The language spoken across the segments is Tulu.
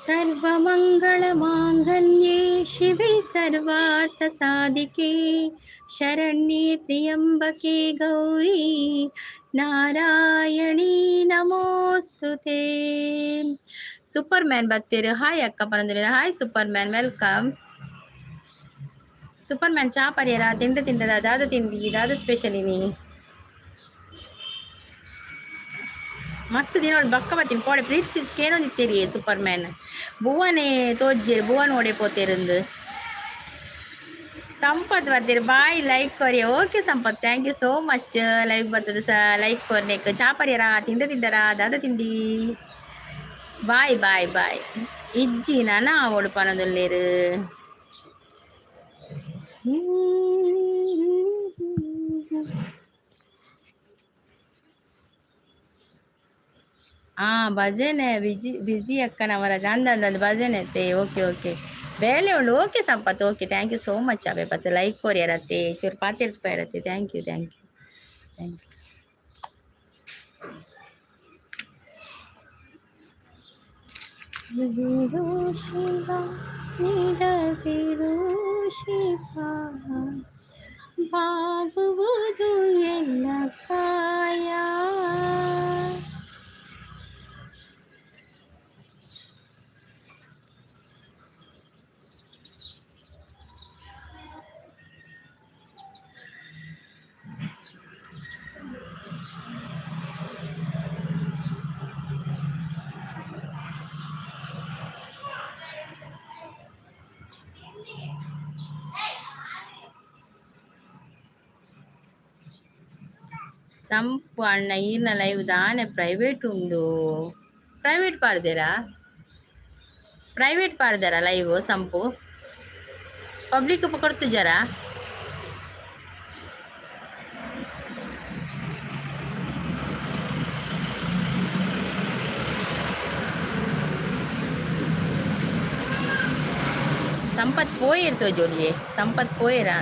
ಸರ್ವಮಂಗಳಮಾಂಗಲ್ಯೆ ಶಿವೆ ಸರ್ವಾರ್ಥ ಸಾಧಿಕೆ ಶರಣ್ಯೆ ತ್ರ್ಯಂಬಕೆ ಗೌರಿ ನಾರಾಯಣಿ ನಮೋಸ್ತುತೆ. ಸೂಪರ್ ಮ್ಯಾನ್ ಬತ್ತೀರು. ಹಾಯ್ ಅಕ್ಕ ಪನೊಂದುಲ್ಲೆರ್. Hi super man, welcome. Super man, ಚಾ ಪರಿಯರ? ತಿಂಡ ತಿಂಡರ? ದಾದ ತಿಂಡಿ? ದಾದ ಸ್ಪೆಷಲ್ ಇನಿ? ಮಸ್ತ್ ದಿನ ಬಕ್ಕ ಬತ್ತೀನಿ ಕೋಡೆ. ಪ್ರೀತಿಸಿಸ್ ಕೇನೊಂದಿತ್ತೀರಿ ಸೂಪರ್ ಮ್ಯಾನ್. ಬುವನೇ ತೋಜ್ಜೆರ್, ಬುವನ್ ಓಡೆ ಪೋತೇರಂದು. ಸಂಪತ್ ಬರ್ತೀರಿ, ಬಾಯ್, ಲೈಕ್ ಕೊರಿ. Okay Sampath, thank you so much. Live ಬರ್ತದೆ ಸ ಲೈಕ್ ಕೊರ್ನೆಕ್. ಚಾ ಪರಿಯರ? ತಿಂಡ ತಿಂಡರ? ದಾದ ತಿಂಡಿ? Bye bye bye. ಇಜ್ಜಿ, ನನ ಆವೊಡು ಪನೊಂದುಲ್ಲೆರ್. ಆ ಭಜನೆ ಬಿಜಿ ಬಿಜಿ ಅಕ್ಕ ನವರಾಜ್ ಅಂದ ಅಂದ ಭಜನೆ ಅತ್ತೆ. ಓಕೆ ಓಕೆ, ಬೇಲೆ ಉಂಡು. Okay Sampath, okay, thank you so much. ಅವೆ ಪತ್ತು ಲೈಕ್ ಕೊರಿಯರತ್ತೆ, ಚೂರು ಪಾತಿರ್ಪಯರತ್ತೆ. Thank you, thank you, thank you. Shiva ನೀಡದಿರು Shiva, ಬಾಗುವುದು ಎನ್ನ ಕಾಯ. ಸಂಪು ಅಣ್ಣ, ಈರ್ನ ಲೈವ್ ದಾನೆ ಪ್ರೈವೇಟ್ ಉಂಡು? ಪ್ರೈವೇಟ್ ಪಾಡ್ದೇರಾ? ಪ್ರೈವೇಟ್ ಪಾಡ್ದಾರ ಲೈವ್ ಸಂಪು? ಪಬ್ಲಿಕ್ ಕೊಡ್ತಿದ್ದಾರಾ? ಸಂಪತ್ ಪೋಯಿರ್ತೋ ಜೋಡಿಯೇ, ಸಂಪತ್ ಪೋಯಿರಾ?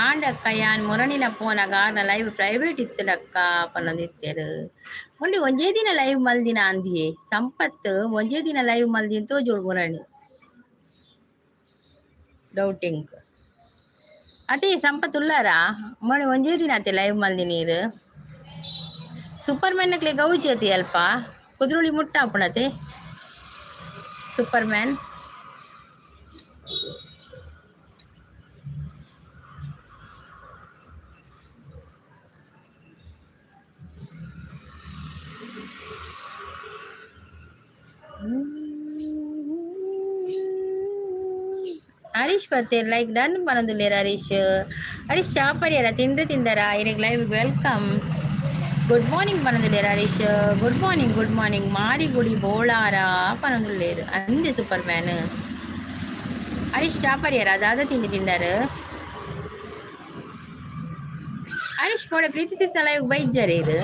ಆಂಡಕ್ಕ, ಯಾನ್ ಮೊರಣಿಲ ಪೋನಗ ಆರ್ನ ಲೈವ್ ಪ್ರೈವೇಟ್ ಇತ್ತಡಕ್ಕ ಪನ್ನೊಂದಿತ್ತೆರ್. ಮೊನ್ನೆ ಒಂಜೇ ದಿನ ಲೈವ್ ಮಲ್ದಿನ ಅಂದಿಯೇ ಸಂಪತ್. ಒಂಜೇ ದಿನ ಲೈವ್ ಮಲ್ದಿನ ತೋಜೋಡು ಮುರಣಿ. ಡೌಟಿಂಗ್ ಅದೇ ಸಂಪತ್ ಉಲ್ಲಾರಾ? ಮೊನ್ನೆ ಒಂಜೇ ದಿನ ಅತ್ತೆ ಲೈವ್ ಮಲ್ದಿ ನೀರು. ಸೂಪರ್ ಮ್ಯಾನ್ ನಕ್ಲೆ ಗೌಜಿ ಅತಿ ಅಲ್ಪ ಕುದ್ರೋಳಿ ಮುಟ್ಟ ಆಪುಣತೆ ಸೂಪರ್ ಮ್ಯಾನ್. ಹರೀಶ್ ಬತ್ತೇರ್, ಲೈಕ್ ಡನ್ ಪನೊಂದುಲ್ಲೆರ್ ಹರೀಶ್. ಹರೀಶ್, ಚಾ ಪರಿಯರ? ತಿಂದು ತಿಂದರಾ? ಇರೆಗ್ ಲೈವ್ welcome. Good morning ಪನೊಂದುಲ್ಲೆರ್ Harish. Good morning, good morning. Marigudi Bolara ಪನೊಂದುಲ್ಲೆರ್ ಅಂದೆ ಸೂಪರ್ ಮ್ಯಾನ್. ಹರೀಶ್, ಚಾ ಪರಿಯರ? ದಾದ ತಿಂಡಿ ತಿಂದಾರು ಹರೀಶ್? ಕೋಡೆ ಪ್ರೀತಿ ಸಿಸ್ನ ಲೈವ್ ಬೈಜ್ಜಾರೆ ಇದು.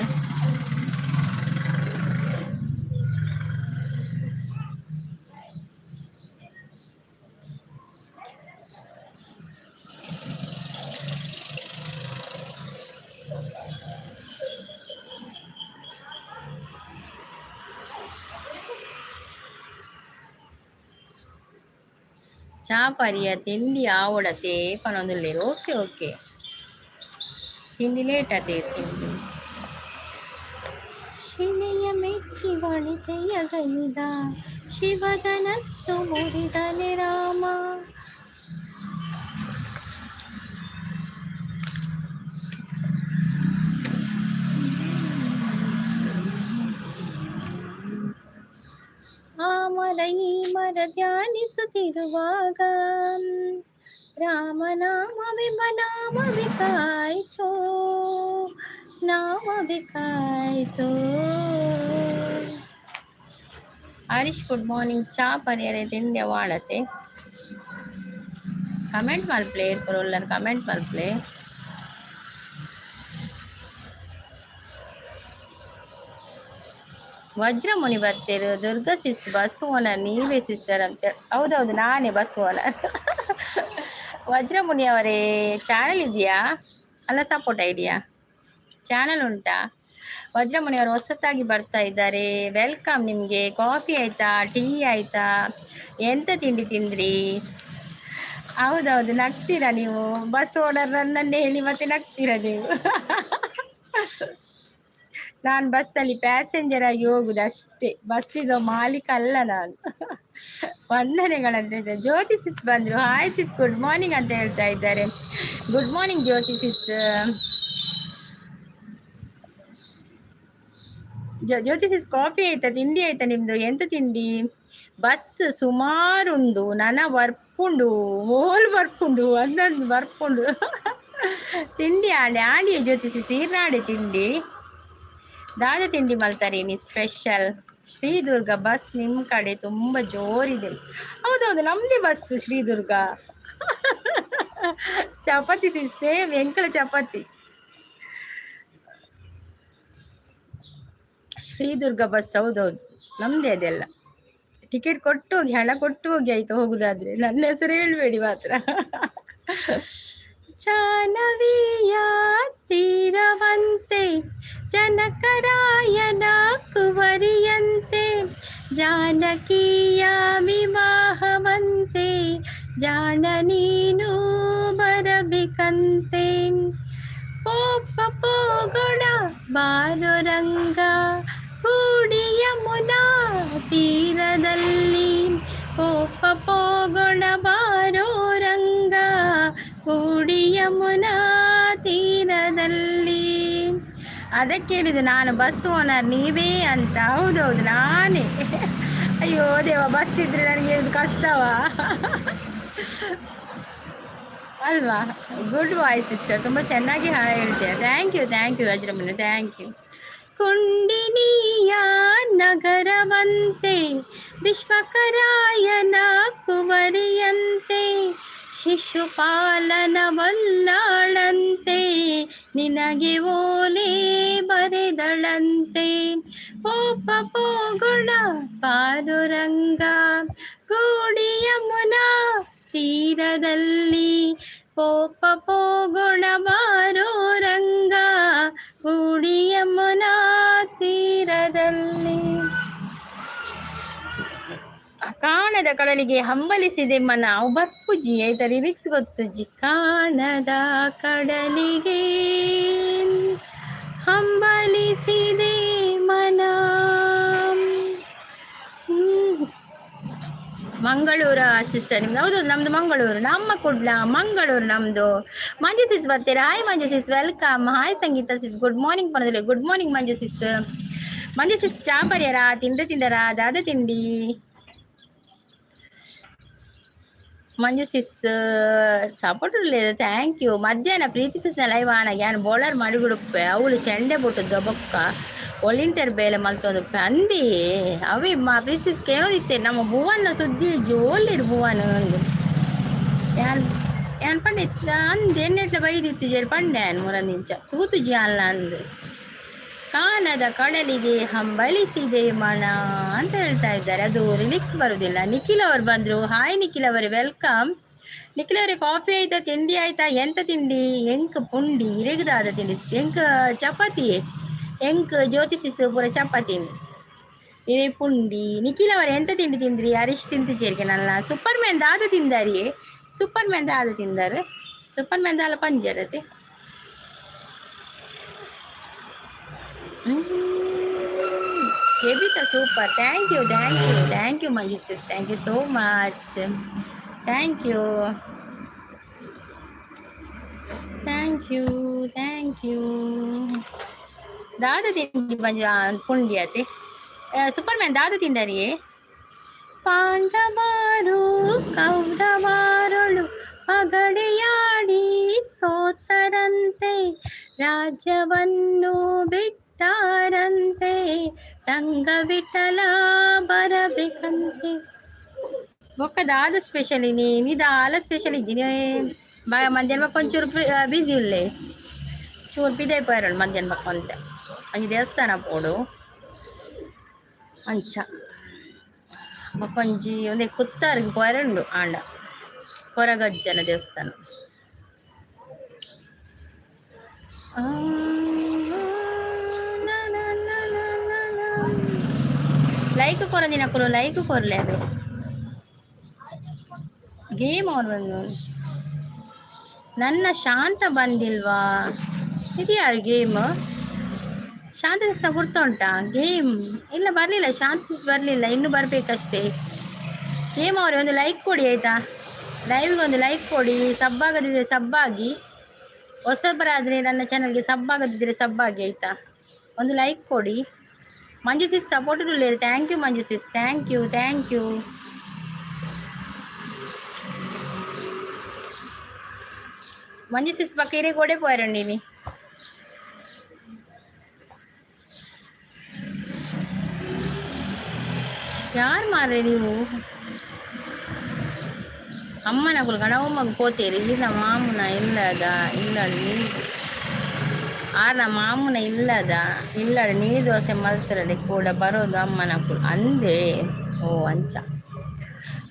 ಚಾ ಪರಿಯ, ತಿಂಡಿ ಆವೊಡತೆ ಪನೊಂದುಲ್ಲೆರ್. ಓಕೆ ಓಕೆ, ತಿಂಡಿ ಲೇಟ್ ಅತೆ ತಿಂಡಿ. ಶಿಲೆಯ ಮೆಚ್ಚಿ ಒಳಿತೆಯ ಗೈದ ಶಿವಧನಸ್ಸು ಮುರಿದನೆ ರಾಮ. ಆ ಮರ ಈ ಮರ ಧ್ಯಾನಿಸುತ್ತಿರುವಾಗ ರಾಮನಾಮವೆಂಬ ನಾಮವೇ ಕಾಯ್ತೋ. ನಾಮ ಬೇಕಾಯ್ತು. Harish, good morning. ಚಾ ಪರಿಯರೆ, ತಿಂಡಿ ವಾಡತೆ. ಕಮೆಂಟ್ ಮಲ್ಪ್ಲೆ, ಏರ್ಪುರ ಕಮೆಂಟ್ ಮಲ್ಪ್ಲೆ. ವಜ್ರಮುನಿ ಬತ್ತೇರು. ದುರ್ಗಾ ಸಿಸ್, ಬಸ್ ಓನರ್ ನೀವೇ ಸಿಸ್ಟರ್ ಅಂತ. ಹೌದೌದು, ನಾನೇ ಬಸ್ ಓನರ್. ವಜ್ರಮುನಿ ಅವರೇ, ಚಾನಲ್ ಇದೆಯಾ? ಅಲ್ಲ, ಸಪೋರ್ಟ್ ಐಡಿಯಾ ಚಾನಲ್ ಉಂಟಾ? ವಜ್ರಮುನಿ ಅವರು ಹೊಸತಾಗಿ ಬರ್ತಾ ಇದ್ದಾರೆ, welcome ನಿಮಗೆ. ಕಾಫಿ ಆಯ್ತಾ? ಟೀ ಆಯ್ತಾ? ಎಂತ ತಿಂಡಿ ತಿಂದ್ರಿ? ಹೌದೌದು, ನಗ್ತೀರಾ ನೀವು. ಬಸ್ ಓನರ್ ನನ್ನನ್ನೇ ಹೇಳಿ ಮತ್ತೆ ನಗ್ತೀರಾ ನೀವು. ನಾನು ಬಸ್ಸಲ್ಲಿ ಪ್ಯಾಸೆಂಜರ್ ಆಗಿ ಹೋಗುದು ಅಷ್ಟೇ, ಬಸ್ಸಿದ ಮಾಲೀಕ ಅಲ್ಲ ನಾನು. ವಂದನೆಗಳಂತ ಇದ್ದಾರೆ. ಜ್ಯೋತಿ ಸಿಸ್ ಬಂದ್ರು. ಹಾಯ್ ಸಿಸ್, ಗುಡ್ ಮಾರ್ನಿಂಗ್ ಅಂತ ಹೇಳ್ತಾ ಇದ್ದಾರೆ. ಗುಡ್ ಮಾರ್ನಿಂಗ್ ಜ್ಯೋತಿ ಸಿಸ್. ಜ್ಯೋತಿ ಸಿಸ್, ಕಾಫಿ ಆಯ್ತಾ? ತಿಂಡಿ ಆಯ್ತಾ ನಿಮ್ದು? ಎಂತ ತಿಂಡಿ? ಬಸ್ ಸುಮಾರುಂಡು, ನನ ಬರ್ಪುಂಡು, ಓಲ್ ಬರ್ಪುಂಡು, ಒಂದೊಂದು ಬರ್ಪುಂಡು. ತಿಂಡಿ ಆಂಡೆ ಆಂಡಿಯ ಜ್ಯೋತಿ ಸಿಸ್, ಈರ್ನಾಡೆ ತಿಂಡಿ. ದಾದ ತಿಂಡಿ ಮಲ್ತಾರೆ ನೀ ಸ್ಪೆಷಲ್? ಶ್ರೀದುರ್ಗ ಬಸ್ ನಿಮ್ಮ ಕಡೆ ತುಂಬ ಜೋರಿದೆ. ಹೌದೌದು, ನಮ್ಮದೇ ಬಸ್ ಶ್ರೀದುರ್ಗ. ಚಪಾತಿ ಸೇಮ್ ಎಂಕಲ ಚಪಾತಿ. ಶ್ರೀದುರ್ಗ ಬಸ್, ಹೌದೌದು, ನಮ್ಮದೇ ಅದೆಲ್ಲ. ಟಿಕೆಟ್ ಕೊಟ್ಟು ಹೋಗಿ, ಹಣ ಕೊಟ್ಟು ಹೋಗಿ ಆಯ್ತು. ಹೋಗುದಾದ್ರೆ ನನ್ನ ಹೆಸರು ಹೇಳಬೇಡಿ ಮಾತ್ರ. ಜಾನವಿಯ ತೀರವಂತೆ, ಜನಕರಾಯನ ಕುವರಿಯಂತೆ, ಜಾನಕಿಯ ವಿವಾಹವಂತೆ, ಜಾಣ ನೀನು ಬರಬೇಕಂತೆ. ಪೋಪ ಪೋಗೊಡ ಬಾರೋ ರಂಗ, ಕೂಡಿಯ ಮುನ ತೀರದಲ್ಲಿ. ಪೋಪ ಪೋಗೊಣ ಬಾರೋ ರಂಗ, ಕೂಡಿಯ ಮುನ ತೀರದಲ್ಲಿ. ಅದಕ್ಕೆ ಹೇಳಿದ್ದು ನಾನು ಬಸ್ ಓನರ್ ನೀವೇ ಅಂತ. ಹೌದೌದು, ನಾನೇ. ಅಯ್ಯೋ ದೇವ, ಬಸ್ ಇದ್ರೆ ನನಗೆ ಕಷ್ಟವಾ ಅಲ್ವಾ? ಗುಡ್ ವಾಯ್ಸ್ ಸಿಸ್ಟರ್, ತುಂಬ ಚೆನ್ನಾಗಿ ಹಾಡು ಹೇಳ್ತೀರಾ. Thank you, thank you ವಜ್ರಮನೆ, thank you. ಕುಂಡಿನಿಯ ನಗರವಂತೆ, ವಿಶ್ವಕರಾಯನ ಕುವರಿಯಂತೆ, ಶಿಶುಪಾಲನ ಬಲ್ಲಾಳಂತೆ, ನಿನಗೆ ಓಲೆ ಬರೆದಳಂತೆ. ಪೋಪ ಪೋಗುಣ ಪಾರುರಂಗ, ಕೂಡಿಯ ಮುನ ತೀರದಲ್ಲಿ. ಪೋಪ ಪೋಗುಣ ಬಾರೋ ರಂಗ, ಕೂಡಿಯ ಮುನ ತೀರದಲ್ಲಿ. ಕಾಣದ ಕಡಲಿಗೆ ಹಂಬಲಿಸಿದೆ ಮನ. ಅವು ಬರ್ಪುಜಿ ಆಯ್ತಾ? ಲಿರಿಕ್ಸ್ ಗೊತ್ತುಜಿ. ಕಾಣದ ಕಡಲಿಗೆ ಹಂಬಲಿಸಿದೆ ಮನ. ಮಂಗಳೂರ ಸಿಸ್ಟರ್ ನಿಮ್ದು? ಹೌದು, ನಮ್ದು ಮಂಗಳೂರು. ನಮ್ಮ ಕುಡ್ಲ, ಮಂಗಳೂರು ನಮ್ದು. ಮಂಜು ಸಿಸ್ ಬರ್ತೀರಾ? Hi Manju sis, welcome. Hi Sangeetha sis, good morning ಪಣದಲ್ಲಿ. Good morning Manju sis. Manju sis, ಚಾ ಪರಿಯರಾ? ತಿಂಡಿ ತಿಂದರಾ? ದಾದ ತಿಂಡಿ? ಮಂಜು ಸಿಸ್ ಸಪೋರ್ಟ್ thank you. ಮಧ್ಯಾಹ್ನ ಪ್ರೀತಿ ಸಿಸ್ನ ಲೈವ್ ಆನ ಯಾನ್ ಬೋಳರ್ ಮಡಿಗುಡುಪ್ಪೆ. ಅವಳು ಚೆಂಡೆ ಬುಟ್ಟುದು ಬೊಕ್ಕ ವಾಲಂಟಿಯರ್ ಬೇಲೆ ಮಲ್ತೊಂದುಪ್ಪೆ ಅಂದಿ. ಅವಿ ಮಾ ಪ್ರೀತಿ ಸಿಸ್ ಕೇಳೋದಿತ್ತೆ, ನಮ್ಮ ಭುವನ್ನ ಸುದ್ದಿ ಇಜ್ಜಿ, ಓಲಿರು ಭುವನ್ ಅಂದು. ಯಾನ್ ಯಾನ್ ಪಂಡೆ ಅಂದ್ ಎನ್ನೆಟ್ಲ ಬೈದಿತ್ತು ಜೇರ್ ಪಂಡೆ ಮುರನಿಂಚ ತೂತುಜಿ ಅಲ್ಲ ಅಂದು. ಕಾನದ ಕಡಲಿಗೆ ಹಂಬಲಿಸಿದೆ ಮನ ಅಂತ ಹೇಳ್ತಾ ಇದ್ದಾರೆ. ಅದು ರಿಲಿಕ್ಸ್ ಬರುವುದಿಲ್ಲ. ನಿಖಿಲ್ ಅವರು ಬಂದರು. ಹಾಯ್ ನಿಖಿಲ್ ಅವರೇ, welcome. Nikhil ಅವರೇ, ಕಾಫಿ ಆಯ್ತಾ? ತಿಂಡಿ ಆಯ್ತಾ? ಎಂತ ತಿಂಡಿ? ಎಂಕ್ ಪುಂಡಿ ಇರಗದಾದ ತಿಂಡಿ. ಎಂಕ್ ಚಪಾತಿ, ಎಂಕ್ ಜ್ಯೋತಿ ಸಿಸ್ ಪೂರ ಚಪಾತಿ, ಇರೆ ಪುಂಡಿ. ನಿಖಿಲ್ ಅವರೇ, ಎಂತ ತಿಂಡಿ ತಿಂದ್ರಿ? ಹರೀಶ್ ತಿಂತು ಚೇರಿಕೆ ನಲ್ಲ. ಸೂಪರ್ ಮ್ಯಾನ್ ದಾದ ತಿಂದಾರಿ? ಸೂಪರ್ ಮ್ಯಾನ್ ದಾದ ತಿಂದಾರೆ? ಸೂಪರ್ ಮ್ಯಾನ್ ದಾಲ ಪಂಜರತೆ. Kevitha super, thank you, thank you, thank you Manju sis, thank you so much, thank you, thank you, thank you. ದಾದ ತಿಂಡಿ ಮಂಜು? ಪುಂಡಿ ಆತೆ. ಸೂಪರ್ ಮ್ಯಾನ್ ದಾದ ತಿಂಡರಿ? ಪಾಂಡವಾರು ಕೌರವಾರೊಳು ಪಗಡೆಯಾಡಿ ಸೋತರಂತೆ. ರಾಜ್ಯವನ್ನು ಬಿಟ್ಟಾರಂತೆ, ರಂಗ ವಿಠಲ ಬರಬೇಕಂತೆ. ಬೊಕ್ಕ ದಾದ ಸ್ಪೆಷಲ್ ಇನಿ? ದಾಲ ಸ್ಪೆಷಲ್ ಇಜ್ಜಿ. ಮಧ್ಯಾಹ್ನ ಬೊಕ್ಕ ಒಂಚೂರು ಬಿಸಿ ಉಲ್ಲೆ, ಚೂರು ಪಿದೈ ಪೋಯರೋಡು ಮಧ್ಯಾಹ್ನ ಬೊಕ್ಕ ಒಂತೆ ಒಂಜಿ ದೇವಸ್ಥಾನ ಪೋಡು ಅಂಚ. ಬೊಕ್ಕ ಒಂಜಿ ಒಂದೇ ಕುತ್ತಾರಿಗೆ ಪೋಯರುಂಡು ಆಂಡ, ಕೊರಗಜ್ಜನ ದೇವಸ್ಥಾನ. ಲೈಕ್ ಕೊರಂದಿನಕುಲು ಲೈಕ್ ಕೊರ್ಲೆ. ಅವೆ ಗೇಮ್ ಅವ್ರು ಬಂದು ನನ್ನ ಶಾಂತ ಬಂದಿಲ್ವಾ? ಇದು ಯಾರು ಗೇಮ್? ಶಾಂತ ಸಿಸ್ನ ಗುರ್ತ ಉಂಟಾ ಗೇಮ್? ಇಲ್ಲ, ಬರಲಿಲ್ಲ. ಶಾಂತ ಸಿಸ್ ಬರಲಿಲ್ಲ, ಇನ್ನು ಬರಬೇಕಷ್ಟೇ. ಗೇಮ್ ಅವರೇ, ಒಂದು ಲೈಕ್ ಕೊಡಿ ಆಯಿತಾ? ಲೈವ್ಗೆ ಒಂದು ಲೈಕ್ ಕೊಡಿ. ಸಬ್ಬಾಗದಿದ್ರೆ ಸಬ್ಬಾಗಿ. ಹೊಸಬರಾದರೆ ನನ್ನ ಚಾನಲ್ಗೆ ಸಬ್ಬಾಗದಿದ್ದರೆ ಸಬ್ಬಾಗಿ ಆಯಿತಾ? ಒಂದು ಲೈಕ್ ಕೊಡಿ. ಮಂಜು ಸಿಸ್ support. Thank you Manju sis, thank you, thank you. Manju sis ಬಕ್ಕ ಕೊಡೆ ಪೋಯರಂಡಿ. ಯಾರು ಮಾರ್ರೆ ನೀವು? ಅಮ್ಮನಕುಲು ಗಣವಮ್ಮಗ್ ಪೋತೇರಿ. ಈರ್ನ ಮಾಮುನ ಇಲ್ಲದ ಇಲ್ಲಡ್ ನೀರು, ಆರ್ನ ಮಾಮುನ ಇಲ್ಲದ ಇಲ್ಲಡ್ ನೀರು ದೋಸೆ ಮಲ್ತರಡೆ ಕೂಡ ಬರೋದು ಅಮ್ಮನಕುಲು ಅಂದೇ. ಓ ಅಂಚ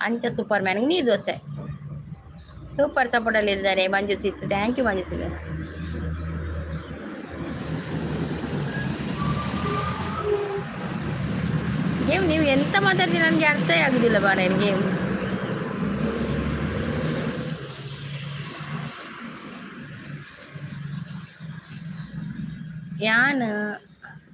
ಅಂಚ. ಸೂಪರ್ ಮ್ಯಾನ್ಗೆ ನೀರು ದೋಸೆ. ಸೂಪರ್ ಸಪೋರ್ಟಲ್ಲಿ ಇದ್ದಾರೆ ಮಂಜು ಸಿಸ್. Thank you Manju sis. Game, ನೀವು ಎಂತ ಮಾತಾಡ್ತೀರಿ ನನಗೆ ಅರ್ಥ ಆಗುದಿಲ್ಲ ಬಾರ ಗೇಮ್. ಯಾನ್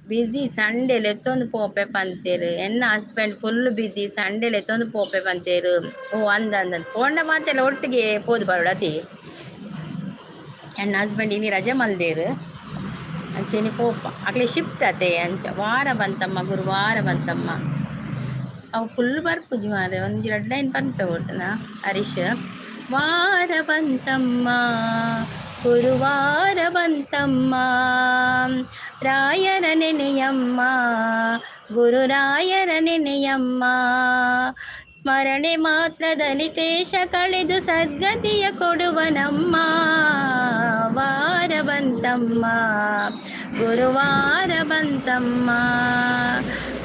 ಬಿಸಿ ಸಂಡೇ ಲೆತ್ತೊಂದು ಪೋಪೆ ಪಂತೇರು. ಎನ್ನ ಹಸ್ಬೆಂಡ್ ಫುಲ್ ಬಿಸಿ, ಸಂಡೇ ಲೆತ್ತೊಂದು ಪೋಪೆ ಪಂತೇರು. ಓ ಅಂದ ಅಂದ ಪೋಂಡ ಮಾತೆಲ್ಲ ಒಟ್ಟಿಗೆ ಪೋದು ಬರೋಡತಿ. ಎನ್ನ ಹಸ್ಬೆಂಡ್ ಇನಿ ರಜೆ ಮಲ್ದೇರು, ಅಂಚೆನಿ ಪೋಪ. ಅಕ್ಲೆ ಶಿಫ್ಟ್ ಅತೆ ಅಂಚ. ವಾರ ಬಂತಮ್ಮ, ಗುರುವಾರ ಬಂತಮ್ಮ. ಅವು ಫುಲ್ ಬರ್ಪುಜಿ ಮಾರೆ, ಒಂಜಿ ರಡ್ಡ್ ಲೈನ್ ಪನ್ಪೆ ಓಡ್ತನ ಹರೀಶ್. ವಾರ ಬಂತಮ್ಮ, ಗುರುವಾರ ಬಂತಮ್ಮ, ರಾಯರ ನೆನೆಯಮ್ಮ, ಗುರುರಾಯರ ನೆನೆಯಮ್ಮ. ಸ್ಮರಣೆ ಮಾತ್ರದಲ್ಲಿ ಕ್ಲೇಶ ಕಳೆದು ಸದ್ಗತಿಯ ಕೊಡುವನಮ್ಮ. ವಾರ ಬಂತಮ್ಮ, ಗುರುವಾರ ಬಂತಮ್ಮ,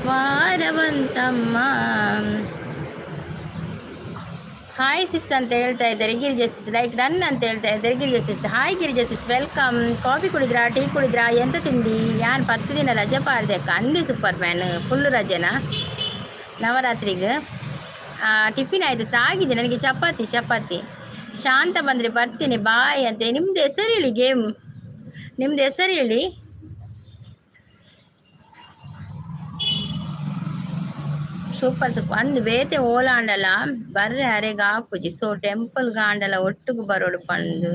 ವಾರ ಬಂತಮ್ಮ. ಹಾಯ್ ಸಿಸ್ ಅಂತ ಹೇಳ್ತಾ ಇದ್ದಾರೆ ಗಿರಿಜಾ ಸಿಸ್. ಲೈಕ್ ಡನ್ ಅಂತ ಹೇಳ್ತಾ ಇದ್ದಾರೆ Girija sis. Hi Girija sis, welcome. Coffee ಕುಡಿದ್ರಾ, ಟೀ ಕುಡಿದ್ರಾ, ಎಂತ ತಿಂಡಿ? ಯಾನ್ 10 ದಿನ ರಜೆ ಪಾಡ್ದೆ ಅಂದಿ. ಸೂಪರ್ ಮ್ಯಾನ್, ಫುಲ್ ರಜೆನಾ ನವರಾತ್ರಿಗೆ? ಟಿಫಿನ್ ಆಯಿತು, ಸಾಗಿದೆ ನನಗೆ. ಚಪಾತಿ ಚಪಾತಿ. ಶಾಂತ ಬಂದರೆ ಬರ್ತೀನಿ, ಬಾಯ್ ಅಂತೆ. ನಿಮ್ಮದು ಹೆಸರು ಹೇಳಿ ಗೇಮ್, ನಿಮ್ಮದು ಹೆಸರು ಹೇಳಿ. ಸೂಪರ್ ಸೂಪರ್ ಅಂದ್ ಬೇತೆ ಓಲಾಂಡಲ ಬರ್ರೆ ಅರೆಗ್ ಆಪುಜಿ. ಸೊ ಟೆಂಪಲ್ ಗಾಂಡಲ ಒಟ್ಟುಗು ಬರೋಡು ಪಂದು.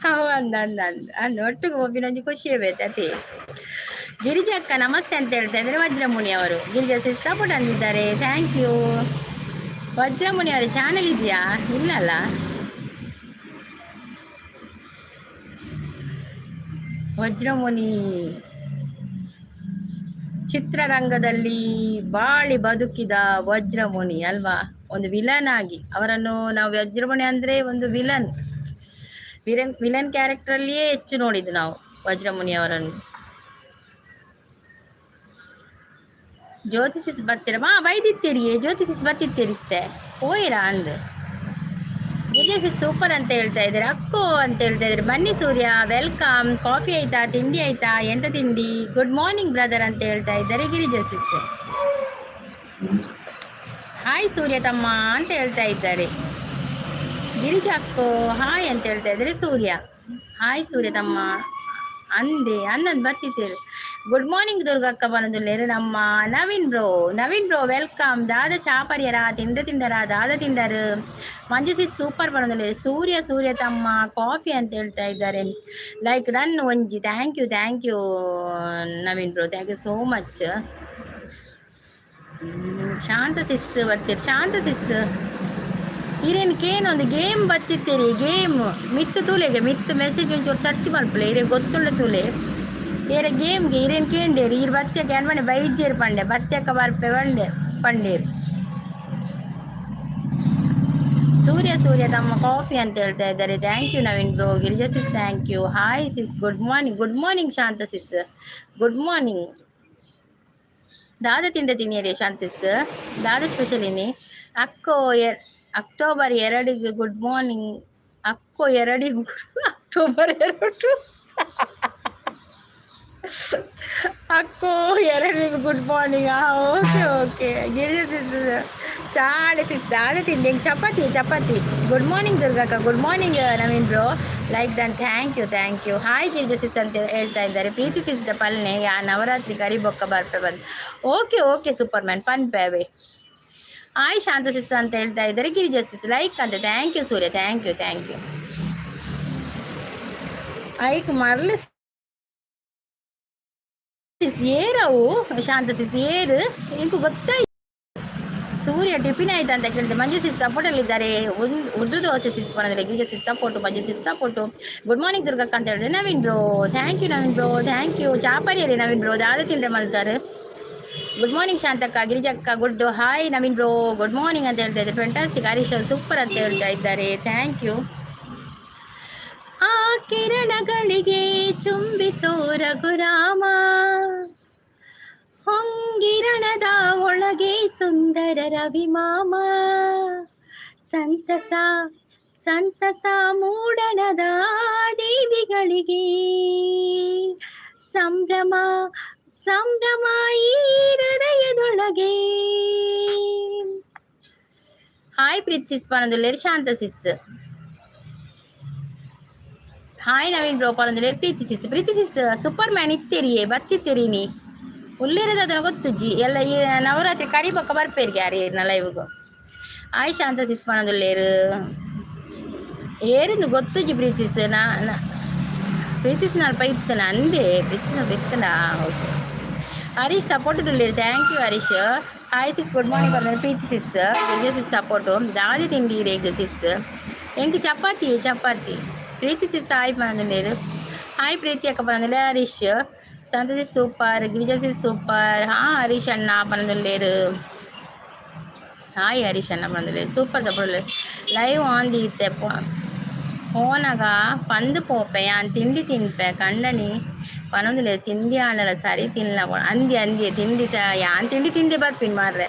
ಅವು ಅಂದ್ ಅಂದ್ ಅಂದ್ ಅಂದ್ ಒಟ್ಟುಗು ಒಬ್ಬಿನೊಂಜಿ ಖುಷಿಯೇ ಬೇತೆ ಅತಿ. ಗಿರಿಜಕ್ಕ ನಮಸ್ತೆ ಅಂತ ಹೇಳ್ತಾ ಇದ್ದಾರೆ ವಜ್ರಮುನಿ ಅವರು. ಗಿರಿಜಾ ಸಿಸ್ ಸಪೋರ್ಟ್ ಅಂದಿದ್ದಾರೆ, thank you. Vajramuni ಅವರ ಚಾನಲ್ ಇದೆಯಾ? ಇಲ್ಲಲ್ಲ. ವಜ್ರಮುನಿ ಚಿತ್ರರಂಗದಲ್ಲಿ ಬಾಳಿ ಬದುಕಿದ ವಜ್ರಮುನಿ ಅಲ್ವಾ? ಒಂದು ವಿಲನ್ ಆಗಿ ಅವರನ್ನು ನಾವು, ವಜ್ರಮುನಿ ಅಂದ್ರೆ ಒಂದು ವಿಲನ್ ವಿಲನ್ ವಿಲನ್ ಕ್ಯಾರೆಕ್ಟರ್ ಅಲ್ಲಿಯೇ ಹೆಚ್ಚು ನೋಡಿದ್ದು ನಾವು ವಜ್ರಮುನಿ ಅವರನ್ನು. ಜ್ಯೋತಿಸಿಸ್ ಬರ್ತೀರ ಮಾ ಬೈದಿತ್ತೀರಿ? ಜ್ಯೋತಿಸಿಸ್ ಬತ್ತಿತ್ತೀರಿತ್ತೆ ಪೋಯಿರಾ ಅಂದ್. ಗಿರಿಜಾ ಸೂಪರ್ ಅಂತ ಹೇಳ್ತಾ ಇದ್ದಾರೆ. ಅಕ್ಕೋ ಅಂತ ಹೇಳ್ತಾ ಇದ್ದಾರೆ. ಬನ್ನಿ ಸೂರ್ಯ, welcome. Coffee ಆಯ್ತಾ, ತಿಂಡಿ ಆಯ್ತಾ, ಎಂತ ತಿಂಡಿ? ಗುಡ್ ಮಾರ್ನಿಂಗ್ ಬ್ರದರ್ ಅಂತ ಹೇಳ್ತಾ ಇದ್ದಾರೆ ಗಿರಿಜಾ ಸಿಸ್ಟರ್. ಹಾಯ್ ಸೂರ್ಯ ತಮ್ಮ ಅಂತ ಹೇಳ್ತಾ ಇದ್ದಾರೆ ಗಿರಿಜಾ ಅಕ್ಕೋ. ಹಾಯ್ ಅಂತ ಹೇಳ್ತಾ ಇದ್ದಾರೆ ಸೂರ್ಯ. ಹಾಯ್ ಸೂರ್ಯ ತಮ್ಮ ಅಂದೆ ಅಂದಂದು ಬತ್ತಿತ್ತೇರು. ಗುಡ್ ಮಾರ್ನಿಂಗ್ ದುರ್ಗಕ್ಕ ಬನದುಲ್ಲೇರು ನಮ್ಮ Naveen bro. Naveen bro welcome. ದಾದ ಚಾಪರಿಯರ ತಿಂಡ ತಿಂದರ ದಾದ ತಿಂದರು. ಮಂಜುಸಿ ಸೂಪರ್ ಬನದುಲ್ಲೇರು. ಸೂರ್ಯ ಸೂರ್ಯ ತಮ್ಮ ಕಾಫಿ ಅಂತ ಹೇಳ್ತಾ ಇದ್ದಾರೆ. ಲೈಕ್ ಡನ್ ಒಂಜಿ. Thank you, thank you Naveen bro, thank you so much. Shanta sis ಬರ್ತೀರಿ? ಶಾಂತ ಸಿಸ್ ಇರೇನು ಕೇನೊಂದು ಗೇಮ್ ಬತ್ತಿತ್ತೀರಿ. ಗೇಮ್ ಮಿತ್ತು ತೂಲೆಗೆ, ಮಿತ್ತು ಮೆಸೇಜ್ ಒಂಚೂರು ಸರ್ಚ್ ಮಲ್ಪುಲೆ. ಇರೆ ಗೊತ್ತುಂಡ ತೂಲೆ. ಏರ ಗೇಮ್ಗೆ ಇರೇನು ಕೇಂಡೇರಿ. ಇರ್ ಬತ್ತಿಯಕ್ಕ ಏನ್ ಪಂಡೆ? ಬೈಜೇರು ಪಂಡೆ. ಬತ್ತಿಯಕ್ಕ ಬರ್ಪೆ ಪಂಡೆ ಪಂಡೇರು. ಸೂರ್ಯ ಸೂರ್ಯ ತಮ್ಮ ಕಾಫಿ ಅಂತ ಹೇಳ್ತಾ ಇದ್ದಾರೆ. Thank you Naveen bro. Girija sis, thank you. Hi sis, good morning. Good morning Shanta sis, good morning. ದಾದ ತಿಂದ ತಿನ್ನಿರಿ ಶಾಂತ ಸಿಸ್. ದಾದ ಸ್ಪೆಷಲ್ ಇನ್ನಿ ಅಕ್ಕೋ ಅಕ್ಟೋಬರ್ 2ಗೆ ಗುಡ್ ಮಾರ್ನಿಂಗ್ ಅಕ್ಕೋ. ಎರಡಿಗೆ ಅಕ್ಟೋಬರ್ 2 ಅಕ್ಕೋ ಎರಡಿಗೆ good morning. Okay okay Girija sis, ಚಾಳೆ ಸಿಸ್. ದಾದ ತಿಂಡಿ? ಚಪಾತಿ, ಚಪಾತಿ. ಗುಡ್ ಮಾರ್ನಿಂಗ್ ದುರ್ಗಕ್ಕ. Good morning Naveen bro. Like done, thank you, thank you. Hi Girija sis ಅಂತ ಹೇಳ್ತಾ ಇದ್ದಾರೆ. ಪ್ರೀತಿ ಸಿಸ್ the ಪಲ್ನೆ ಯಾ ನವರಾತ್ರಿ ಕರಿ ಬೊಕ್ಕ ಬರ್ಪೆ ಬಂದು. ಓಕೆ ಓಕೆ, ಸೂಪರ್ ಮ್ಯಾನ್ ಪನ್ಪೇವೆ. ಹಾಯ್ ಶಾಂತ ಸಿಸ್ ಅಂತ ಹೇಳ್ತಾ ಇದ್ದಾರೆ. ಗಿರಿಜಾ ಸಿಸ್ ಲೈಕ್ ಅಂತ. Thank you Surya, thank you, thank you. ಐಕ್ ಮರ್ಲಿ ಸಿಸ್ ಏರವು. ಶಾಂತ ಸಿಸ್ ಏರು ಇಂಕು ಗೊತ್ತಾಯ್. ಸೂರ್ಯ ಟಿಫಿನ್ ಆಯ್ತು ಅಂತ ಕೇಳಿದೆ. ಮಂಜು ಸಿಸ್ ಸಪೋರ್ಟಲ್ಲಿದ್ದಾರೆ. ಒಂದು ಉರ್ದು ದೋಸೆ ಸಿಸ್ ಬಂದರೆ. Girija sis support, Manju sis support. Good morning ದುರ್ಗಕ್ಕ ಅಂತ ಹೇಳಿದೆ Naveen bro. Thank you Naveen bro, thank you. ಚಾಪರಿಯರಿ ನವೀನ್ ಬ್ರೋ, ದಾದ ತಿಂಡ್ರೆ ಮಲ್ತಾರೆ? ಗುಡ್ ಮಾರ್ನಿಂಗ್ ಶಾಂತಕ್ಕ, ಗಿರಿಜಕ್ಕ good. Hi Naveen bro, good morning ಅಂತ ಹೇಳ್ತಾ ಇದ್ದಾರೆ. ಫ್ಯಾಂಟಾಸ್ಟಿಕ್ ಹರೀಶ್ ಸೂಪರ್ ಅಂತ ಹೇಳ್ತಾ ಇದ್ದಾರೆ. Thank you. ಆ ಕಿರಣಗಳಿಗೆ ಚುಂಬಿಸೋ ರಘುರಾಮ, ಹೊಂಗಿರಣದ ಒಳಗೆ ಸುಂದರ ರವಿ ಮಾಮ, ಸಂತಸ ಸಂತಸ ಮೂಡಣದ ದೇವಿಗಳಿಗೆ, ಸಂಭ್ರಮ ಸಂಭ್ರಮ ಈ ಹೃದಯದೊಳಗೆ. ಹಾಯ್ ಪ್ರೀತ್ ಸಿಸ್ ಪನಂದುಲ್ಲೇರು. ಶಾಂತ ಸಿಸ್ ಹಾಯ್. ನವೀನ್ ಬ್ರೋ ಪನಂದುಲ್ಲೇರು. ಪ್ರೀತಿ ಸಿಸ್, ಪ್ರೀತಿ ಸಿಸ್ ಸೂಪರ್ ಮ್ಯಾನ್ ಇತ್ತೆರಿಯೇ ಬತ್ತಿತ್ತೆರಿ ನೀ ಉಲ್ಲೇರದ ಅದನ್ನ ಗೊತ್ತುಜ್ಜಿ. ಎಲ್ಲ ಈ ನವರಾತ್ರಿ ಕರಿ ಬೊಕ್ಕ ಬರ್ಪೇರಿಗೆ ಯಾರು ಲೈವ್ಗು. ಹಾಯ್ ಶಾಂತ ಸಿಸ್ ಪನಂದುಲ್ಲೇರು. ಏರಿಂದು ಗೊತ್ತುಜ್ಜಿ ಪ್ರೀತಿಸ್. ನಾ ಪ್ರೀತಿಸ್ ನಲ್ಪ ಇತ್ತನ ಅಂದೆ. ಪ್ರೀತಿಸ್ ನಲ್ಪ ಇತ್ತನ. ಓಕೆ ಹರೀಶ್ ಸಪೋರ್ಟ್ ಉಳ್ಳೇರು. Thank you Harish. Hi sis, good morning ಬಂದರೆ ಪ್ರೀತಿ ಸಿಸ್. ವಿಜಯ ಸಿಸ್ ಸಪೋರ್ಟು. ದಾದಿ ತಿಂಡಿ ರೇಗ್ ಸಿಸ್? ಎಂಕ್ ಚಪಾತಿ, ಚಪಾತಿ. ಪ್ರೀತಿ ಸಿಸ್ ಹಾಯ್ ಬಂದಿರು. ಹಾಯ್ ಪ್ರೀತಿ ಅಕ್ಕ ಬಂದಿಲ್ಲ. ಹರೀಶ್ ಶಾಂತ ಸಿಸ್ ಸೂಪರ್, ಗಿರಿಜಾ ಸಿಸ್ ಸೂಪರ್. ಹಾಂ ಹರೀಶ್ ಅಣ್ಣ ಬಂದುಳ್ಳೇರು. ಹಾಯ್ ಹರೀಶ್ ಅಣ್ಣ ಬಂದಿಲ್ಲ. Super support. ಲೈವ್ ಆನ್ ದೀತೆ ಪೋನಗ ಪಂದು ಪೋಪೆ. ಯಾನ್ ತಿಂಡಿ ತಿನ್ಪೆ ಕಂಡನಿ ಪನೊಂದಿಲ್ಲ. ತಿಂಡಿ ಆಂಡಲ ಸರಿ ತಿನ್ಲ ಅಂದಿ ಅಂದಿ ತಿಂಡಿ ಚ ಯಾನ್ ತಿಂಡಿ ತಿಂದೆ ಬರ್ಪಿನ್ ಮಾರ್ರೆ.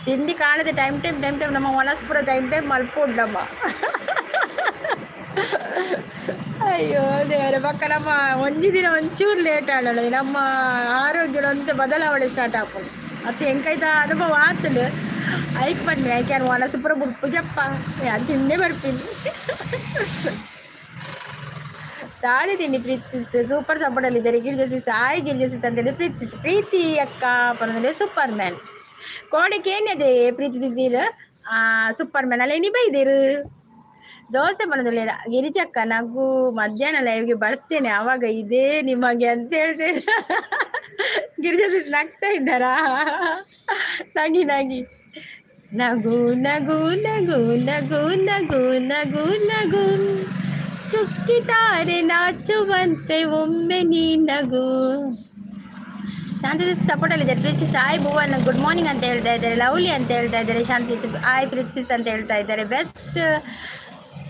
ತಿಂಡಿ ಕಾಣದೆ ಟೈಮ್ ಟೈಮ್ ಟೈಮ್ ಟೈಮ್ ನಮ್ಮ ಮನಸ್ಪುರ ಟೈಮ್ ಟೈಮ್ ಮಲ್ಪೊಡ್ಡಮ್ಮ. ಅಯ್ಯೋ ದೇವರೇ. ಪಕ್ಕ ನಮ್ಮ ಒಂಜಿ ದಿನ ಒಂಚೂರು ಲೇಟ್ ಆಡಲ್ಲ, ನಮ್ಮ ಆರೋಗ್ಯ ಒಂತೆ ಬದಲಾವಣೆ ಸ್ಟಾರ್ಟ್ ಆಪುಂಡು. ಅತ್ತೆ ಎಂಕೈತ ಅನುಭವ ಆತುಂಡು. ಐಕ್ ಬನ್ನಿ ಐಕ್ ಯಾನ್ ವನಸ್ ಪೂರ ಬುಡ್ಪುಜಪ್ಪ, ಯಾನ್ ತಿಂದೇ ಬರ್ಪಿನಿ. ದಾದಿ ತಿಂಡಿ ಪ್ರೀತಿ ಸೂಪರ್ ಸಪೋರ್ಟಲ್ಲಿದ್ದಾರೆ. Girija sis hi. Girija sis ಅಂತೇಳಿ ಪ್ರೀತಿ ಸಿಸ್. ಪ್ರೀತಿ ಅಕ್ಕ ಪರಂದ್ರೆ ಸೂಪರ್ ಮ್ಯಾನ್ ಕೋಡೆಗೆ ಏನಿದೆ ಪ್ರೀತಿ ಸಿಸ್? ಸೂಪರ್ ಮ್ಯಾನ್ ಅಲ್ಲ ಎನಿ ಬೈದಿರು. ದೋಸೆ ಬನ್ನದಿಲ್ಲ ಗಿರಿಜಕ್ಕ. ನಗು. ಮಧ್ಯಾಹ್ನ ಲೈವ್ಗೆ ಬರ್ತೇನೆ, ಆವಾಗ ಇದೇ ನಿಮಗೆ ಅಂತ ಹೇಳ್ತೇನೆ. ಗಿರಿಜಾ ಸಿಸ್ ನಗ್ತಾ ಇದ್ದಾರಾ? ನಗಿ ನಗಿ. ನಗು ನಗು ನಗು ನಗು ನಗು ನಗು ನಗು. ಚುಕ್ಕಿತಾರೆ ನಾಚುವಂತೆ ಒಮ್ಮೆ ನೀ ನಗು. ಶಾಂತಿ ಸಪೋರ್ಟ್ ಅಲ್ಲಿ ಪ್ರೀತಿ. ಹಾಯ್ ಭುವನ್, ಗುಡ್ ಮಾರ್ನಿಂಗ್ ಅಂತ ಹೇಳ್ತಾ ಇದ್ದಾರೆ. ಲವ್ಲಿ ಅಂತ ಹೇಳ್ತಾ ಇದ್ದಾರೆ. ಶಾಂತಿ ಹಾಯ್ ಪ್ರೀತಿಸ್ ಅಂತ ಹೇಳ್ತಾ ಇದ್ದಾರೆ. ಬೆಸ್ಟ್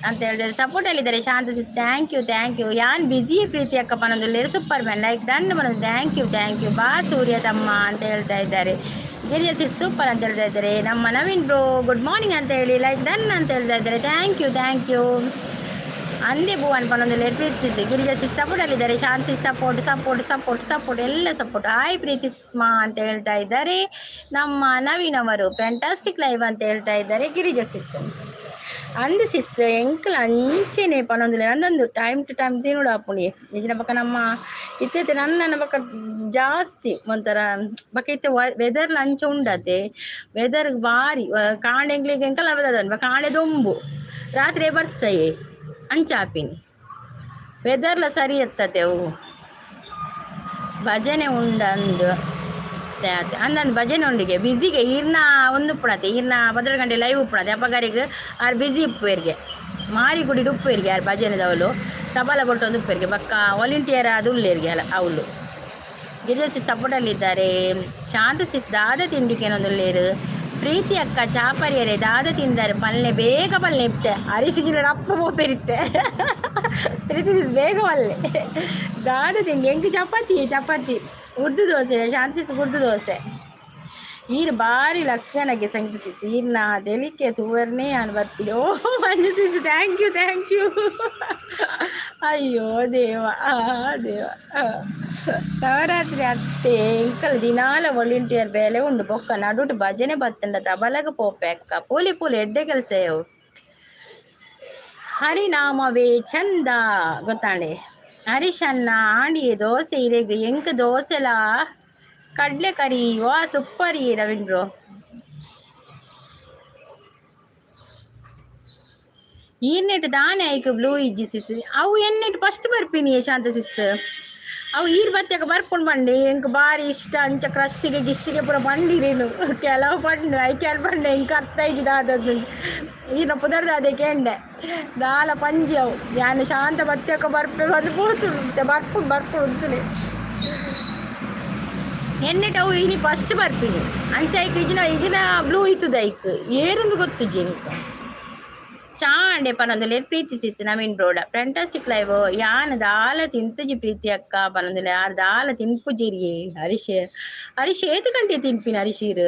ಅಂತ ಹೇಳ್ತಾರೆ. ಸಪೋರ್ಟ್ ಅಲ್ಲಿದ್ದಾರೆ Shanta sis. Thank you, thank you. ಯಾನ್ ಬಿಸಿ ಪ್ರೀತಿ ಅಕ್ಕ ಪನೊಂದು. ಸೂಪರ್ ಮ್ಯಾನ್ ಲೈಕ್ ಡನ್ ಬನ್ನೊಂದು. Thank you, thank you. ಬಾ ಸೂರ್ಯ ತಮ್ಮ ಅಂತ ಹೇಳ್ತಾ ಇದ್ದಾರೆ. ಗಿರಿಜಾ ಸಿಸ್ ಸೂಪರ್ ಅಂತ ಹೇಳ್ತಾ ಇದ್ದಾರೆ. ನಮ್ಮ ನವೀನ್ ಬ್ರೋ ಗುಡ್ ಮಾರ್ನಿಂಗ್ ಅಂತ ಹೇಳಿ ಲೈಕ್ ಡನ್ ಅಂತ ಹೇಳ್ತಾ ಇದ್ದಾರೆ. Thank you, thank you. ಅಂದೆ ಭುವನ್ ಪನೊಂದು. ಪ್ರೀತಿ ಸಿಸ್, ಗಿರಿಜಾ ಸಿಸ್ ಸಪೋರ್ಟ್ ಅಲ್ಲಿದ್ದಾರೆ. ಶಾಂತಿ ಸಪೋರ್ಟ್, ಸಪೋರ್ಟ್, ಸಪೋರ್ಟ್, ಸಪೋರ್ಟ್, ಎಲ್ಲ ಸಪೋರ್ಟ್. ಹಾಯ್ ಪ್ರೀತಿ ಸಿಸ್ಮಾ ಅಂತ ಹೇಳ್ತಾ ಇದ್ದಾರೆ ನಮ್ಮ ನವೀನ್ ಅವರು. ಫ್ಯಾಂಟಾಸ್ಟಿಕ್ ಲೈವ್ ಅಂತ ಹೇಳ್ತಾ ಇದ್ದಾರೆ ಗಿರಿಜಾ ಸಿಸ್. ಅಂದ್ ಸಿಸ್ ಎಂಕಲ್ ಅಂಚೆನೆ ಪನೊಂದಿಲ್ಲ. ನಂದೊಂದು ಟೈಮ್ ಟು ಟೈಮ್ ತಿನ್ನೋಡು ಆಪುಂಡು. ನಿಜನ ಬೊಕ ನಮ್ಮ ಇತ್ತೆ ನನ್ನ ಬೊಕ ಜಾಸ್ತಿ ಒಂಥರ ಬೊಕ ಇತ್ತೆ ವೆದರ್ಲ ಅಂಚ ಉಂಡತೆ. ವೆದರ್ ಬಾರಿ ಕಾಂಡೆ ಎಂಕ್ಲೆಗ್ ಎಂಕಲ್ ಬೊಕ ಕಾಂಡೆ ದೊಂಬು, ರಾತ್ರಿ ಬರ್ಸಯೆ ಅಂಚ ಆಪಿನಿ. ವೆದರ್ಲ ಸರಿ ಎತ್ತತೆ ಅವು. ಭಜನೆ ಉಂಡಂದು. ಅತ್ತೆ ಅತ್ತೆ ಅಂದಂದು ಭಜನೆ ಉಂಡಿಗೆ ಬ್ಯುಸಿಗೆ. ಈರ್ನ ಒಂದು ಉಪ್ಪುಣತೆ, ಈರ್ನ 12 ಗಂಟೆ ಲೈವ್ ಉಪ್ಪುಣತೆ. ಅಪ್ಪಗಾರಿಗೆ ಆರು ಬ್ಯುಸಿ ಉಪ್ಪುವೆರ್ಗೆ, ಮಾರಿಗುಡಿ ಉಪ್ಪುವೆರ್ಗೆ. ಆರು ಭಜನೆದವಳು ತಬಲ ಬೊಟ್ಟೊಂದು ಉಪ್ಪುವೆರ್ಗೆ. ಬಕ್ಕ ವಾಲಂಟಿಯರ್ ಅದು ಉಲ್ಲೇರ್ಗೆ ಅಲ್ಲ ಅವಳು. ಗಿರಿಜಾ ಸಿಸ್ ಸಪೋರ್ಟಲ್ಲಿದ್ದಾರೆ. ಶಾಂತ ಸಿಸ್ ದಾದ ತಿಂಡಿಕೇನೊಂದುಲ್ಲೇರು. ಪ್ರೀತಿ ಅಕ್ಕ, ಚಾಪರಿಯರೆ, ದಾದ ತಿಂದರೆ ಪಲ್ಲೆ? ಬೇಗ ಪಲ್ಲೆ ಇತ್ತೆ. ಹರೀಶ್ ಅಪ್ಪ ಪೋಪೆರಿತ್ತೆ. ಪ್ರೀತಿ ಸಿಸ್, ಬೇಗ ಪಲ್ಲೆ. ದಾದ ತಿಂಡಿ? ಎಂಕ್ ಚಪಾತಿ, ಚಪಾತಿ, ಉರ್ದು ದೋಸೆ. ಶಾಂತ ಸಿಸ್, ಉರ್ದು ದೋಸೆ. ಈರ್ ಬಾರಿ ಲಕ್ಷಣಗೆ ಸಂಗೀತ ಸಿಸ್, ಈರ್ನ ತೆಲಿಕೆ ತೂವರ್ನೇ ಯಾನ್ ಬರ್ಪಿನಿ. ಓ ಮಂಜು ಸಿಸ್, thank you, thank you. ಅಯ್ಯೋ ದೇವ, ಆ ದೇವ. ನವರಾತ್ರಿ ಅತ್ತೆ, ಎಂಕಲ್ ದಿನಾಲ ವಾಲಂಟಿಯರ್ ಬೇಲೆ ಉಂಡು. ಬೊಕ್ಕ ನಡುಟು ಭಜನೆ ಬತ್ತಂಡ ತಬಲಗ ಪೋಪೆ ಅಕ್ಕ. ಪೂಲಿ ಪೂಲಿ, ಎಡ್ಡೆ ಕೆಲಸ. ಯವು ಹರಿನಾಮವೇ ಚಂದ ಗೊತ್ತಾಂಡೆ. ಹರೀಶಣ್ಣ, ಆಂಡಿ ದೋಸೆ ಇರೆಗ್? ಎಂಕ್ ದೋಸೆಲಾ ಕಡ್ಲೆ ಕರಿ. ವಾ, ಸೂಪರ್ ನವೀನ್ ಬ್ರೋ. ಈರ್ನೆಟ್ ದಾನೆ ಐಕ್ ಬ್ಲೂ ಇಜ್ಜಿ ಸಿಸ್? ಅವು ಎನ್ನೆಟ್ ಫಸ್ಟ್ ಬರ್ಪಿನಿ ಶಾಂತ ಸಿಸ್. ಅವು ಈರ್ ಬತ್ತಕ ಬರ್ಪುಂಡು ಬಂಡಿ. ಎಂಕ್ ಬಾರಿ ಇಷ್ಟ. ಅಂಚ ಕ್ರಶ್ಗೆ ಗಿಶ್ಶಿಗೆ ಪೂರ ಬಂಡಿರೇನು ಕೆಲವು ಪಂಡು ಐಕ್ಯಾಲ್ ಪಂಡೆ. ಎಂಕ್ ಅರ್ಥ ಇಜ್ಜಿ ದಾದದ್ದು. ಈರ್ನ ಪುದರ್ದ ಅದೇ ಕೇಂಡೆ. ದಾಲ ಪಂಜಿ ಅವು. ಯಾನ್ ಶಾಂತ ಬತ್ತಕ ಬರ್ಪೆ ಬಂದು ಪೋತುಂಡು. ಬರ್ಪುಂಡು ಬರ್ಪುಂಡು ಉಂತುನೆ. ಎನ್ನೆಟ್ ಅವು ಇನಿ ಫಸ್ಟ್ ಬರ್ಪಿನಿ. ಅಂಚ ಐಕ್ ಇಜಿನ ಇಜಿನ ಬ್ಲೂ ಇತ್ತುದ ಐಕ್ ಏರುಂದು ಗೊತ್ತುಜಿ ಎಂಕ್. ಚಾಂಡೆ ಪನೊಂದುಲ್ಲೆರ್ ಪ್ರೀತಿ ಸಿಸ್. ನವೀನ್ ಬ್ರೋಡ ಫ್ಯಾಂಟಾಸ್ಟಿಕ್ ಲೈವ್. ಯಾನ್ ದಾಲ ತಿಂತುಜಿ ಪ್ರೀತಿ ಅಕ್ಕ ಪನೊಂದುಲ್ಲೆ. ಆರ್ ದಾಲ ತಿನ್ಪುಜಿರಿಯೇ ಹರೀಶ್. ಹರೀಶ್ ಏತ್ ಗಂಟೆ ತಿನ್ಪಿನ ಹರೀಶೀರ್?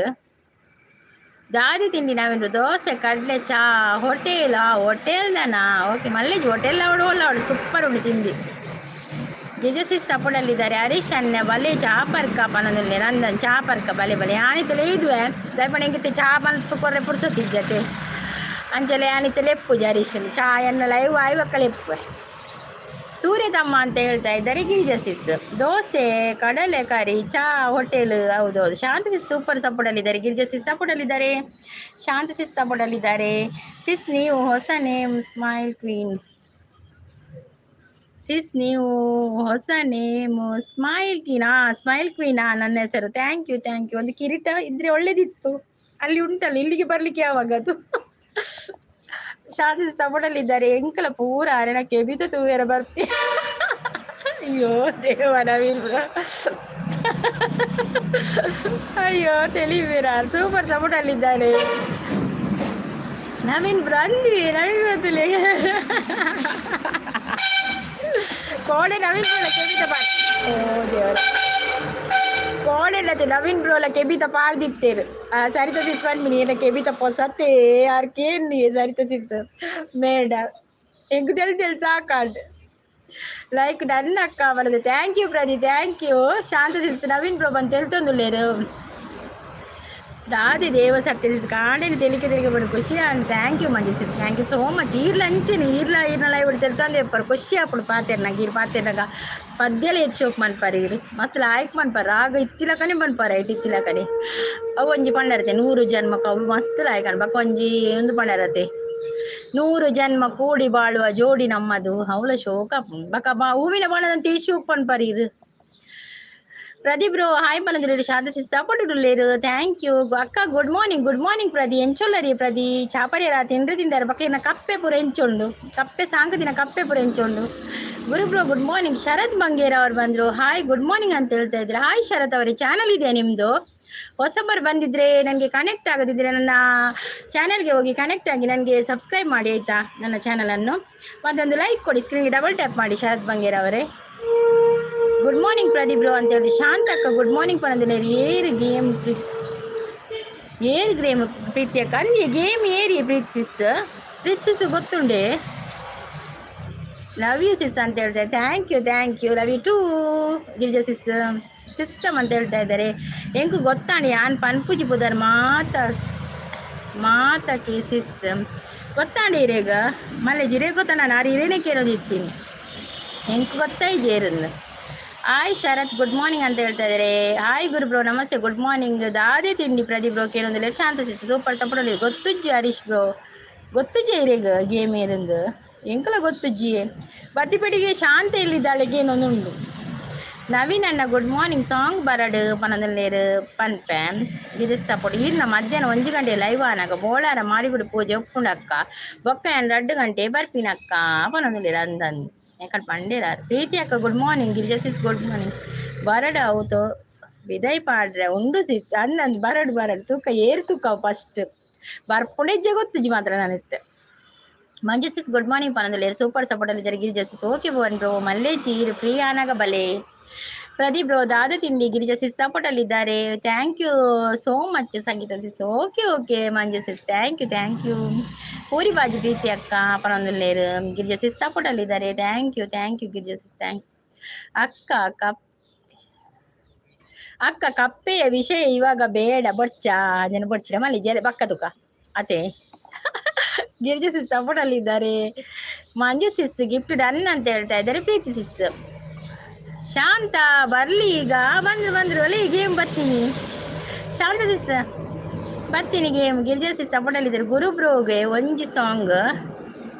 ದಾದಿ ತಿಂಡಿ ನವೀನ್? ದೋಸೆ, ಕಡಲೆ, ಚಾ. ಹೋಟೆಲ್, ಹೋಟೆಲ್ ದಾನಾ? ಓಕೆ ಮಲ್ಲೇಜ್. ಹೋಟೆಲ್ ಅವಳು ಒಲ್ಲ ಅವಳು. ಸೂಪರ್ ಉಂಡು ತಿಂಡಿ. ಗಿಜಸಿಸ್ ಸಪೋರ್ಟಲ್ಲಿದ್ದಾರೆ. ಹರೀಶ್ ಅಣ್ಣ ಬಲೆ ಚಾಪರ್ಕ ಪನೊಂದುಲ್ಲೆ ನಂದನ್. ಚಾಪರ್ಕ, ಬಲೆ ಬಲೆ. ಆನಿತಲೆ ಇದುವೆ ದಯಪಣ ಎಂಕಿತ್ತೆ ಚಾ ಮಲ್ಪು ಕೊರ್ರೆ ಪುರ್ಸೊತ್ತಿಜ್ಜತೆ. ಅಂಚಲೆ ಆನಿತ ಲೆಪ್ಪುಜಿ ಹರೀಶನ್ ಚಾಯನ್ನ. ಲೈವ್ ಆಯ್ವಕ್ಕ ಲೆಪ್ಪುವೆ. ಸೂರ್ಯತಮ್ಮ ಅಂತ ಹೇಳ್ತಾ ಇದ್ದಾರೆ ಗಿರಿಜಾ ಸಿಸ್. ದೋಸೆ, ಕಡಲೆ ಕರಿ, ಚಾ, ಹೋಟೆಲ್. ಹೌದೌದು. ಶಾಂತ ಸಿಸ್ ಸೂಪರ್ ಸಪೋರ್ಟಲ್ಲಿದ್ದಾರೆ. ಗಿರಿಜಾ ಸಿಸ್ ಸಪೋರ್ಟಲ್ಲಿದ್ದಾರೆ. ಶಾಂತ ಸಿಸ್ ಸಪೋರ್ಟಲ್ಲಿದ್ದಾರೆ. ಸಿಸ್, ನೀವು ಹೊಸ ನೇಮ್ ಸ್ಮೈಲ್ ಕ್ವೀನ್. ಸಿಸ್, ನೀವು ಹೊಸ ನೇಮ್ ಸ್ಮೈಲ್ ಕ್ವೀನಾ? ಸ್ಮೈಲ್ ಕ್ವೀನಾ ನನ್ನ ಹೆಸರು? Thank you, thank you. ಒಂದು ಕಿರೀಟ ಇದ್ರೆ ಒಳ್ಳೇದಿತ್ತು. ಅಲ್ಲಿ ಉಂಟಲ್ಲ, ಇಲ್ಲಿಗೆ ಬರ್ಲಿಕ್ಕೆ ಯಾವಾಗ ಅದು? ಶಾಂತಿ ಸಪೋರ್ಟಲ್ಲಿದ್ದಾರೆ. ಎಂಕಲ ಪೂರ ಅರೆನ ಕೆಬಿತ ತೂವೆರ ಬರ್ತಿ. ಅಯ್ಯೋ ದೇವ, ನವೀನ್ ಬ್ರೋ. ಅಯ್ಯೋ ತಿಳಿವೀರ. ಸೂಪರ್ ಸಪೋರ್ಟಲ್ಲಿದ್ದಾರೆ ನವೀನ್ ಬ್ರೋ. ಅಂದ್ವಿ ನವೀನ್ ಬ್ರೋ ತುಲೆ. ಕೋಡೆ ನವೀನ್ ಬ್ರೋಲ ಕೆಬಿತ ಪಾಡ್. ಓ ದೇವರ, ಕೋಡೆ ನವೀನ್ ಬ್ರೋಲ ಕೆಬಿತ ಪಾಡ್ದಿತ್ತೇರು. ಸರಿತಾ ಸಿಸ್ ಪನ್ಪಿನಿ, ಏನ ಕೆಬಿತ ಪೊಸತೆ ಆರ್ ಕೇನ್. ಸರಿತಾ ಸಿಸ್ ಮೇಡ, ಎಂಕ್ ತೆಲ್ ತೆಲ್ ಸಾಕಾಂಡ್. ಲೈಕ್ ಡನ್ ಅಕ್ಕ ಬರದೆ. Thank you Pradeep, thank you. Shanta sis, Naveen bro ಬಂದು ತೆಲ್ತೊಂದುಲ್ಲೇರು. ದಾದಿ ದೇವ ಸತ್ಯ ಸಿಸ್, ಕಾಂಡೆನಿ ತೆಲಿಕೆ ತೆಲಿಕೆ ಬಡ ಖುಷಿ and. Thank you Manju sis, thank you so much. ಈರ್ಲ ಅಂಚೆನೆ ಈರ್ಲ ಈರ್ನ ಲೈವ್ ತೆಲ್ತೊಂದು ಎಪ್ಪರು. ಖುಷಿ ಆಪುಂಡು ಪಾತೆರ್ನಾಗ. ಈರ್ ಪಾತೆರ್ನಾಗ ಪದ್ಯಲ ಏತ್ ಶೋಕ್ ಮನ್ಪಾರ ಈರ್. ಮಸ್ತ್ ಲಾಯ್ಕ್ ಮನ್ಪಾರ. ರಾಗ ಇತ್ತಿಲಕನೆ ಮನ್ಪಾರ, ಐಟ್ ಇತ್ತಿಲಕನೆ. ಅವು ಒಂಜಿ ಪಂಡರತೆ, ನೂರು ಜನ್ಮಕ್ಕೆ. ಅವು ಮಸ್ತ್ ಲಾಯ್ಕ್ ಬೊಕ್ಕ ಒಂಜಿ ಒಂದು ಪಂಡರತೆ, ನೂರು ಜನ್ಮ ಕೂಡಿ ಬಾಳುವ ಜೋಡಿ ನಮ್ಮದು. ಅವಳ ಶೋಕ ಬಕ ಬಾ ಹೂವಿನ ಬಾಣದಂತೆ ಶೋಕ್ ಪನ್ಪಾರ ಈರ್. ಪ್ರದೀಪ್ ಬ್ರೋ ಹಾಯ್ ಪನೊಂದುಲ್ಲೆರ್. ಶಾಂತ ಸಿಸ್ ಸಪೋರ್ಟ್ ಉಲ್ಲೇರು. Thank you ಅಕ್ಕ. Good morning, good morning Pradi. ಎಂಚೊಲ್ಲರಿ ಪ್ರದಿ? ಚಾಪರಿಯರ ತಿಂಡ್ರೆ ತಿಂದಾರ? ಬಕ್ಕ ಇನ್ನ ಕಪ್ಪೆ ಪೂರ ಎಂಚೊಂಡು? ಕಪ್ಪೆ ಸಾಂಕದಿನ ಕಪ್ಪೆ ಪೂರ ಎಂಚೊಂಡು? Guru bro, good morning. Sharath Bangera ಅವ್ರು ಬಂದ್ರು. ಹಾಯ್, ಗುಡ್ ಮಾರ್ನಿಂಗ್ ಅಂತ ಹೇಳ್ತಾ ಇದ್ರೆ. ಹಾಯ್ ಶರತ್ ಅವರೇ. ಚಾನಲ್ ಇದೆಯಾ ನಿಮ್ದು? ಹೊಸಬರು ಬಂದಿದ್ರೆ, ನನಗೆ ಕನೆಕ್ಟ್ ಆಗದಿದ್ರೆ ನನ್ನ ಚಾನಲ್ಗೆ ಹೋಗಿ ಕನೆಕ್ಟ್ ಆಗಿ ನನಗೆ ಸಬ್ಸ್ಕ್ರೈಬ್ ಮಾಡಿ, ಆಯಿತಾ? ನನ್ನ ಚಾನಲನ್ನು ಮತ್ತೊಂದು ಲೈಕ್ ಕೊಡಿ. ಸ್ಕ್ರೀನ್ಗೆ ಡಬಲ್ ಟ್ಯಾಪ್ ಮಾಡಿ ಶರತ್ ಬಂಗೇರ್ ಅವರೇ. ಗುಡ್ ಮಾರ್ನಿಂಗ್ ಪ್ರದೀಪ್ ಬ್ರೋ ಅಂತ ಹೇಳಿ. ಶಾಂತ ಅಕ್ಕ ಗುಡ್ ಮಾರ್ನಿಂಗ್ ಪನೊಂದುಲ್ಲೆರ್. ಏರು ಗೇಮ್, ಏರು ಗೇಮ್ ಪ್ರೀತಿ ಅಕ್ಕ ಅಂದಿ? ಗೇಮ್ ಏರಿ ಪ್ರೀತಿ ಸಿಸ್? ಪ್ರೀತಿ ಸಿಸ್ ಗೊತ್ತುಂಡೆ. ಲವ್ you sis ಅಂತ ಹೇಳ್ತಾರೆ. Thank you, thank you, love you too. Girija sis system ಅಂತ ಹೇಳ್ತಾ ಇದ್ದಾರೆ. ಎಂಕು ಗೊತ್ತಾಣಿ, ಯಾನ್ ಪನ್ಪುಜಿ ಪುದರ್ ಮಾತ ಮಾತಕ್ಕೆ ಸಿಸ್ ಗೊತ್ತಾಂಡಿ. ಇರೇಗ ಮಲ್ಲೆ ಜಿರೆ ಗೊತ್ತ? ನಾನು ಆರು ಇರೇನೆ ಕೇಳೋದು ಇತ್ತೀನಿ. ಎಂಕು ಗೊತ್ತಾಯಿ ಜೇರನ್ನು. ಹಾಯ್ ಶರತ್, ಗುಡ್ ಮಾರ್ನಿಂಗ್ ಅಂತ ಹೇಳ್ತಾ ಇದ್ದಾರೆ. ಹಾಯ್ ಗುರು ಬ್ರೋ, ನಮಸ್ತೆ, ಗುಡ್ ಮಾರ್ನಿಂಗ್. ದಾದೆ ತಿಂಡಿ ಪ್ರದೀಪ್ ಬ್ರೋ ಕೇಳೊಂದಿಲ್ಲ. Shanta sis super support. ಗೊತ್ತುಜ್ಜಿ ಹರೀಶ್ ಬ್ರೋ, ಗೊತ್ತುಜ್ಜಿ ಇರೇಗ ಗೇಮ್ ಏರಂದು? ಎಂಕಲ ಗೊತ್ತುಜ್ಜಿ. ಬತ್ತಿಪೆಟ್ಟಿಗೆ ಶಾಂತ ಎಲ್ಲಿದ್ದಾಳೆ? ಏನೊಂದು ಉಂಡು. ನವೀನ್ ಅಣ್ಣ ಗುಡ್ ಮಾರ್ನಿಂಗ್. ಸಾಂಗ್ ಬರಡು ಪನದಲ್ಲೇರು ಪನ್ಪೆ. ಗಿರಿಜ ಸಪೋರ್ಟ್. ಈರ್ನ ಮಧ್ಯಾಹ್ನ 1 ಗಂಟೆ ಲೈವ್ ಆನಾಗ ಬೋಳಾರ ಮಾರಿಗುಡಿ ಪೂಜೆ ಉಪ್ಪುಂಡಕ್ಕ, ಬೊಕ್ಕ ಯಾನ್ 2 ಗಂಟೆ ಬರ್ಪಿನಕ್ಕ ಪನೊಂದುಲ್ಲೆರ್. ಅಂದಂದು ಯಾಕಂಡ್ ಪಂಡೇರಾರ್. ಪ್ರೀತಿ ಅಕ್ಕ good morning. Girija sis good morning. ಬರಡು ಅವತು ಬಿದೈ ಪಾಡ್ರೆ ಉಂಡು ಸಿಸ್. ಅಂದಂದು ಬರಡು ಬರಡು ತೂಕ ಏರು ತೂಕ ಫಸ್ಟ್ ಬರ್ಪುಂಡೆಜ್ಜೆ ಗೊತ್ತುಜಿ ಮಾತ್ರ ನಾನಿತ್ತೆ. ಮಂಜು ಸಿಸ್ ಗುಡ್ ಮಾರ್ನಿಂಗ್ ಪನೊಂದುಲ್ಲೆರ್. ಸೂಪರ್ ಸಪೋರ್ಟ್ ಅಲ್ಲಿ Girija sis. Okay Bhuvan bro. ಮಲ್ಲೇಜಿ ಈರ್ ಫ್ರೀ ಆನಾಗ ಬಲೆ. ಪ್ರದೀಪ್ ಬ್ರೋ, ದಾದ ತಿಂಡಿ? ಗಿರಿಜಾ ಸಿಸ್ ಸಪೋರ್ಟ್ ಅಲ್ಲಿ ಇದ್ದಾರೆ. Thank you so much Sangeetha sis. Okay okay Manju sis, thank you, thank you. Puri bhaji ಪ್ರೀತಿ ಅಕ್ಕ ಪನೊಂದುಲ್ಲೆರ್. ಗಿರಿಜಾ ಸಿಸ್ ಸಪೋರ್ಟ್ ಅಲ್ಲಿ ಇದ್ದಾರೆ. Thank you, thank you Girija sis, thank. ಅಕ್ಕ ಕಪ್ ಅಕ್ಕ, ಕಪ್ಪೆಯ ವಿಷಯ ಇವಾಗ ಬೇಡ ಬೊಚ್ಚ ಜನ ಬೊಚ್ಚಿರ ಮಲ್ಲಿ ಜಲೆ ಬಕ್ಕ ತುಕ ಅತೆ. ಗಿರಿಜಾ ಸಿಸ್ ಸಪೋರ್ಟ್ ಅಲ್ಲಿ ಇದ್ದಾರೆ. ಮಂಜು ಸಿಸ್ ಗಿಫ್ಟ್ ಡನ್ ಅಂತ ಹೇಳ್ತಾ ಇದ್ದಾರೆ. ಪ್ರೀತಿ ಸಿಸ್. ಶಾಂತ ಬರ್ಲಿ ಈಗ. ಬಂದ್ರು ಬಂದ್ರು ಅಲ್ಲಿ. ಗೇಮ್ ಬರ್ತೀನಿ ಶಾಂತ ಸಿಸ್, ಬರ್ತೀನಿ ಗೇಮ್. ಗಿರಿಜಾ ಸಿಸ್ ಸಪೋರ್ಟ್ ಅಲ್ಲಿ ಇದ್ದಾರೆ. ಗುರು ಬ್ರೋಗೆ ಒಂಜಿ ಸಾಂಗ್.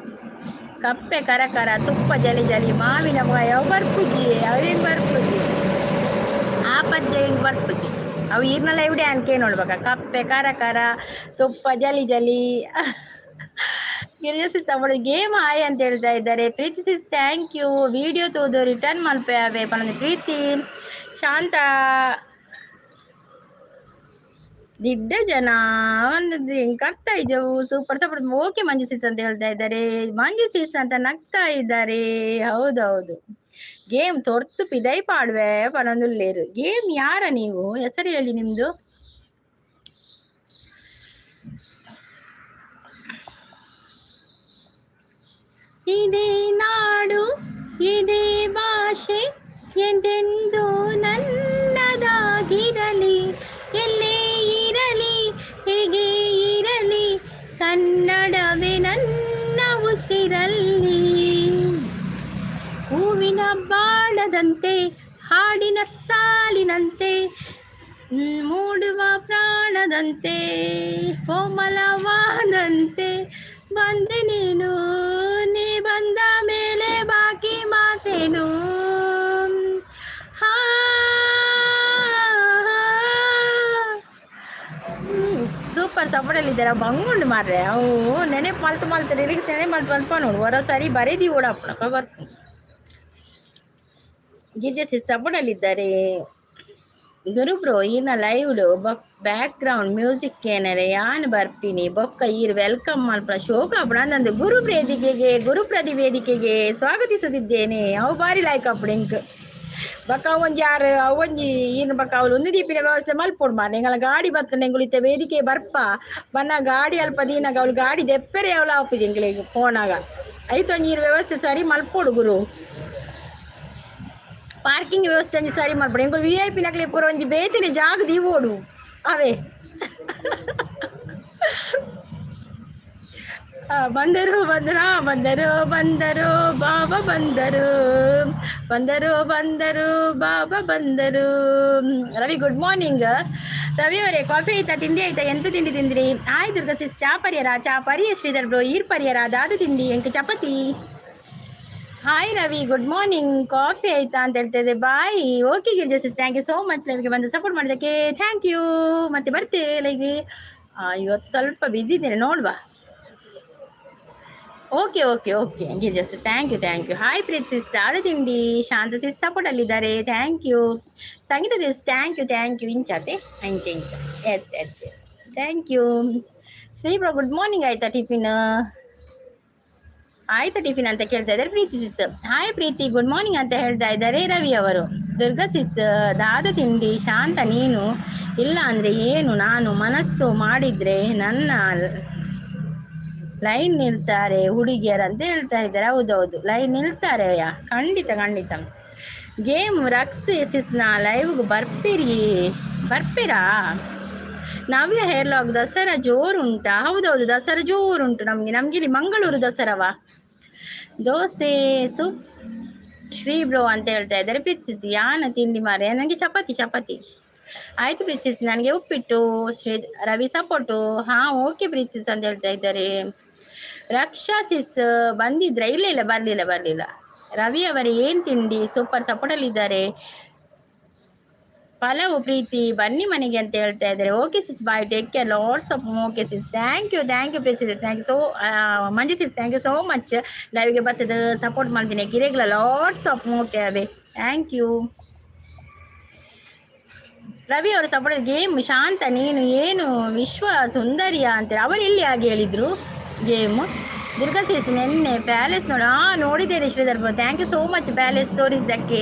ಕಪ್ಪೆ ಕರ ಕರ, ತುಪ್ಪ ಜಲಿ ಜಲಿ, ಮಾವಿನ ಬಾಯ ಬರ್ಪುಜಿ. ಅವೇನು ಬರ್ಪುಜಿ? ಆ ಪದ್ಯ ಹಿಂಗೆ ಬರ್ಪುಜಿ. ಅವು ಈರ್ನೆಲ್ಲ ಇವಿಡೆ ಅನ್ಕೆ ನೋಡ್ಬೇಕ. ಕಪ್ಪೆ ಕರ ಕರ, ತುಪ್ಪ ಜಲಿ ಜಲಿ. ಗಿರಿಜಾ ಸಿಸ್ ಅವಳು ಗೇಮ್ ಹಾಯ್ ಅಂತ ಹೇಳ್ತಾ ಇದ್ದಾರೆ. ಪ್ರೀತಿ ಸಿಸ್ thank you. Video ತೋದು ರಿಟರ್ನ್ ಮಲ್ಪೆ ಅವೆ ಪನೊಂದು ಪ್ರೀತಿ. ಶಾಂತ ದಿಡ್ಡ ಜನ ಒಂದು ಕರ್ತಾ ಇದ್ದವು. Super super. ಓಕೆ ಮಂಜು ಸಿಸ್ ಅಂತ ಹೇಳ್ತಾ ಇದ್ದಾರೆ. ಮಂಜು ಸಿಸ್ ಅಂತ ನಗ್ತಾ ಇದ್ದಾರೆ. ಹೌದೌದು. ಗೇಮ್ ತೊರ್ತು ಪಿದೈ ಪಾಡುವೆ ಪನೊಂದುಲ್ಲೇರು. ಗೇಮ್ ಯಾರ ನೀವು? ಹೆಸರು ಹೇಳಿ ನಿಮ್ದು. ಇದೇ ನಾಡು, ಇದೇ ಭಾಷೆ ಎಂದೆಂದು ನನ್ನದಾಗಿರಲಿ. ಎಲ್ಲೇ ಇರಲಿ, ಹೇಗೆ ಇರಲಿ, ಕನ್ನಡವೇ ನನ್ನ ಉಸಿರಲ್ಲಿ. ಹೂವಿನ ಬಾಣದಂತೆ, ಹಾಡಿನ ಸಾಲಿನಂತೆ, ಮೂಡುವ ಪ್ರಾಣದಂತೆ, ಕೋಮಲವಾದಂತೆ ಬಂದೆ ನೀನು. ನೀ ಬಂದ ಮೇಲೆ ಬಾಕಿ ಮಾತೇನು? ಹಾ, ಸೂಪರ್ ಸಪೋರ್ಟಲ್ಲಿದ್ದಾರೆ. ಬಂಗುಂಡು ಮಾರ್ರೆ. ಅವು ನೆನೆ ಮಲ್ತು ಮಲ್ತು ಲಿರಿಕ್ಸ್ ನೆನೆ ಮಲ್ತು ಮಲ್ಪ ನೋಡು. ಹೊರ ಸರಿ ಬರೀದಿ ಓಡಪ್ಪನಪ್ಪ ಬರ್ಪು. ಗಿರಿಜಾ ಸಿಸ್ ಸಪೋರ್ಟಲ್ಲಿದ್ದಾರೆ. ಗುರು ಬ್ರೋ, ಈರ್ನ ಲೈವ್ ಬ್ಯಾಕ್ ಗ್ರೌಂಡ್ ಮ್ಯೂಸಿಕ್ ಏನರೆ ಯಾನ್ ಬರ್ಪಿನಿ. ಬೊಕ್ಕ ಈರ್ welcome ಮಲ್ಪ ಶೋಕ ಅಪ್ಪಡ ನಂದು. ಗುರು ವೇದಿಕೆಗೆ, ಗುರುಪ್ರದಿ ವೇದಿಕೆಗೆ ಸ್ವಾಗತಿಸುತ್ತಿದ್ದೇನೆ. ಅವು ಬಾರಿ ಲೈಕ್ ಅಪ್ಪಡು ಇಂಕ್. ಬೊಕ್ಕ ಒಂಜಿ ಆರು ಅವು ಒಂಜಿ ಈರ್ನ ಬೊಕ್ಕ ಅವ್ಲು ಒಂದು ದೀಪಿನ ವ್ಯವಸ್ಥೆ ಮಲ್ಪೊಡು ಮಾರ್ರೆ. ಎಂಗಳ ಗಾಡಿ ಬತ್ತನೆ ಎಂಕುಲು ವೇದಿಕೆ ಬರ್ಪ ಬನ್ನ ಗಾಡಿ ಅಲ್ಪ ದೀನಾಗ ಅವ್ಲು ಗಾಡಿ ದೆಪ್ಪೆರೆ ಅವಳು ಆಪುಜಿ ಎಂಕ್ಲೆಗ್ ಪೋನಾಗ. ಐತ ಒಂಜಿ ಈರ್ ವ್ಯವಸ್ಥೆ ಸರಿ ಮಲ್ಪೊಡು ಗುರು. ಪಾರ್ಕಿಂಗ್ ವ್ಯವಸ್ಥೆ ಒಂಜಿ ಸರಿ ಮಲ್ಪೊಡು. ಎಂಕುಲು ವಿಐಪಿ ನಕ್ಲೆ ಪೂರ ಒಂಜಿ ಬೇತಿನ ಜಾಗ ದೀವೋಡು ಅವೇ. ಬಂದರು ಬಂದರು ಬಂದರು ಬಂದರು ಬಾಬಾ ಬಂದರು, ಬಂದರು ಬಂದರು ಬಾಬಾ ಬಂದರು. ರವಿ ಗುಡ್ ಮಾರ್ನಿಂಗ್. ರವಿ ಅವರೇ, ಕಾಫಿ ಆಯ್ತಾ? ತಿಂಡಿ ಆಯ್ತಾ? ಎಂತ ತಿಂಡಿ ತಿಂದ್ರಿ? ಆಯ್ ದುರ್ಗಾ ಸಿಸ್, ಚಾ ಪರಿಯರ? ಚಾ ಪರಿಯ. ಶ್ರೀಧರ್ ಬ್ರೋ, ಈರ್ ಪರಿಯರ? ದಾದ ತಿಂಡಿ? ಎಂಕ್ ಚಪಾತಿ. Hi Ravi, good morning. Coffee ಆಯ್ತಾ ಅಂತ ಹೇಳ್ತಾ. Bye. Okay Girija sis, thank you so much. ಲೈವ್ಗೆ ಬಂದು ಸಪೋರ್ಟ್ ಮಾಡಿದ್ದಕ್ಕೆ thank you. ಮತ್ತೆ ಬರ್ತೇವೆ ಲೈವ್ಗೆ. ಇವತ್ತು ಸ್ವಲ್ಪ ಬ್ಯುಸಿ ಇದ್ದೇನೆ, ನೋಡುವ. Okay okay okay Girija sis, thank you, thank you. Hi Preeth sis, ದಾದ ತಿಂಡಿ? ಶಾಂತ ಸಿಸ್ ಸಪೋರ್ಟ್ ಅಲ್ಲಿದ್ದಾರೆ. Thank you. Sangeetha sis, thank you, thank you. ಇಂಚಾತೆ ಅಂಚೆ ಇಂಚ. Yes S S, thank you. Shri bro, good morning. ಆಯ್ತಾ ಟಿಫಿನ್? ಆಯ್ತಾ ಟಿಫಿನ್ ಅಂತ ಕೇಳ್ತಾ ಇದ್ದಾರೆ ಪ್ರೀತಿ ಸಿಸ್. ಹಾಯ್ ಪ್ರೀತಿ, ಗುಡ್ ಮಾರ್ನಿಂಗ್ ಅಂತ ಹೇಳ್ತಾ ಇದ್ದಾರೆ ರವಿ ಅವರು. ದುರ್ಗಾ ಸಿಸ್, ದಾದ ತಿಂಡಿ? ಶಾಂತ, ನೀನು ಇಲ್ಲ ಅಂದ್ರೆ ಏನು? ನಾನು ಮನಸ್ಸು ಮಾಡಿದ್ರೆ ನನ್ನ ಲೈನ್ ನಿಲ್ತಾರೆ ಹುಡುಗಿಯರು ಅಂತ ಹೇಳ್ತಾ ಇದ್ದಾರೆ. ಹೌದೌದು, ಲೈನ್ ನಿಲ್ತಾರೆ ಯಾ, ಖಂಡಿತ ಖಂಡಿತ. ಗೇಮ್ ರಕ್ಸ್ ಸಿಸ್ನ ಲೈವ್ಗೆ ಬರ್ಪಿರಿ, ಬರ್ಪಿರಾ? ನವ್ಯ ಹೇರ್ಲಾಗ್, ದಸರಾ ಜೋರುಂಟಾ? ಹೌದೌದು, ದಸರಾ ಜೋರುಂಟು ನಮಗೆ. ನಮ್ಗೆ ಇಲ್ಲಿ ಮಂಗಳೂರು ದಸರಾವಾ. ದೋಸೆ ಸೂಪ್ ಶ್ರೀ ಬ್ರೋ ಅಂತ ಹೇಳ್ತಾ ಇದ್ದಾರೆ ಪ್ರೀತಿ ಸಿಸ್. ಯಾನ ತಿಂಡಿ ಮಾರೆ? ನನಗೆ ಚಪಾತಿ ಚಪಾತಿ. ಆಯ್ತು ಪ್ರೀತಿ ಸಿಸ್, ನನಗೆ ಉಪ್ಪಿಟ್ಟು. ಶ್ರೀ ರವಿ ಸಪೋರ್ಟು. ಹಾಂ, ಓಕೆ ಪ್ರೀತಿ ಸಿಸ್ ಅಂತ ಹೇಳ್ತಾ ಇದ್ದಾರೆ. ರಕ್ಷಾ ಸಿಸ್ ಬಂದಿದ್ರ? ಇಲ್ಲ ಇಲ್ಲ, ಬರಲಿಲ್ಲ ಬರಲಿಲ್ಲ. ರವಿ ಅವರೇ, ಏನು ತಿಂಡಿ? ಸೂಪರ್ ಸಪೋರ್ಟಲ್ಲಿದ್ದಾರೆ. ಪಲವು ಪ್ರೀತಿ ಬನ್ನಿ ಮನೆಗೆ ಅಂತ ಹೇಳ್ತಾ ಇದ್ದಾರೆ. Okay sis, bye, take care, lots of. Okay sis, thank you, thank you Preethi, thank you so Manju sis, thank you so much. ಲೈವ್ಗೆ ಬರ್ತದೆ ಸಪೋರ್ಟ್ ಮಾಡ್ತೀನಿ ಗಿರೆಗಳ ಲಾಟ್ಸ್ ಆಫ್ ಮೋಕೆ ಅವೇ. Thank you. Ravi ಅವರು ಸಪೋರ್ಟ್ ಗೇಮ್. ಶಾಂತ ನೀನು ಏನು ವಿಶ್ವ ಸುಂದರಿಯ ಅಂತೇಳಿ ಅವರು ಎಲ್ಲಿ ಹಾಗೆ ಹೇಳಿದ್ರು ಗೇಮು. ದುರ್ಗಾ ಸಿಸ್, ನಿನ್ನೆ ಪ್ಯಾಲೇಸ್ ನೋಡು. ಹಾಂ, ನೋಡಿದ್ದೇನೆ Sridhar. Thank you so much palace ತೋರಿಸಿದ್ದಕ್ಕೆ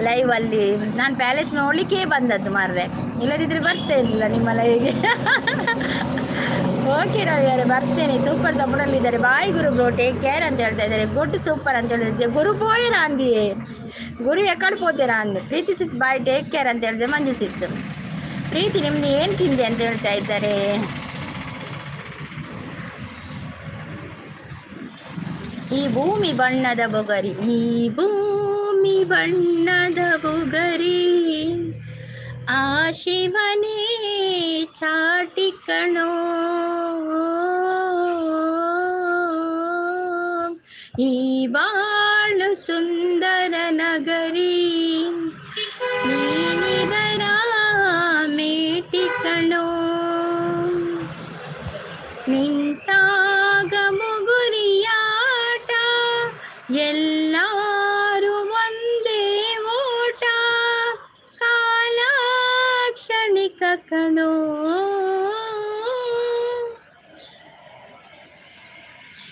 ಲೈವಲ್ಲಿ. ನಾನು ಪ್ಯಾಲೇಸ್ ನೋಡಲಿಕ್ಕೆ ಬಂದದ್ದು ಮಾರ್ರೆ, ಇಲ್ಲದಿದ್ದರೆ ಬರ್ತಾ ಇರಲಿಲ್ಲ ನಿಮ್ಮ ಲೈವ್ಗೆ. ಓಕೆ ರವಿ ಅವರೇ, ಬರ್ತೇನೆ. ಸೂಪರ್ ಸಪೋರ್ಟಲ್ಲಿದ್ದಾರೆ. ಬಾಯ್ ಗುರು ಬ್ರೋ, ಟೇಕ್ ಕೇರ್ ಅಂತ ಹೇಳ್ತಾ ಇದ್ದಾರೆ. ಗುಡ್, ಸೂಪರ್ ಅಂತ ಹೇಳಿದ್ದೆ. ಗುರು ಪೋಯರ ಅಂದಿಯೇ, ಗುರು ಎಕ್ಕಡೆ ಪೋತೀರಾ ಅಂದು. ಪ್ರೀತಿ ಸಿಸ್, ಬಾಯ್, ಟೇಕ್ ಕೇರ್ ಅಂತ ಹೇಳಿದೆ. ಮಂಜು ಸಿಸ್, ಪ್ರೀತಿ ನಿಮ್ದು ಏನು ತಿಂದೆ ಅಂತ ಹೇಳ್ತಾ ಇದ್ದಾರೆ. ಈ ಭೂಮಿ ಬಣ್ಣದ ಬೊಗರಿ, ಈ ಭೂಮಿ ಬಣ್ಣದ ಬೊಗರಿ, ಆ ಶಿವನೇ ಚಾಟಿ ಕಣೋ. ಈ ಬಾಳು ಸುಂದರ ನಗರಿ, ನೀನಿದರ ಮೇಟಿ ಕಣೋ. ನಿಂತಾಗ ಮುಗುರಿಯಾಟ, ಎಲ್ಲಾರು ಒಂದೇ ಓಟ, ಕಾಲಾಕ್ಷಣಿಕ ಕಣೋ.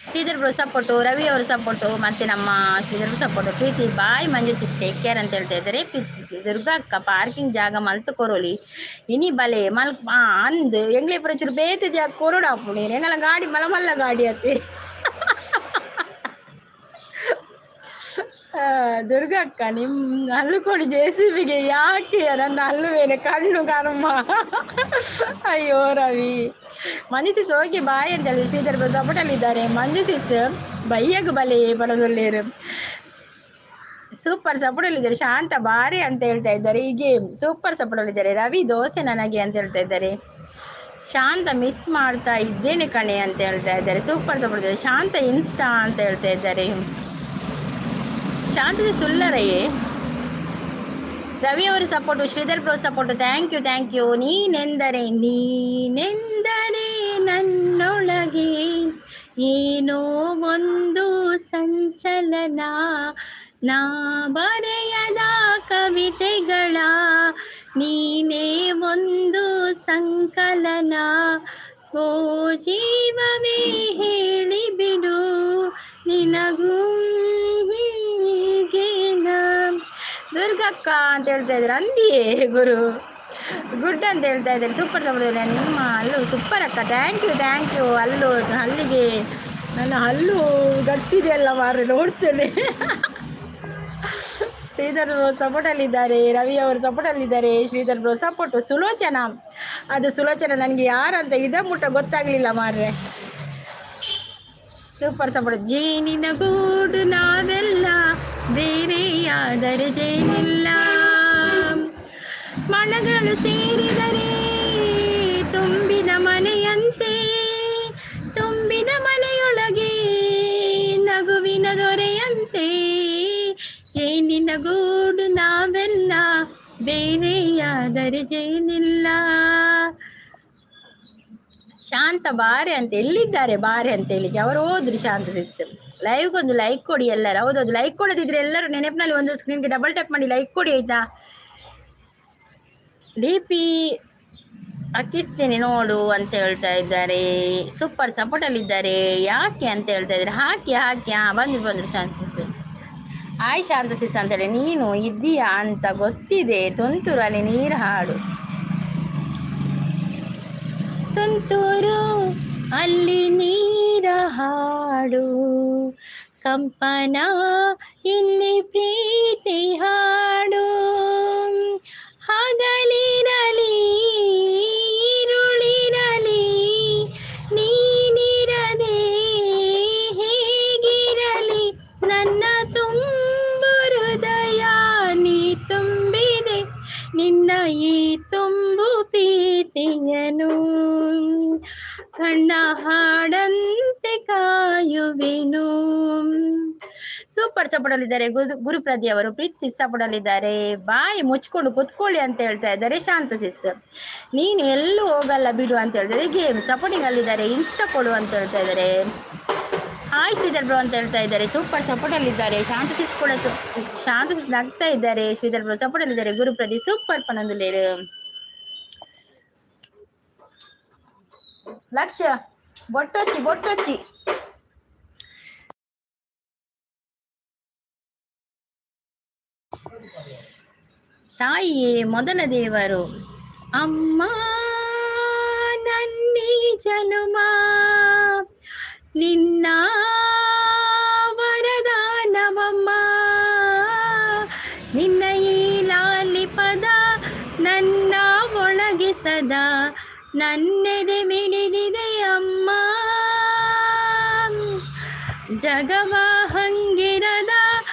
ಶ್ರೀಧರ್ ಬ್ರೋ ಸಪೋರ್ಟು, ರವಿ ಅವರ ಸಪೋರ್ಟು, ಮತ್ತು ನಮ್ಮ ಶ್ರೀಧರ್ ಸಪೋರ್ಟು. ಪ್ರೀತಿ ಬಾಯ್, ಮಂಜು ಸಿಸ್, ಟೇಕ್ ಕೇರ್ ಅಂತ ಹೇಳ್ತಾ ಇದ್ದಾರೆ. ಪ್ರೀತಿ ಸಿಸ್, ದುರ್ಗಾ ಅಕ್ಕ ಪಾರ್ಕಿಂಗ್ ಜಾಗ ಮಲ್ತು ಕೊರೋಲಿ ಇನಿ ಬಲೆ ಮಲ್ ಅಂದು ಎಂಗ್ಲೇ ಚೂರು ಬೇತೆ ಜಾಗ ಕೊರೋಡ ಹಾಪುಣಿ. ಎಂಗಲ ಗಾಡಿ ಮಲ ಮಲ್ಲ ಗಾಡಿ ಅತ್ತೆ. ದುರ್ಗಕ್ಕ, ನಿಮ್ಮ ಹಲ್ಲು ಕೊಡಿ ಜೆ ಸಿ ಬಿಗೆ. ಯಾಕೆ ನನ್ನ ಹಲ್ಲುವೇನೆ ಕಣ್ಣು ಕರ್ಮ. ಅಯ್ಯೋ ರವಿ. ಮಂಜು ಸಿಸ್ ಓಕೆ ಬಾಯ್ ಅಂತ ಹೇಳಿ ಶ್ರೀಧರ್ ಸಪೋರ್ಟಲ್ಲಿದ್ದಾರೆ. ಮಂಜು ಸಿಸ್ ಬೈಯಗು ಬಲೆ ಬಡದೊಳ್ಳೇರು. ಸೂಪರ್ ಸಪೋರ್ಟಲ್ಲಿದ್ದಾರೆ. ಶಾಂತ ಬಾರಿ ಅಂತ ಹೇಳ್ತಾ ಇದ್ದಾರೆ. ಹೀಗೆ ಸೂಪರ್ ಸಪೋರ್ಟಲ್ಲಿದ್ದಾರೆ. ರವಿ ದೋಸೆ ನನಗೆ ಅಂತ ಹೇಳ್ತಾ ಇದ್ದಾರೆ. ಶಾಂತ ಮಿಸ್ ಮಾಡ್ತಾ ಇದ್ದೇನೆ ಕಣೆ ಅಂತ ಹೇಳ್ತಾ ಇದ್ದಾರೆ. Super support. ಶಾಂತ ಇನ್ಸ್ಟಾ ಅಂತ ಹೇಳ್ತಾ ಇದ್ದಾರೆ. ಶಾಂತದ ಸುಲ್ಲರೆಯೇ. ರವಿ ಅವರು support, Sridhar bro support. Thank you, thank you. ನೀನೆಂದರೆ ನೀನೆಂದರೆ ನನ್ನೊಳಗೆ ಏನೋ ಒಂದು ಸಂಚಲನ, ನಾ ಬರೆಯದ ಕವಿತೆಗಳ ನೀನೇ ಒಂದು ಸಂಕಲನ. ಓ ಜೀವವೇ ಹೇಳಿಬಿಡು, ನಿನಗೂ ಹೀಗೇನ. ದುರ್ಗಕ್ಕ ಅಂತ ಹೇಳ್ತಾ ಇದ್ದಾರೆ. ಅಂದಿಯೇ ಗುರು ಗುಡ್ ಅಂತ ಹೇಳ್ತಾ ಇದ್ದಾರೆ. ಸೂಪರ್ ಸಮುದ್ರ ನಿಮ್ಮ ಅಲ್ಲು ಸೂಪರ್ ಅಕ್ಕ. Thank you, thank you. ಅಲ್ಲು ಅಲ್ಲಿಗೆ ನನ್ನ ಹಲ್ಲು ಗಟ್ಟಿದೆಯಲ್ಲ ಮಾರ್ರೆ, ನೋಡ್ತೇನೆ. ಶ್ರೀಧರ್ ಸಪೋರ್ಟಲ್ಲಿದ್ದಾರೆ. ರವಿ ಅವರು ಸಪೋರ್ಟಲ್ಲಿದ್ದಾರೆ. Shridhar bro support. ಸುಲೋಚನಾ, ಅದು ಸುಲೋಚನಾ ನನಗೆ ಯಾರಂತ ಇದ ಮುಟ್ಟ ಗೊತ್ತಾಗಲಿಲ್ಲ ಮಾರ್ರೆ. Super support. ಜೇನಿನ ಗೂಡು ನಾವೆಲ್ಲ, ಬೇರೆಯಾದರೆ ಜೇನಿಲ್ಲ. ಮನಗಳು ಸೇರಿದರೆ ತುಂಬಿದ ಮನೆಯಂತೆ, ತುಂಬಿದ ಮನೆಯೊಳಗೆ ನಗುವಿನ ದೊರೆಯಂತೆ. ಜೇನಿನ ಗೂಡು ನಾವೆಲ್ಲ, ಬೇರೆಯಾದರೆ ಜೇನಿಲ್ಲ. ಶಾಂತ ಬಾರೆ ಅಂತ ಎಲ್ಲಿದ್ದಾರೆ ಬಾರೆ ಅಂತ ಹೇಳಿಕ್ಕೆ ಅವರು ಹೋದ್ರು. ಶಾಂತ ಸಿಸ್ಟರ್, ಲೈವ್ಗೊಂದು ಲೈಕ್ ಕೊಡಿ ಎಲ್ಲರೂ. ಹೌದೌದು, ಲೈಕ್ ಕೊಡದಿದ್ರೆ ಎಲ್ಲರೂ ನೆನಪಿನಲ್ಲಿ ಒಂದು ಸ್ಕ್ರೀನ್ಗೆ ಡಬಲ್ ಟ್ಯಾಪ್ ಮಾಡಿ ಲೈಕ್ ಕೊಡಿ ಆಯ್ತಾ. ಡಿ ಪಿ ಹಾಕಿಸ್ತೇನೆ ನೋಡು ಅಂತ ಹೇಳ್ತಾ ಇದ್ದಾರೆ. ಸೂಪರ್ ಸಪೋರ್ಟಲ್ಲಿದ್ದಾರೆ. ಯಾಕೆ ಅಂತ ಹೇಳ್ತಾ ಇದ್ದಾರೆ. Hockey hockey. ಹಾಂ, ಬಂದ್ರು ಬಂದರು ಶಾಂತ ಸಿಸ್. ಆಯ್ ಶಾಂತ ಸಿಸ್ ಅಂತೇಳಿ. ನೀನು ಇದ್ದೀಯಾ ಅಂತ ಗೊತ್ತಿದೆ. ತುಂತುರು ಅಲ್ಲಿ ನೀರು ಹಾಡು. ತುಂತುರು ಅಲ್ಲಿ ನೀರ ಹಾಡು, ಕಂಪನ ಇಲ್ಲಿ ಪ್ರೀತಿ ಹಾಡು. ಹಗಲಿರಲಿ ಇರುಳಿರಲಿ, ನೀನಿರದೆ ಹೇಗಿರಲಿ? ನನ್ನ ತುಂಬು ಹೃದಯ ನೀ ತುಂಬಿದೆ, ನಿನ್ನ ಈ ತುಂಬು ಪ್ರೀತಿಯನು ಕಣ್ಣ ಹಾಡಂತೆ ಕಾಯುವೆನು. ಸೂಪರ್ ಸಪೋರ್ಟ್ ಅಲ್ಲಿದ್ದಾರೆ ಗುರುಪ್ರದಿ ಅವರು. ಪ್ರೀತಿ ಸಿಸ್ ಸಪೋರ್ಟ್ ಅಲ್ಲಿದ್ದಾರೆ. ಬಾಯಿ ಮುಚ್ಕೊಂಡು ಕುತ್ಕೊಳ್ಳಿ ಅಂತ ಹೇಳ್ತಾ ಇದ್ದಾರೆ ಶಾಂತ ಸಿಸ್. ನೀನು ಎಲ್ಲೂ ಹೋಗಲ್ಲ ಬಿಡು ಅಂತ ಹೇಳ್ತಾರೆ. Game supporting ಅಲ್ಲಿದ್ದಾರೆ. ಇನ್ಸ್ಟಾ ಕೊಡು ಅಂತ ಹೇಳ್ತಾ ಇದ್ದಾರೆ. ಹಾಯ್ ಶ್ರೀಧರ್ ಬ್ರೋ ಅಂತ ಹೇಳ್ತಾ ಇದ್ದಾರೆ. ಸೂಪರ್ ಸಪೋರ್ಟ್ ಅಲ್ಲಿದ್ದಾರೆ. ಶಾಂತ ಸಿಸ್ ಕೂಡ, ಶಾಂತ ಸಿಸ್ ನಗ್ತಾ ಇದ್ದಾರೆ. ಶ್ರೀಧರ್ ಬ್ರೋ ಸಪೋರ್ಟ್ ಅಲ್ಲಿದ್ದಾರೆ. ಗುರುಪ್ರದಿ ಸೂಪರ್ ಪನಂದುಲೇರು. ಲಕ್ಷ ಬೊಟ್ಟೊಚ್ಚಿ ಬೊಟ್ಟೊಚ್ಚಿ. ತಾಯಿಯೇ ಮೊದಲ ದೇವರು. ಅಮ್ಮ ನನ್ನಿ ಜನುಮ ನಿನ್ನ ವರದಾನವಮ್ಮ, ನಿನ್ನ ಈ ಲಾಲಿ ಪದ ನನ್ನ ಒಳಗೆ ಸದಾ ನನ್ನೆದೆ ಮಿಡಿದಿದೆ ಅಮ್ಮ. ಜಗವ ಹಂಗಿರದ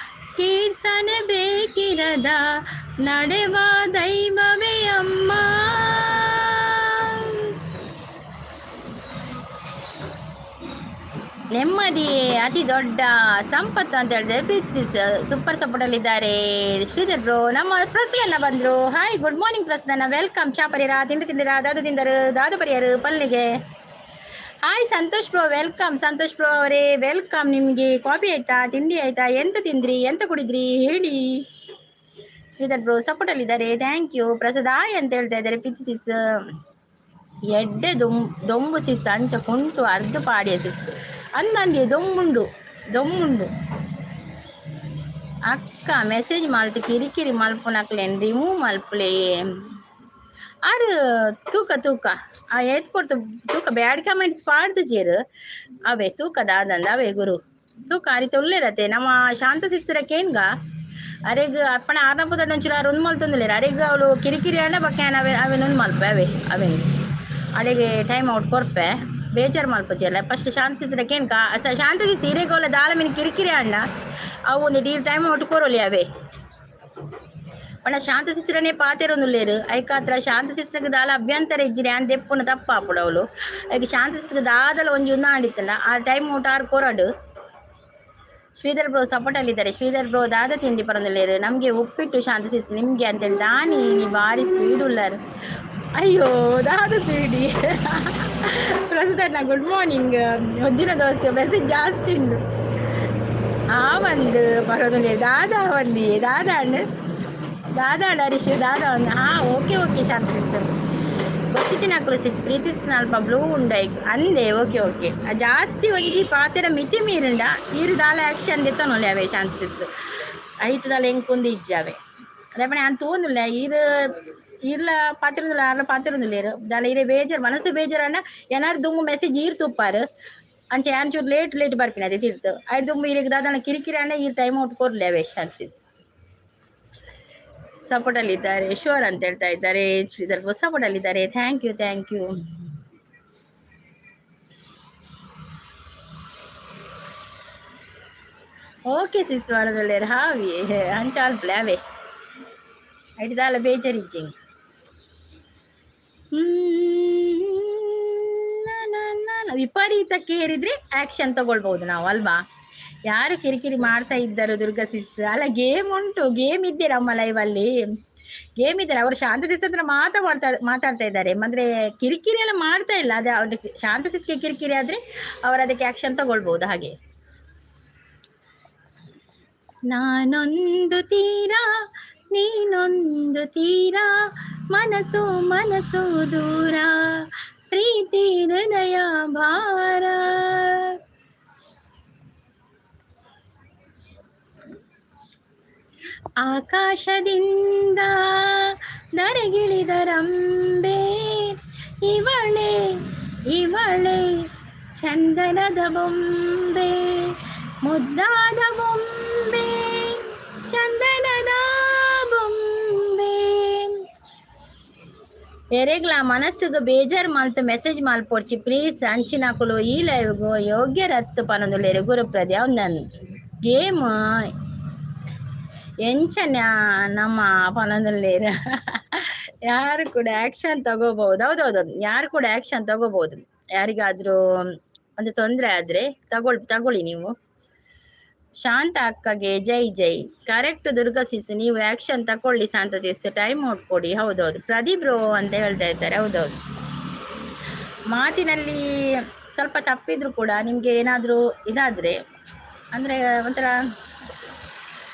ಕೀರ್ತನೆ ಬೇಕಿರದ ನಡೆವ ದೈವವೇ ಅಮ್ಮ. ನೆಮ್ಮದಿಯೇ ಅತಿ ದೊಡ್ಡ ಸಂಪತ್ತು ಅಂತ ಹೇಳಿದ್ರೆ ಪ್ರೀತಿ ಸೂಪರ್ ಸಪೋರ್ಟ್ ಅಲ್ಲಿದ್ದಾರೆ ಶ್ರೀಧರ್ ಬ್ರೋ. ನಮ್ಮ ಪ್ರಸನ್ನ ಬಂದ್ರು. Hi good morning Prasanna, welcome. ಚಾಪರಿರಾ ತಿಂಡಿ ತಿಂದಿರಾ? ದಾದು ತಿಂದರು ದಾದು ಪರಿಯರು ಪಲ್ಲಿಗೆ. Hi Santosh bro, welcome. Santosh bro ಅವರೇ welcome. ನಿಮಗೆ ಕಾಫಿ ಆಯ್ತಾ, ತಿಂಡಿ ಆಯ್ತಾ, ಎಂತ ತಿಂದ್ರಿ, ಎಂತ ಕುಡಿದ್ರಿ ಹೇಳಿ. ಶ್ರೀಧರ್ ಬ್ರೋ ಸಪೋರ್ಟ್ ಅಲ್ಲಿದ್ದಾರೆ. Thank you. Prasad hi ಅಂತ ಹೇಳ್ತಾ ಇದ್ದಾರೆ. ಪ್ರೀತಿ ಸಿಸ್ ಎಡ್ಡೆ ದೊಂಬು ಸಿಸ್ ಅಂಚ ಕುಂಟು ಅರ್ಧ ಪಾಡಿಯ ಸಿಸ್ ಅಂದಂದಿ ದೊಂಬುಂಡು ದೊಂಬುಂಡು. ಅಕ್ಕ ಮೆಸೇಜ್ ಮಲ್ತು ಕಿರಿಕಿರಿ ಮಲ್ಪುನಕ್ಲೆನ್ ರಿಮೂವ್ ಮಲ್ಪುಲೆ. ಆರು ತೂಕ ತೂಕ ಆ ಏತ್ ಕೊಡ್ತು ತೂಕ ಬ್ಯಾಡ್ ಕಮೆಂಟ್ಸ್ ಪಾಡ್ದು ಚೇರು ಅವೇ ತೂಕ ದಾದಂದ ಅವೇ ಗುರು ತೂಕ ಅರಿತ ಉಲ್ಲೇರತೆ. ನಮ್ಮ ಶಾಂತ ಸಿಸ್ರ ಕೇನ್ಗ ಅರೆಗ್ ಅಪ್ಪಣ ಆರ್ನ ಪುದಡ್ ಒಂಚೂರು ಆರು ಒಂದು ಮಲ್ತೊಂದುಲ್ಲೇರು. ಅರೆಗ್ ಅವಳು ಕಿರಿಕಿರಿ ಅಂಡ ಬಕ್ಕ ಅವೇ ಅವೇನು ಒಂದು ಮಲ್ಪೆ ಅವೇ ಅವೇನು ಅಡೆಗೆ ಟೈಮ್ ಔಟ್ ಕೊರ್ಪೆ ಬೇಜಾರು ಮಲ್ಪುಜೆಲ್ಲ. ಫಸ್ಟ್ ಶಾಂತ ಸಿಸ್ರ ಕೇನ್ಕ ಶಾಂತ ಸಿಸ್ ಹಿರೇಗೋಲ ದಾಲ ಮೀನು ಕಿರಿಕಿರಿ ಅಂಡ ಅವು ಒಂದು ಡೀಲ್ ಟೈಮ್ ಔಟ್ ಕೊರೋಲಿ ಅವೇ. ಪಂಡ ಶಾಂತ ಸಿಸ್ರನೇ ಪಾತೆರೊಂದುಲ್ಲೇರು ಐಕಾತ್ರ ಶಾಂತ ಸಿಸ್ರಗ್ ದಾಲ ಅಭ್ಯಂತರ ಇಜ್ಜಿರಿ ಆನ್ ದೆಪ್ಪುನ ತಪ್ಪಾಪುಡು ಅವಳು. ಐಕ್ ಶಾಂತ ಸಿಸ್ಗ್ ದಾದಲ ಒಂಜಿ ಉಂದು ಆಂಡಿತ್ತಂಡ ಆ ಟೈಮ್ ಔಟ್ ಆರ್ ಕೊರಡು. ಶ್ರೀಧರ್ ಬ್ರೋ ಸಪೋರ್ಟ್ ಅಲ್ಲಿದ್ದಾರೆ. ಶ್ರೀಧರ್ ಬ್ರೋ ದಾದ ತಿಂಡಿ ಪರಂದುಲ್ಲೇರು. ನಮಗೆ ಉಪ್ಪಿಟ್ಟು ಶಾಂತ ಸಿಸ್ ನಿಮಗೆ ಅಂತೇಳಿ ದಾನಿ ನೀ ಭಾರಿ ಸ್ಪೀಡ್ ಉಳ್ಳಾರು. ಅಯ್ಯೋ ದಾದ ಸ್ವೀಡಿ. ಪ್ರಸ್ತುತ ಗುಡ್ ಮಾರ್ನಿಂಗ್. ಉದ್ದಿನ ದೋಸೆ ಮೆಸೇಜ್ ಜಾಸ್ತಿ ಉಂಡು. ಆ ಒಂದು ಪರದೊಂದು ದಾದಾ ಒಂದು ದಾದಾ ಅಣ್ಣ ದಾದಾ ಅಣ್ಣ ಹರೀಶ್ ದಾದಾ ಒಂದು. ಹಾಂ ಓಕೆ ಓಕೆ ಶಾಂತ ಸಿಸ್ ಗೊತ್ತಿತ್ತಿನ ಸಿಸ್ ಪ್ರೀತಿಸ್ನ ಅಲ್ಪ ಬ್ಲೂ ಉಂಡೈ ಅಂದೆ. ಓಕೆ ಓಕೆ ಜಾಸ್ತಿ ಒಂಜಿ ಪಾತೆರ ಮಿತಿ ಮೀರಿಂಡ ಈರು ದಾಲ ಆಕ್ಷನ್ ದೆತ್ತನೊಲ್ಲೆ ಅವೇ ಶಾಂತ ಸಿಸ್ ಐತು ದಾಲ ಎಂಕೊಂದು ಇಜ್ಜಿ ಅವೇ. ಅದೇ ಆನ್ ತೋಂದುಲ್ಲ ಈರು ಈರ್ಲ ಪಾತಿರುಂದಿಲ್ಲ ಆರ್ಲ ಪಾತಿರುಂದಿಲ್ಲ ದಾಲ ಇರೆ ಬೇಜಾರು ಮನಸ್ಸು ಬೇಜಾರಣ್ಣ ಏನಾರು ದುಂಬು ಮೆಸೇಜ್ ಈರ್ ತುಪ್ಪಾರು ಅಂಚೆ ಯಾನ್ ಚೂರು ಲೇಟ್ ಲೇಟ್ ಬರ್ಪಿನ ಅದೇ ತೀರ್ತು ಐದು ದುಂಬು ಈರಿಗೆ ದಾದನ ಕಿರಿಕಿರಿ ಅಣ್ಣ ಈರ್ ಟೈಮ್ ಔಟ್ ಕೊರ್ಲೆ ಅವೇ. ಶಾಂತ ಸಿಸ್ ಸಪೋರ್ಟ್ ಅಲ್ಲಿದ್ದಾರೆ. ಶೋರ್ ಅಂತ ಹೇಳ್ತಾ ಇದ್ದಾರೆ. ಶ್ರೀಧರ್ ಸಪೋರ್ಟ್ ಅಲ್ಲಿದ್ದಾರೆ. Thank you thank you. Okay sis ವರದೊಳ್ಳೆಯರು ಹಾವಿ ಅಂಚಾಲ್ಪಲೆ ಅವೇ ಐಟಿದಾಲ ಬೇಜಾರಿಜ್ಜಿಂಗ್. ವಿಪರೀತಕ್ಕೆ ಏರಿದ್ರೆ ಆಕ್ಷನ್ ತಗೊಳ್ಬಹುದು ನಾವು ಅಲ್ವಾ? ಯಾರು ಕಿರಿಕಿರಿ ಮಾಡ್ತಾ ಇದ್ದರು ದುರ್ಗಾ ಸಿಸ್? ಅಲ್ಲ ಗೇಮ್ ಉಂಟು, ಗೇಮ್ ಇದ್ದೆ ನಮ್ಮ ಲೈವ್ ಅಲ್ಲಿ ಗೇಮ್ ಇದ್ದಾರೆ. ಅವರು ಶಾಂತ ಸಿಸ್ ಹತ್ರ ಮಾತಾಡ್ತಾ ಇದ್ದಾರೆ. ಅಂದ್ರೆ ಕಿರಿಕಿರಿ ಎಲ್ಲ ಮಾಡ್ತಾ ಇಲ್ಲ. ಅದೇ ಅವ್ರಿಗೆ ಶಾಂತ ಸಿಸ್ಗೆ ಕಿರಿಕಿರಿ ಆದ್ರೆ ಅವರು ಅದಕ್ಕೆ ಆಕ್ಷನ್ ತಗೊಳ್ಬಹುದು. ಹಾಗೆ ನಾನೊಂದು ತೀರಾ ನೀನೊಂದು ತೀರಾ ಮನಸ್ಸು ಮನಸ್ಸು ದೂರ ಪ್ರೀತಿ ಹೃದಯ ಭಾರ. ಆಕಾಶದಿಂದ ಧರೆಗಿಳಿದರಂಬೆ ಇವಳೆ ಇವಳೆ ಚಂದನದ ಬೊಂಬೆ ಮುದ್ದಾದ ಬೊಂಬೆ ಚಂದನದ ಬೊಂಬೆ. ಎರೆಗ್ಲ ಮನಸ್ಸುಗು ಬೇಜಾರು ಮಲ್ತು ಮೆಸೇಜ್ ಮಲ್ಪೊಡ್ಚಿ ಪ್ಲೀಸ್. ಅಂಚಿನಕುಲು ಈ ಲೈವ್ಗು ಯೋಗ್ಯ ರತ್ತು ಪನೊಂದುಲ್ಲೆರ್ ಗುರುಪ್ರದಿ. ಅವ್ನನ್ ಗೇಮ್ ಎಂಚನ ನಮ್ಮ ಪನೊಂದುಲ್ಲೆರ್. ಯಾರು ಕೂಡ ಆಕ್ಷನ್ ತಗೋಬಹುದು. ಹೌದೌದು, ಯಾರು ಕೂಡ ಆಕ್ಷನ್ ತಗೋಬಹುದು. ಯಾರಿಗಾದ್ರೂ ಒಂದು ತೊಂದರೆ ಆದ್ರೆ ತಗೊಳ್ಳಿ ನೀವು. ಶಾಂತ ಅಕ್ಕಗೆ ಜೈ ಜೈ. ಕರೆಕ್ಟ್ ದುರ್ಗಾ ಸಿಸ್, ನೀವು ಆ್ಯಕ್ಷನ್ ತಗೊಳ್ಳಿ. ಶಾಂತ ಸಿಸ್, ಟೈಮ್ ಔಟ್ ಕೊಡಿ. ಹೌದೌದು, ಪ್ರದೀಪ್ ಬ್ರೋ ಅಂತ ಹೇಳ್ತಾ ಇದ್ದಾರೆ. ಹೌದೌದು, ಮಾತಿನಲ್ಲಿ ಸ್ವಲ್ಪ ತಪ್ಪಿದ್ರು ಕೂಡ ನಿಮಗೆ ಏನಾದರೂ ಇದಾದರೆ, ಅಂದರೆ ಒಂಥರ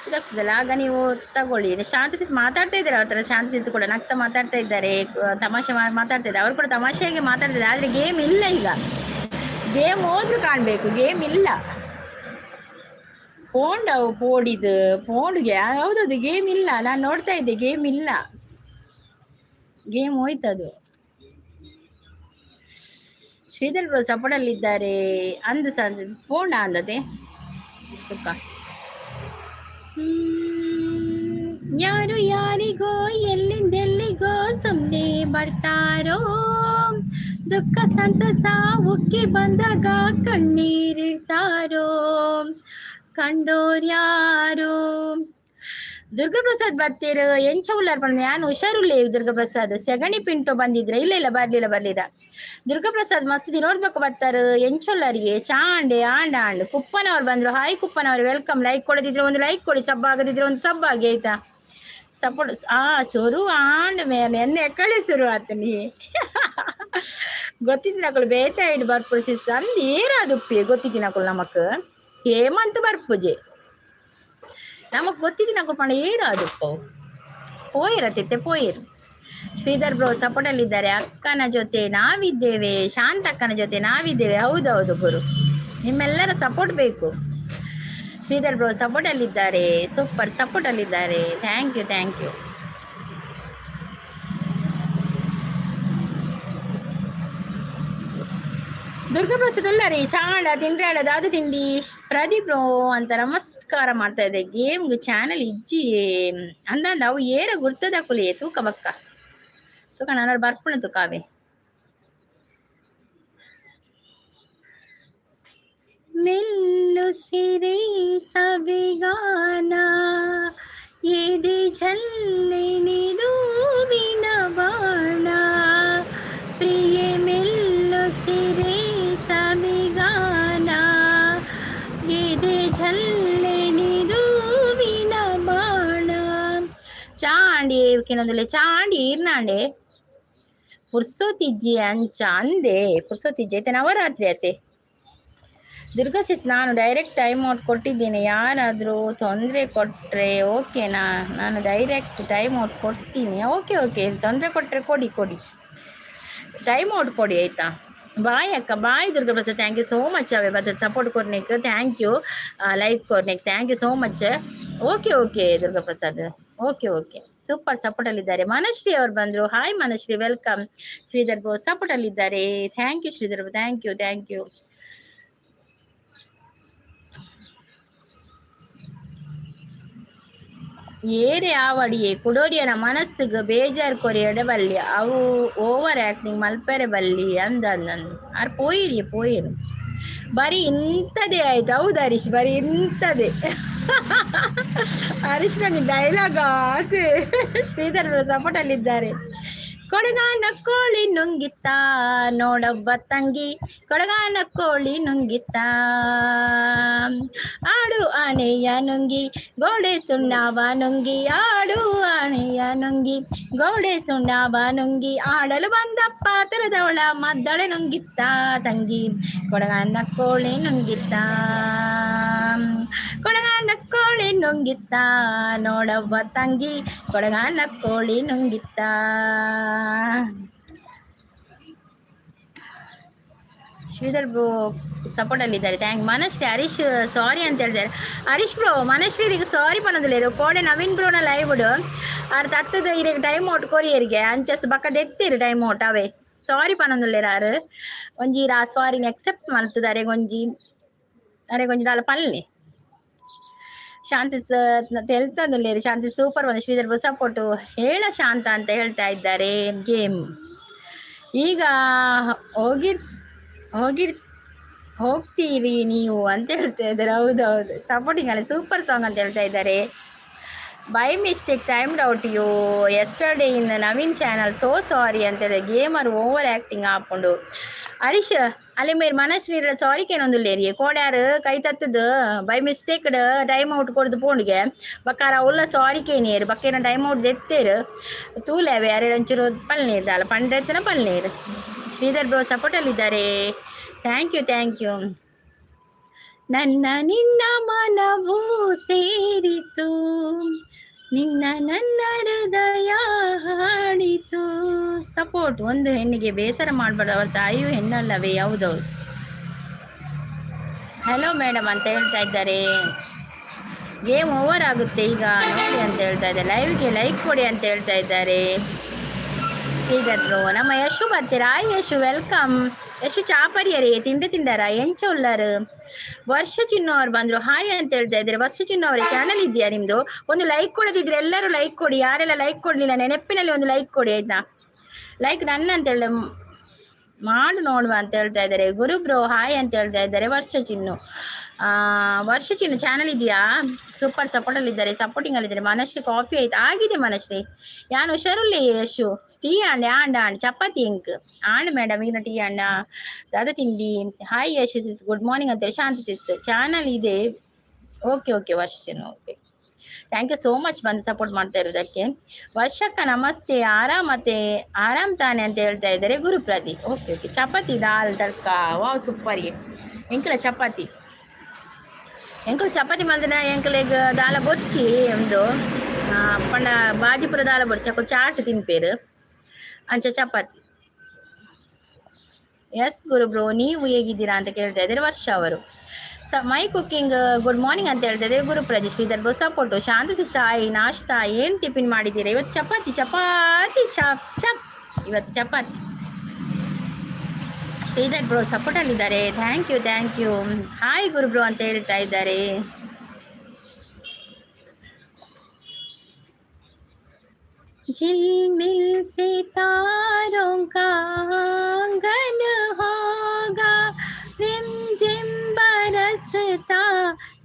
ಇದಾಗ್ತದಲ್ಲ, ಆಗ ನೀವು ತಗೊಳ್ಳಿ. ಶಾಂತ ಸಿಸ್ ಮಾತಾಡ್ತಾ ಇದ್ದಾರೆ ಅವ್ರ ಥರ. ಶಾಂತ ಸಿಸ್ ಕೂಡ ನಗ್ತಾ ಮಾತಾಡ್ತಾ ಇದ್ದಾರೆ, ತಮಾಷೆ ಮಾತಾಡ್ತಾ ಇದ್ದಾರೆ. ಅವರು ಕೂಡ ತಮಾಷೆಯಾಗಿ ಮಾತಾಡ್ತಿದ್ದಾರೆ. ಆದರೆ ಗೇಮ್ ಇಲ್ಲ ಈಗ. ಗೇಮ್ ಹೋದ್ರು ಕಾಣಬೇಕು, ಗೇಮ್ ಇಲ್ಲ. ಪೋಂಡವು ಪೋಡಿದು ಪೋಂಡ್ಗೆ. ಹೌದೌದು, ಗೇಮ್ ಇಲ್ಲ. ನಾನು ನೋಡ್ತಾ ಇದ್ದೆ, ಗೇಮ್ ಇಲ್ಲ. ಗೇಮ್ ಹೋಯ್ತದು. ಶ್ರೀಧರ್ ಬ್ರೋ ಸಪೋರ್ಟಲ್ಲಿದ್ದಾರೆ ಅಂದ ಸಂಜೆ ಪೋಂಡ ಅಂದತೆ ಸುಖ. ಯಾರು ಯಾರಿಗೋ ಎಲ್ಲಿಂದೆಲ್ಲಿಗೋ ಸುಮ್ಮನೆ ಬರ್ತಾರೋ, ದುಃಖ ಸಂತಸ ಉಕ್ಕಿ ಬಂದಾಗ ಕಣ್ಣೀರಿಡ್ತಾರೋ, ಕಂಡೋರ್ಯಾರೋ. ದುರ್ಗಾಪ್ರಸಾದ್ ಬರ್ತೀರ? ಎಂಚ ಉಲ್ಲಾರ್ ಪಂಡ? ಯಾನ್ ಹುಷಾರುಲ್ಲೇ ದುರ್ಗಾಪ್ರಸಾದ್. ಸೆಗಣಿ ಪಿಂಟು ಬಂದಿದ್ರೆ? ಇಲ್ಲ ಇಲ್ಲ, ಬರ್ಲಿಲ್ಲ ಬರ್ಲಿಲ್ಲ. ದುರ್ಗಾಪ್ರಸಾದ್ ಮಸ್ತ್ ನೋಡ್ಬೇಕು ಬರ್ತಾರ. ಎಂಚೊಲ್ಲರಿಗೆ ಚಾಂಡೆ ಆಂಡ ಆಂಡ್. ಕುಪ್ಪನವ್ರು ಬಂದ್ರು. ಹಾಯ್ ಕುಪ್ಪನವ್ರು, welcome. Like ಕೊಡದಿದ್ರೆ ಒಂದು ಲೈಕ್ ಕೊಡಿ, ಸಬ್ ಆಗದಿದ್ರೆ ಒಂದು ಸಬ್ ಆಗಿ, ಆಯ್ತಾ? ಸಪೋರ್ಟ್ ಆ ಸುರು ಆಂಡ್ ಮೇಲೆ ಎಣ್ಣೆ ಎಕ್ಕಡೆ ಶುರು ಆತನಿ. ಗೊತ್ತಿದ್ದಿನ ಅಕುಲು ಬೇತ ಇಡ್ ಬರ್ಪುಡು ಸಿಸ್ ಅಂದ್ ಏರಾದುಪ್ಪಿ. ಗೊತ್ತಿದ್ದಿನ ಅಕುಲು ನಮಕ್ ಹೇಮಂತ್ ಬರ್ಪುಜೆ. ನಮಕ್ ಗೊತ್ತಿದ್ದಿನ ಅಕುಲು ಪಂಡ ಏರಾದುಪ್ಪ. ಪೋಯಿರತ್ತಿತ್ತೆ ಪೋಯಿರು. ಶ್ರೀಧರ್ ಬ್ರೋ ಸಪೋರ್ಟಲ್ಲಿದ್ದಾರೆ. ಅಕ್ಕನ ಜೊತೆ ನಾವಿದ್ದೇವೆ, ಶಾಂತ ಅಕ್ಕನ ಜೊತೆ ನಾವಿದ್ದೇವೆ. ಹೌದೌದು ಗುರು, ನಿಮ್ಮೆಲ್ಲರ ಸಪೋರ್ಟ್ ಬೇಕು. ಶ್ರೀಧರ್ ಬ್ರೋ ಸಪೋರ್ಟಲ್ಲಿದ್ದಾರೆ. ಸೂಪರ್, ಸಪೋರ್ಟಲ್ಲಿದ್ದಾರೆ. Thank you, thank you. Durga Prasad ಅಲ್ಲ ರೀ. ಚಾಂಡ ತಿಂಡ್ರಾಡ ದಾದ ತಿಂಡಿ. ಪ್ರದೀಪ್ ಬ್ರೋ ಅಂತ ನಮಸ್ಕಾರ ಮಾಡ್ತಾ ಇದೆ. ಗೇಮ್ಗೆ ಚಾನಲ್ ಇಜ್ಜಿ ಅಂದ. ಅವು ಏರ ಗುರ್ತದ ಕುಲಿ. ತೂಕ ಬಕ್ಕ ತೂಕ, ನಾನು ಬರ್ಪುಣ ತೂಕಾವೆ. ಮೆಲ್ಲು ಸಿರಿ ಸವಿಗಾನ, ಎದೆ ಜಲ್ಲಿನಿದು ಬಾಣ. ಪ್ರಿಯೆ ಮೆಲ್ಲು ಸಿರಿ ಸವಿಗಾನ, ಎದೆ ಜಲ್ಲಿನಿದು ಬಾಣ. ಚಾಂಡಿ ಕಿನೊಂದುಲೆ ಚಾಂಡಿ ಇರ್ನಾಂಡೆ. ಪುರ್ಸೋತಿಜ್ಜಿ ಅಂಚ ಅಂದೆ. ಪುರ್ಸೋತಿಜ್ಜಿ ಐತೆ, ನವರಾತ್ರಿ ಅತೆ. ದುರ್ಗಾ ಸಿಸ್, ನಾನು ಡೈರೆಕ್ಟ್ ಟೈಮ್ ಔಟ್ ಕೊಟ್ಟಿದ್ದೀನಿ. ಯಾರಾದರೂ ತೊಂದರೆ ಕೊಟ್ಟರೆ ಓಕೆನಾ? ನಾನು ಡೈರೆಕ್ಟ್ ಟೈಮ್ ಔಟ್ ಕೊಡ್ತೀನಿ. ಓಕೆ ಓಕೆ, ತೊಂದರೆ ಕೊಟ್ಟರೆ ಕೊಡಿ ಕೊಡಿ, ಟೈಮ್ ಔಟ್ ಕೊಡಿ, ಆಯಿತಾ? ಬಾಯ್ ಅಕ್ಕ, bye Durga Prasad. Thank you so much. ಅವೇ ಬರ್ತದೆ ಸಪೋರ್ಟ್ ಕೊಡ್ನಿಕ್ಕೆ thank you, like ಕೊಡ್ನಿಕ್ಕೆ thank you so much. Okay okay Durga Prasad, okay okay. Super, ಸಪೋರ್ಟಲ್ಲಿದ್ದಾರೆ. Manashree ಅವ್ರು ಬಂದರು. Hi Manashree, welcome. Sridhar bro ಸಪೋರ್ಟಲ್ಲಿದ್ದಾರೆ. Thank you Sridhar bro, thank you, thank you. ಏರೆ ಆವಡಿಯೇ ಕುಡೋರಿಯನ ಮನಸ್ಸಿಗೆ ಬೇಜಾರು ಕೊರಿ ಎಡಬಲ್ಲಿ. ಅವು ಓವರ್ ಆ್ಯಕ್ಟಿಂಗ್ ಮಲ್ಪೆರೆ ಬಲ್ಲಿ ಅಂದ ಅಂದಂದು. ಆರ್ ಪೋಯಿರಿ ಪೋಯಿರು. ಬರೀ ಇಂಥದೇ ಆಯ್ತು. ಹೌದು ಹರೀಶ್, ಬರೀ ಇಂಥದೇ. ಹರೀಶ್ ನಂಗೆ ಡೈಲಾಗ್ ಆತು. ಶ್ರೀಧರ್ ಸಪೋರ್ಟಲ್ಲಿದ್ದಾರೆ. ಕೊಡಗಾನ ಕೋಳಿ ನುಂಗಿತ್ತ ನೋಡವ್ವ ತಂಗಿ, ಕೊಡಗಾನ ಕೋಳಿ ನುಂಗಿತ್ತ. ಆಡು ಆನೆಯ ನುಂಗಿ ಗೋಡೆ ಸುಣ್ಣವ ನುಂಗಿ, ಆಡು ಆನೆಯ ನುಂಗಿ ಗೋಡೆ ಸುಣ್ಣವ ನುಂಗಿ, ಆಡಲು ಬಂದಪ್ಪ ತರದವಳ ಮದ್ದಳೆ ನುಂಗಿತ್ತ ತಂಗಿ, ಕೊಡಗಾನ ಕೋಳಿ ನುಂಗಿತ್ತ. ಕೊಡಗಾನ ಕೋಳಿ ನುಂಗಿತ್ತ ನೋಡವ್ವ ತಂಗಿ, ಕೊಡಗಾನ ಕೋಳಿ ನುಂಗಿತ್ತ. ಶ್ರೀಧರ್ ಬ್ರೋ ಸಪೋರ್ಟಲ್ಲಿದ್ದಾರೆ. Thank Manashree. Harish ಸಾರಿ ಅಂತ ಹೇಳ್ತಾರೆ. ಹರೀಶ್ ಬ್ರೋ, ಮನಶ್ರೀರಿಗೆ ಸಾರಿ ಪನ್ನೊಂದುಲ್ಲೆರ್. ಕೋಡೆ ನವೀನ್ ಬ್ರೋನ ಲೈವ್ ಆರ್ ತತ್ತದ ಇರೆಗ್ ಟೈಮ್ ಔಟ್ ಕೊರಿಯರಿಗೆ ಅಂಚಸ್ ಬಕ್ಕ ದೆತ್ತೀರು ಟೈಮ್ ಔಟ್. ಅವೇ ಸಾರಿ ಪನ್ನೊಂದುಲ್ಲೆರ್ ಆರ್. ಒಂಜಿ ಆ ಸಾರಿನ ಎಕ್ಸೆಪ್ಟ್ ಮಲ್ತದ. ಅರೆಗೊಂಜಿ ಅರೆಗೊಂಜಿ ದಾಲ ಪಲ್ಲೆ. ಶಾಂತಿ ತೆಲ್ತೊಂದುಲ್ಲೆರ್. ಶಾಂತಿ ಸೂಪರ್ ಒಂದು. ಶ್ರೀಧರ್ ಬ್ರೋ ಸಪೋರ್ಟು ಹೇಳ ಶಾಂತ ಅಂತ ಹೇಳ್ತಾ ಇದ್ದಾರೆ. ಗೇಮ್ ಈಗ ಹೋಗಿರ್ ಹೋಗಿರ್ ಹೋಗ್ತೀರಿ ನೀವು ಅಂತ ಹೇಳ್ತಾ ಇದ್ದಾರೆ. ಹೌದೌದು, ಸಪೋರ್ಟಿಂಗ್ ಅಲ್ಲ, ಸೂಪರ್ ಸಾಂಗ್ ಅಂತ ಹೇಳ್ತಾ ಇದ್ದಾರೆ. By mistake time out you yesterday in Naveen channel, so sorry ಅಂತೇಳಿ. ಗೇಮರ್ ಓವರ್ ಆ್ಯಕ್ಟಿಂಗ್ ಹಾಕೊಂಡು. ಹರೀಶ್ ಅಲ್ಲಿ ಮೇರ್ ಮನಸ್ಶ್ರೀ ಸಾರಿ ಕೇನೊಂದುಲ್ಲೇರಿ. ಕೋಡ್ಯಾರು ಕೈ ತತ್ತದು ಬೈ ಮಿಸ್ಟೇಕ್ ಟೈಮ್ ಔಟ್ ಕೊಡ್ದು ಪೋಂಡಿಗೆ. ಬಕ್ಕಾರ ಉಲ್ಲ ಸಾರಿ ಕೇನಿಯರು. ಬಕ್ಕೇನ ಟೈಮ್ ಔಟ್ ದೆತ್ತೇರು. ತೂಲೆವೆ ಅರೆ ಒಂಚೂರು ಪಲ್ನೀರು ದಾಲ ಪಂಡ್ರೆತ್ತನ ಪಲ್ನೀರು. ಶ್ರೀಧರ್ ಬ್ರೋ ಸಪೋರ್ಟಲ್ಲಿದ್ದಾರೆ. Thank you, thank you. ನನ್ನ ನಿನ್ನ ಮನವೂ ಸೇರಿತು, ನಿನ್ನ ನನ್ನ ಹೃದಯ ಹಾಡಿತು. ಸಪೋರ್ಟ್. ಒಂದು ಹೆಣ್ಣಿಗೆ ಬೇಸರ ಮಾಡಬಾರ್ದು, ಅವರ ತಾಯಿಯು ಹೆಣ್ಣಲ್ಲವೇ? ಹೌದೌದು. ಹಲೋ ಮೇಡಮ್ ಅಂತ ಹೇಳ್ತಾ ಇದ್ದಾರೆ. ಗೇಮ್ ಓವರ್ ಆಗುತ್ತೆ ಈಗ ನೋಡಿ ಅಂತ ಹೇಳ್ತಾ ಇದ್ದಾರೆ. ಲೈವ್ಗೆ ಲೈಕ್ ಕೊಡಿ ಅಂತ ಹೇಳ್ತಾ ಇದ್ದಾರೆ ಶ್ರೀಧರ್ ಬ್ರೋ. ನಮ್ಮ ಯಶು ಬರ್ತೀರಾ? ಯಶು, welcome. Yashu, ಚಾಪರಿಯರೇ? ತಿಂಡಿ ತಿಂದಾರ? ಎಂಚ ಉಳ್ಳಾರು? ವರ್ಷ ಚಿನ್ನು ಅವ್ರು ಬಂದ್ರು. ಹಾಯ್ ಅಂತ ಹೇಳ್ತಾ ಇದ್ದಾರೆ. ವರ್ಷ ಚಿನ್ನು ಅವರೇ, ಚಾನಲ್ ಇದೆಯಾ ನಿಮ್ದು? ಒಂದು ಲೈಕ್ ಕೊಡದಿದ್ರೆ ಎಲ್ಲರೂ ಲೈಕ್ ಕೊಡಿ. ಯಾರೆಲ್ಲ ಲೈಕ್ ಕೊಡ್ಲಿಲ್ಲ, ನೆನಪಿನಲ್ಲಿ ಒಂದು ಲೈಕ್ ಕೊಡಿ, ಆಯ್ತಾ? ಲೈಕ್ ನನ್ನ ಅಂತ ಹೇಳಿ ಮಾಡು ನೋಡುವ ಅಂತ ಹೇಳ್ತಾ ಇದ್ದಾರೆ. ಗುರು ಬ್ರೋ, ಹಾಯ್ ಅಂತ ಹೇಳ್ತಾ ಇದ್ದಾರೆ ವರ್ಷ ಚಿನ್ನು. ವರ್ಷ ಚಿನ್ನು, ಚಾನಲ್ ಇದೆಯಾ? ಸೂಪರ್ ಸಪೋರ್ಟ್ ಅಲ್ಲಿ ಇದ್ದಾರೆ, ಸಪೋರ್ಟಿಂಗ್ ಅಲ್ಲಿ ಇದ್ದಾರೆ. ಮನಶ್ರೀ, ಕಾಫಿ ಆಯ್ತು? ಆಗಿದೆ ಮನಶ್ರೀ. ಯಾನು ಹುಷಾರುಲ್ಲಿ ಯಶು. ಟೀ ಆಂಡ್ ಆಂಡ್ ಆಂಡ್ ಚಪಾತಿ ಇಂಕ್ ಆಂಡ್ ಮೇಡಮ್. ಈಗ ಟೀ ಅಣ್ಣ ದಾದ ತಿಂಡಿ. ಹಾಯ್ ಯಶು ಸಿಸ್, ಗುಡ್ ಮಾರ್ನಿಂಗ್ ಅಂತೇಳಿ ಶಾಂತಿ ಸಿಸ್. ಚಾನಲ್ ಇದೆ. ಓಕೆ ಓಕೆ ವರ್ಷ ಚಿನ್ನು, okay. Thank you so much ಬಂದು ಸಪೋರ್ಟ್ ಮಾಡ್ತಾ ಇರೋದಕ್ಕೆ. ವರ್ಷಕ್ಕ ನಮಸ್ತೆ, ಆರಾಮತೆ? ಆರಾಮ್ ತಾನೆ ಅಂತ ಹೇಳ್ತಾ ಇದ್ದಾರೆ ಗುರುಪ್ರತಿ. ಓಕೆ ಓಕೆ ಚಪಾತಿ ದಾಲ್ ತಡ್ಕ. Wow, super. ಎಂಕಲ ಚಪಾತಿ, ಎಂಕುಲು ಚಪಾತಿ ಮಲ್ದಿನ. ಎಂಕಲೆಗ್ ದಾಲ ಬೊಚ್ಚಿ ಒಂದು ಪಂಡ ಬಾಜಿಪುರ ದಾಲ ಬೊಚ್ಚಿ. ಅಕುಲು ಚಾಟ್ ತಿನ್ಪೇರು, ಅಂಚ ಚಪಾತಿ. ಎಸ್ ಗುರು ಬ್ರೋ, ನೀವು ಹೇಗಿದ್ದೀರಾ ಅಂತ ಕೇಳ್ತಾ ಇದ್ದಾರೆ ವರ್ಷ ಅವರು. ಸ ಮೈ ಕುಕ್ಕಿಂಗ್ ಗುಡ್ ಮಾರ್ನಿಂಗ್ ಅಂತ ಹೇಳ್ತಾ ಇದ್ದಾರೆ ಗುರುಪ್ರದಿ. Shridhar bro support. ಶಾಂತಿ ಸಾಯಿ, ನಾಷ್ಟಾ ಏನು ಟಿಫಿನ್ ಮಾಡಿದ್ದೀರಾ ಇವತ್ತು? ಚಪಾತಿ, ಚಪಾತಿ, ಚಪ್ ಚಪ್. ಇವತ್ತು ಚಪಾತಿ. ಶ್ರೀಧರ್ ಬ್ರೋ ಸಪೋರ್ಟಲ್ಲಿದ್ದಾರೆ. Thank you, thank you. Hi Guru bro ಅಂತ ಹೇಳ್ತಾ ಇದ್ದಾರೆ. झिलमिल सितारों का आंगन होगा, रिम झिम बरसता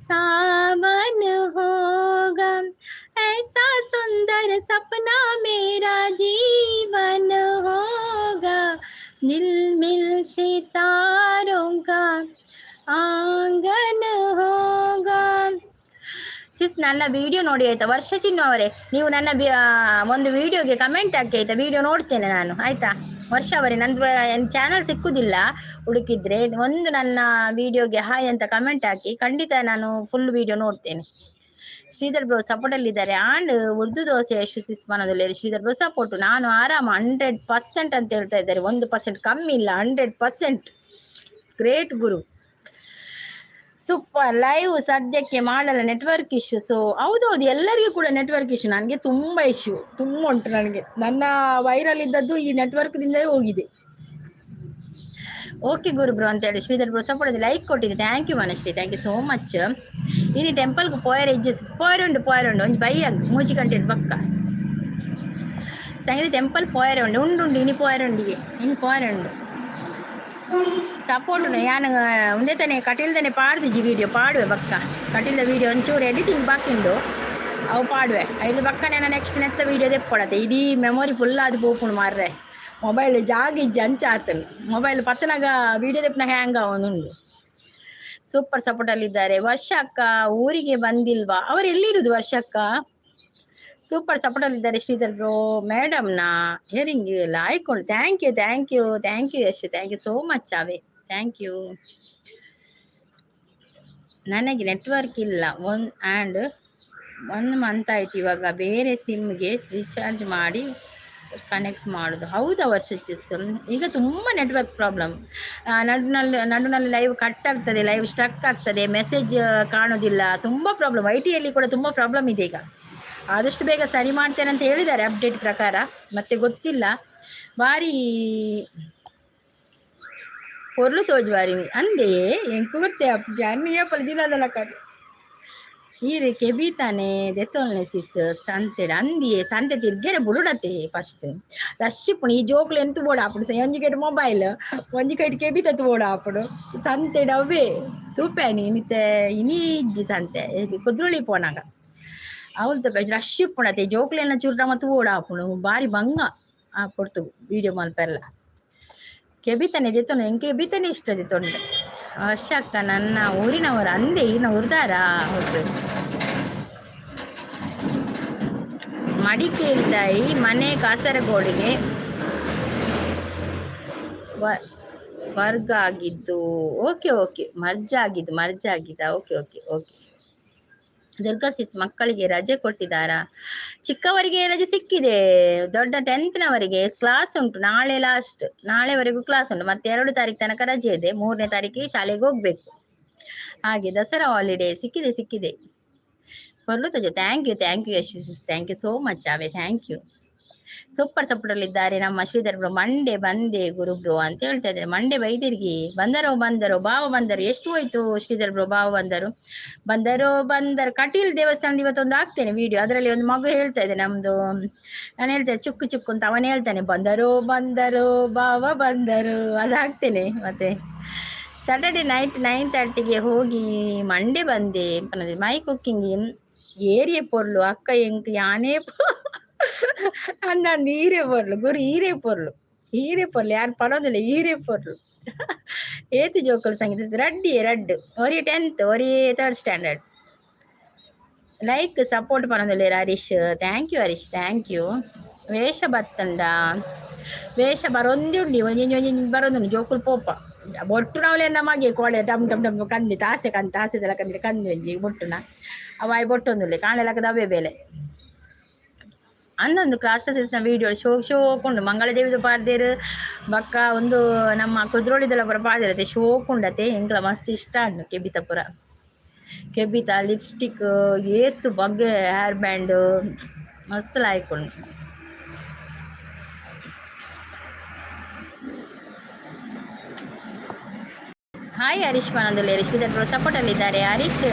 सावन होगा, ऐसा सुंदर सपना मेरा जीवन होगा, झिलमिल सितारों का आंगन होगा. ಸಿಸ್, ನನ್ನ ವಿಡಿಯೋ ನೋಡಿ ಆಯ್ತಾ? ವರ್ಷ ಚಿನ್ನು ಅವರೇ, ನೀವು ನನ್ನ ಒಂದು ವಿಡಿಯೋಗೆ ಕಮೆಂಟ್ ಹಾಕಿ, ಆಯ್ತಾ? ವಿಡಿಯೋ ನೋಡ್ತೇನೆ ನಾನು, ಆಯ್ತಾ? ವರ್ಷ ಅವರೇ, ನಂದು ಚಾನಲ್ ಸಿಕ್ಕುದಿಲ್ಲ ಹುಡುಕಿದ್ರೆ. ಒಂದು ನನ್ನ ವಿಡಿಯೋಗೆ ಹಾಯ್ ಅಂತ ಕಮೆಂಟ್ ಹಾಕಿ, ಖಂಡಿತ ನಾನು ಫುಲ್ ವಿಡಿಯೋ ನೋಡ್ತೇನೆ. ಶ್ರೀಧರ್ ಬ್ರೋ ಸಪೋರ್ಟ್ ಅಲ್ಲಿದ್ದಾರೆ. ಆಂಡ್ ಉರ್ದು ದೋಸೆ ಯಶು ಸಿಸ್ ಮನದಲ್ಲಿ. Shridhar bro support. ನಾನು ಆರಾಮ 100% ಅಂತ ಹೇಳ್ತಾ ಇದ್ದಾರೆ. 1% ಕಮ್ಮಿ ಇಲ್ಲ, 100%. ಗ್ರೇಟ್ ಗುರು, ಸೂಪರ್. ಲೈವ್ ಸದ್ಯಕ್ಕೆ ಮಾಡಲ್ಲ, ನೆಟ್ವರ್ಕ್ ಇಶ್ಯೂ. ಸೊ ಹೌದೌದು, ಎಲ್ಲರಿಗೂ ಕೂಡ ನೆಟ್ವರ್ಕ್ ಇಶ್ಯೂ. ನನಗೆ ತುಂಬ ಇಶ್ಯೂ, ತುಂಬ ಉಂಟು ನನಗೆ. ನನ್ನ ವೈರಲ್ ಇದ್ದದ್ದು ಈ ನೆಟ್ವರ್ಕ್ದಿಂದಲೇ ಹೋಗಿದೆ. ಓಕೆ ಗುರು ಬ್ರೋ ಅಂತ ಹೇಳಿ ಶ್ರೀಧರ್ ಬ್ರೋ ಸಪೋರ್ಟ್. ಲೈಕ್ ಕೊಟ್ಟಿದ್ದೆ. Thank you Manashree, thank you so much. ಇನಿ ಟೆಂಪಲ್ಗೆ ಪೋಯರ್ ಇಜ್ಜೆ? ಪೋಯರುಂಡು, ಪೋಯರುಂಡು. ಒಂಜಿ ಬೈಯ ಮೂಜಿ ಗಂಟೆ ಬಕ್ಕ ಸಂಗೀತ ಟೆಂಪಲ್ ಪೋಯರೆ ಉಂಡು. ಉಂಡು ಉಂಡು, ಇನಿ ಪೋಯರುಂಡಿಗೆ, ಇನಿ ಪೋಯರುಂಡು. ಸಪೋರ್ಟ್. ಯಾನ್ ಒಂದೇ ತಾನೆ ಕಟೀಲ್ದನೆ ಪಾಡ್ದಿಜ್ಜಿ. ವಿಡಿಯೋ ಪಾಡುವೆ ಬಕ್ಕ. ಕಟೀಲ್ದ ವಿಡಿಯೋ ಒಂಚೂರು ಎಡಿಟಿಂಗ್ ಬಾಕಿ ಉಂಡು, ಅವು ಪಾಡುವೆ. ಐದು ಬಕ್ಕನೆ ನೆಕ್ಸ್ಟ್ ನೆತ್ತ ವಿಡಿಯೋ ದೆಪ್ಪೊಡತ್ತೆ. ಇಡೀ ಮೆಮೊರಿ ಫುಲ್ ಆದ್ ಪೋಪುಂಡು ಮಾರ್ರೆ. ಮೊಬೈಲ್ ಜಾಗ ಇಜ್ಜಿ, ಅಂಚ ಆತನು. ಮೊಬೈಲ್ ಪತ್ತನಾಗ ವಿಡಿಯೋ ದೆಪ್ಪನಾಗ ಹ್ಯಾಂಗ್ ಆವೊಂದುಂಡು. ಸೂಪರ್ ಸಪೋರ್ಟ್ ಅಲ್ಲಿದ್ದಾರೆ. ವರ್ಷ ಅಕ್ಕ ಊರಿಗೆ ಬಂದಿಲ್ವಾ? ಅವರು ಎಲ್ಲಿರುದು ವರ್ಷಕ್ಕ? ಸೂಪರ್ ಸಪೋರ್ಟ್ ಅಲ್ಲಿದ್ದಾರೆ ಶ್ರೀಧರ್ ಬ್ರೋ. ಮೇಡಮ್ನ ಹಿಯರಿಂಗ್ ಎಲ್ಲ ಆಯ್ಕೊಂಡು. Thank you, thank you, thank you Yash, thank you so much away, thank you. ನನಗೆ ನೆಟ್ವರ್ಕ್ ಇಲ್ಲ. ಒನ್ ಆ್ಯಂಡ್ ಒನ್ ಮಂತ್ ಆಯ್ತು. ಇವಾಗ ಬೇರೆ ಸಿಮ್ಗೆ ರೀಚಾರ್ಜ್ ಮಾಡಿ ಕನೆಕ್ಟ್ ಮಾಡೋದು. ಹೌದಾ ವರ್ಷ? ಈಗ ತುಂಬ ನೆಟ್ವರ್ಕ್ ಪ್ರಾಬ್ಲಮ್. ನಡುನಲ್ಲಿ ನಡುನಲ್ಲಿ ಲೈವ್ ಕಟ್ ಆಗ್ತದೆ, ಲೈವ್ ಸ್ಟ್ರಕ್ ಆಗ್ತದೆ, ಮೆಸೇಜ್ ಕಾಣೋದಿಲ್ಲ. ತುಂಬ ಪ್ರಾಬ್ಲಮ್. I ಟಿಯಲ್ಲಿ ಕೂಡ ತುಂಬ ಪ್ರಾಬ್ಲಮ್ ಇದೆ. ಈಗ ಆದಷ್ಟು ಬೇಗ ಸರಿ ಮಾಡ್ತೇನೆ ಅಂತ ಹೇಳಿದ್ದಾರೆ ಅಪ್ಡೇಟ್ ಪ್ರಕಾರ. ಮತ್ತೆ ಗೊತ್ತಿಲ್ಲ. ಬಾರಿ ಪೊರ್ಲು ತೋಜುವಾರಿ ಅಂದೇ ಎಂಕು ಗೊತ್ತೇ ಅಪ್ಪು ಅನ್ನ ದಿನದಲ್ಲ ಕತೆ. ಈರೆ ಕೆಬಿತಾನೆ ದೆತ್ತೊಲ್ನೆ ಸಿಸ್ ಸಂತೆಡ್ ಅಂದಿಯೇ. ಸಂತೆ ತಿರ್ಗೆರೆ ಬುಡುಡತೆ. ಫಸ್ಟ್ ರಶ್ ಇಪ್ಪುಂಡು. ಈ ಜೋಕುಲು ಎಂತು ಬೋಡ ಆಪುಂಡು? ಒಂಜಿ ಕೈಟ್ ಮೊಬೈಲ್, ಒಂಜಿ ಕೈಟ್ ಕೆಬಿತ ಬೋಡ ಆಪುಂಡು. ಸಂತೆಡ್ ಅವೇ ತೂಪೇನಿ. ಇನಿತೆ ಇನಿ ಇಜ್ಜಿ ಸಂತೆ. ಕುದ್ರೋಳಿ ಪೋನಾಗ ಅವಳು ತೂಪೆ. ರಶ್ ಇಪ್ಪುಂಡತೆ. ಜೋಕುಲೆನ ಚೂರು ಮತ್ತು ಓಡ ಆಪುಂಡು. ಬಾರಿ ಬಂಗ ಆ ಪೊರ್ತು ವಿಡಿಯೋ ಮಲ್ಪೆಲ್ಲ. ಕೆಬಿತನೆ ದಿತ್ತೊಂಡು, ಎಂಕೆ ಕೆಬಿತನೆ ಇಷ್ಟ ದಿತ್ತೊಂಡು. ವರ್ಷಕ್ಕ ನನ್ನ ಊರಿನವರು ಅಂದೆ ಇನ್ನ ಉರ್ದಾರ. ಹೌದು, ಮಡಿಕೇರಿದಾಯಿ ಮನೆ ಕಾಸರಗೋಡಿಗೆ ವರ್ಗ ಆಗಿದ್ದು. ಓಕೆ ಓಕೆ, ಮರ್ಜ್ ಆಗಿದ್ದು, ಮರ್ಜ್ ಆಗಿದ್ದ. Okay okay okay. Durga sis, ಮಕ್ಕಳಿಗೆ ರಜೆ ಕೊಟ್ಟಿದ್ದಾರಾ? ಚಿಕ್ಕವರಿಗೆ ರಜೆ ಸಿಕ್ಕಿದೆ. ದೊಡ್ಡ 10th ನವರಿಗೆ ಕ್ಲಾಸ್ ಉಂಟು. ನಾಳೆ ಲಾಸ್ಟ್, ನಾಳೆವರೆಗೂ ಕ್ಲಾಸ್ ಉಂಟು. ಮತ್ತೆ 2 ತಾರೀಕು ತನಕ ರಜೆ ಇದೆ. 3ನೇ ತಾರೀಕಿಗೆ ಶಾಲೆಗೆ ಹೋಗ್ಬೇಕು. ಹಾಗೆ ದಸರಾ ಹಾಲಿಡೇ ಸಿಕ್ಕಿದೆ, ಸಿಕ್ಕಿದೆ. ಪೊರ್ಲು ತಜು. Thank you, thank you Yash, thank you so much away. Thank you. Super support ಅಲ್ಲಿ ಇದ್ದಾರೆ ನಮ್ಮ ಶ್ರೀಧರ್ ಬ್ರೋ. ಮಂಡೆ ಬಂದೆ ಗುರು ಬ್ರೋ ಅಂತ ಹೇಳ್ತಾ ಇದ್ದಾರೆ. ಮಂಡೆ ಬೈದಿರ್ಗಿ. ಬಂದರೋ ಬಂದರು, ಬಾವ ಬಂದರು. ಎಷ್ಟು ಹೋಯ್ತು ಶ್ರೀಧರ್ ಬ್ರೋ? ಬಾವ ಬಂದರು, ಬಂದರು, ಬಂದರು. ಕಟೀಲ್ ದೇವಸ್ಥಾನದ ಇವತ್ತೊಂದು ಹಾಕ್ತೇನೆ ವಿಡಿಯೋ. ಅದರಲ್ಲಿ ಒಂದು ಮಗು ಹೇಳ್ತಾ ಇದೆ ನಮ್ದು. ನಾನು ಹೇಳ್ತೇನೆ ಚುಕ್ಕು ಚುಕ್ಕು ಅಂತ. ಅವನು ಹೇಳ್ತಾನೆ, ಬಂದರು ಬಂದರು ಬಾವ ಬಂದರು. ಅದು ಹಾಕ್ತೇನೆ. ಮತ್ತೆ ಸ್ಯಾಟರ್ಡೆ ನೈಟ್ 9:30ಗೆ ಹೋಗಿ ಮಂಡೆ ಬಂದೆ. ಮೈ ಕುಕ್ಕಿಂಗ್ ಏರಿಯೆ ಪೊರ್ಲು ಅಕ್ಕ ಎಂಕ್ ಯಾನೇ ಅಂದಂದು. ಈರೆ ಪೊರ್ಲು ಗುರು, ಈರೇ ಪೊರ್ಲು, ಈರೇ ಪೊರ್ಲು. ಯಾರು ಪಡೋದಿಲ್ಲ, ಈರೇ ಪೊರ್ಲು. ಏತಿ ಜೋಕುಲು ಸಂಗೀತ? ರಡ್ಡಿ ರಡ್ಡು. ಒರಿ 10th, ಒರಿ ಥರ್ಡ್ ಸ್ಟ್ಯಾಂಡರ್ಡ್. ಲೈಕ್ ಸಪೋರ್ಟ್ ಪನೊಂದುಲ್ಲೆರ್ Harish. Thank you Harish, thank you. ವೇಷ ಬತ್ತಂಡ? ವೇಷ ಬರೊಂದಿ ಉಂಡಿ, ಒಂಜೊಂಜಿ ಒಂಜೊಂಜಿ ಬರೊಂದುಂಡು. ಜೋಕುಲು ಪೋಪ ಬೊಟ್ಟುನವಲೆನ್ನ ಮಗೆ ಕೋಡೆ ಡಮ್ ಡಮ್ ಡಮ್ ಕಂದಿ ತಾಸೆ ಕಂದು ತಾಸೆದೆಲ್ಲ ಕಂದಿ ಕಂದಿ ಒಂಜಿ ಬೊಟ್ಟುನ ಅವಾಯ್ ಬೊಟ್ಟೊಂದುಲ್ಲೆ ಕಾಣೆಲಕ್ಕದ ಅವೇ ಬೇಲೆ. ಅಂದೊಂದು ಕ್ಲಾಸಸ್ನ ವಿಡಿಯೋ ಶೋ ಶೋಕುಂಡು. ಮಂಗಳದೇವಿದ ಪಾಡ್ದೇರು, ಬಕ್ಕ ಒಂದು ನಮ್ಮ ಕುದ್ರೋಳಿದೆಲ್ಲ ಪೂರ ಪಾಡ್ದೇರತೆ. ಶೋಕುಂಡತೆ, ಎಂಕ್ಲ ಮಸ್ತ್ ಇಷ್ಟ ಉಂಡು. ಕೆಬಿತ ಪೂರ, ಕೆಬಿತ, ಲಿಪ್ಸ್ಟಿಕ್, ಏತ್ ಬಗ್ಗೆ ಹೇರ್ ಬ್ಯಾಂಡ್ ಮಸ್ತ್ ಲಾಯ್ಕ್ ಉಂಡು. ಹಾಯ್ ಹರೀಶ್ ಪನೊಂದುಲ್ಲೆರ್. ಶ್ರೀಧರ್ ಸಪೋರ್ಟ್ ಅಲ್ಲಿದ್ದಾರೆ ಹರೀಶ್.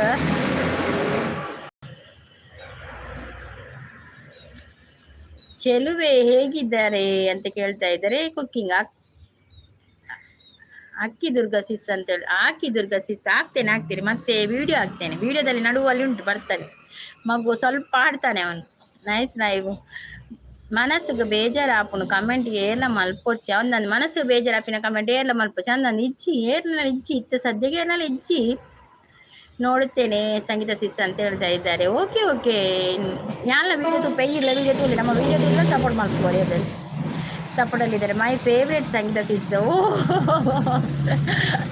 ಚೆಲುವೆ ಹೇಗಿದ್ದಾರೆ ಅಂತ ಕೇಳ್ತಾ ಇದ್ದಾರೆ. ಕುಕ್ಕಿಂಗ್ ಅಕ್ಕಿ ದುರ್ಗಾ ಸಿಸ್ ಅಂತ ಹೇಳಿ. ಆಕಿ ದುರ್ಗಾ ಸಿಸ್, ಹಾಕ್ತೇನೆ, ಹಾಕ್ತೇನೆ. ಮತ್ತೆ ವಿಡಿಯೋ ಹಾಕ್ತೇನೆ. ವಿಡಿಯೋದಲ್ಲಿ ನಡುವಲ್ಲಿ ಉಂಟು. ಬರ್ತಾನೆ ಮಗು, ಸ್ವಲ್ಪ ಆಡ್ತಾನೆ ಅವನು. Nice live. ಮನಸ್ಸಿಗೆ ಬೇಜಾರಾಪುಂಡು ಕಮೆಂಟ್ ಏರ್ಲ ಮಲ್ಪೊಡ್ಚಿ. ಅವ್ನು ನನ್ನ ಮನಸ್ಸಿಗೆ ಬೇಜಾರಾಪಿನ ಕಮೆಂಟ್ ಏರ್ಲ ಮಲ್ಪೊಡ್ಚಿ. ಅಂದಂದು ಇಜ್ಜಿ, ಏರ್ಲ ಇಜ್ಜಿ. ಇತ್ತ ಸದ್ಯಗೆ ಏರ್ಲ ಇಜ್ಜಿ. ನೋಡುತ್ತೇನೆ ಸಂಗೀತ ಸಿಸ್ ಅಂತ ಹೇಳ್ತಾ ಇದ್ದಾರೆ. Okay okay. ಯಾಲ ವಿಡಿಯೋ ತೂಪ ಇಲ್ಲ, ವಿಡಿಯೋ ತೂಲಿ. ನಮ್ಮ ವಿಡಿಯೋ ತೂಲ, ಸಪೋರ್ಟ್ ಮಾಡ್ಕೊಳ್ಳಿ. ಅದರಲ್ಲಿ ಸಪೋರ್ಟಲ್ಲಿದ್ದಾರೆ. My favourite Sangeetha sis. Oh,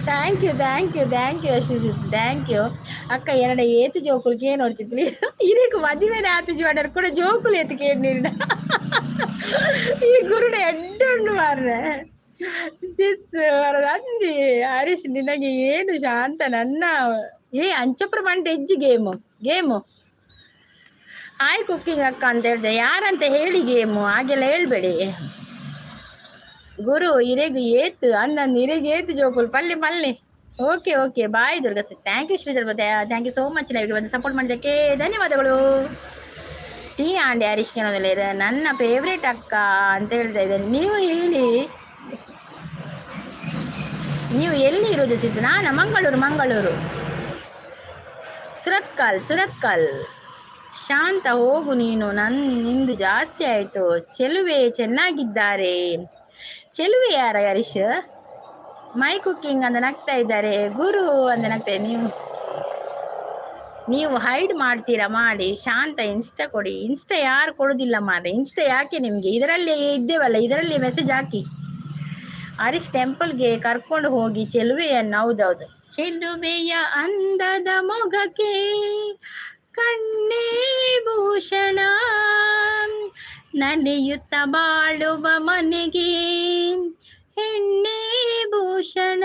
thank you, thank you, thank you Ashwi sis, thank you. ಅಕ್ಕ, ಎರಡು ಏತು ಜೋಕುಲು ನೋಡ್ತಿ? ಇರೇಕು ಮದಿಮೇಲೆ ಆತು ಜೋಡರ್ ಕೂಡ ಜೋಕುಲು ಏತು ಕೇಳಿಲ್ಲ. ಈ ಗುರುಡ ಎಡ್ಡುಂಡು ಮಾರ್ರೆ. ಸಿಸ್ ಅಂದಿ ಹರೀಶ್, ನಿನಗೆ ಏನು ಶಾಂತ ನನ್ನ ಏ ಅಂಚಪ್ರ ಬಂಟ ಹೆಜ್ಜಿ ಗೇಮು ಗೇಮು. ಹಾಯ್ ಕುಕ್ಕಿಂಗ್ ಅಕ್ಕ ಅಂತ ಹೇಳಿದೆ. ಯಾರಂತ ಹೇಳಿ ಗೇಮು, ಹಾಗೆಲ್ಲ ಹೇಳ್ಬೇಡಿ ಗುರು. ಇರೆಗ್ ಏತು ಅಂದಂದು, ಇರೆಗ್ ಏತು ಜೋಕುಲು ಪಲ್ಲೆ ಪಲ್ಲೆ. Okay okay, bye Durga sis. Thank you Sridhar, thank you so much. ಲೈವ್ಗೆ ಬಂದು ಸಪೋರ್ಟ್ ಮಾಡಿದ್ದಕ್ಕೆ ಧನ್ಯವಾದಗಳು. ಟೀ ಆಂಡಿ ಹರೀಶ್ ನನ್ನ ಫೇವ್ರೇಟ್ ಅಕ್ಕ ಅಂತ ಹೇಳ್ತಾ ಇದ್ದೇನೆ. ನೀವು ಹೇಳಿ, ನೀವು ಎಲ್ಲಿ ಇರೋದು ಸಿಸ್? ನಾನು ಮಂಗಳೂರು, ಮಂಗಳೂರು, ಸುರತ್ಕಲ್, ಸುರತ್ಕಲ್. ಶಾಂತ ಹೋಗು ನೀನು, ನನ್ ನಿಂದು ಜಾಸ್ತಿ ಆಯ್ತು. ಚೆಲುವೆ ಚೆನ್ನಾಗಿದ್ದಾರೆ. ಚೆಲುವೆ ಯಾರ ಹರೀಶ್? ಮೈ ಕುಕ್ಕಿಂಗ್ ಅಂತ ನಗ್ತಾ ಇದ್ದಾರೆ. ಗುರು ಅಂತ ನಗ್ತಾ. ನೀವು ನೀವು ಹೈಡ್ ಮಾಡ್ತೀರಾ? ಮಾಡಿ. ಶಾಂತ, ಇನ್ಸ್ಟಾ ಕೊಡಿ. ಇನ್ಸ್ಟಾ ಯಾರು ಕೊಡುದಿಲ್ಲ ಮಾರ್ರೆ. ಇನ್ಸ್ಟಾ ಯಾಕೆ ನಿಮಗೆ? ಇದರಲ್ಲಿ ಇದ್ದೇವಲ್ಲ, ಇದರಲ್ಲಿ ಮೆಸೇಜ್ ಹಾಕಿ. ಹರೀಶ್, ಟೆಂಪಲ್ಗೆ ಕರ್ಕೊಂಡು ಹೋಗಿ ಚೆಲುವೆಯನ್ನು. ಹೌದೌದು. ಚೆಲುವೆಯ ಅಂದದ ಮೊಗಕ್ಕೆ ಕಣ್ಣೇ ಭೂಷಣ, ನಲಿಯುತ್ತ ಬಾಳುವ ಮನೆಗೆ ಹೆಣ್ಣೇ ಭೂಷಣ,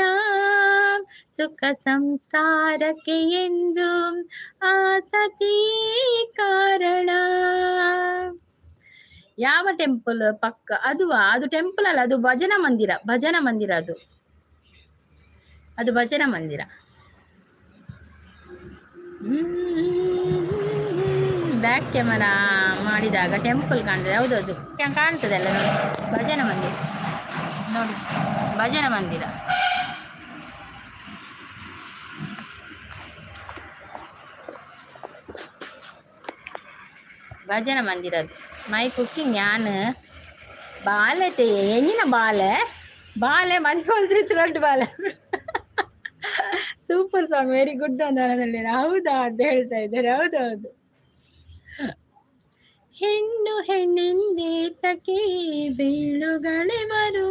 ಸುಖ ಸಂಸಾರಕ್ಕೆ ಎಂದು ಆ ಸತಿ ಕಾರಣ. ಯಾವ ಟೆಂಪಲ್ ಪಕ್ಕ ಅದು? ಅದು ಟೆಂಪಲ್ ಅಲ್ಲ, ಅದು ಭಜನಾ ಮಂದಿರ, ಭಜನಾ ಮಂದಿರ ಅದು. ಅದು ಭಜನಾ ಮಂದಿರ. ಬ್ಯಾಕ್ ಕ್ಯಾಮರಾ ಮಾಡಿದಾಗ ಟೆಂಪಲ್ ಕಾಣ್ತದೆ. ಹೌದೌದು, ಕಾಣ್ತದೆ ಅಲ್ಲ. ನೋಡಿ, ಭಜನಾ ಮಂದಿರ ನೋಡಿ, ಭಜನಾ ಮಂದಿರ. ಭಜನಾ ಮಂದಿರ ಅದು. ಮೈ ಕುಕ್ಕಿಂಗ್ ಯಾನ್ ಬಾಲೆತೆ ಎಂಜಿನ ಬಾಲೆ. ಬಾಲೆ ಮದಿಮಲ್ತ್ರಿ ರಡ್ಡ್ ಬಾಲೆ. ಸೂಪರ್ ಸಾಂಗ್, ವೆರಿ ಗುಡ್ ಅಂತ ಅನ್ನೋದ್ರಲ್ಲಿ. ಹೌದಾ ಅಂತ ಹೇಳ್ತಾ ಇದ್ದಾರೆ. ಹೌದೌದು. ಹೆಣ್ಣು ಹೆಣ್ಣಿಂದೇತಕ್ಕೆ ಬೀಳುಗಳೆವರು,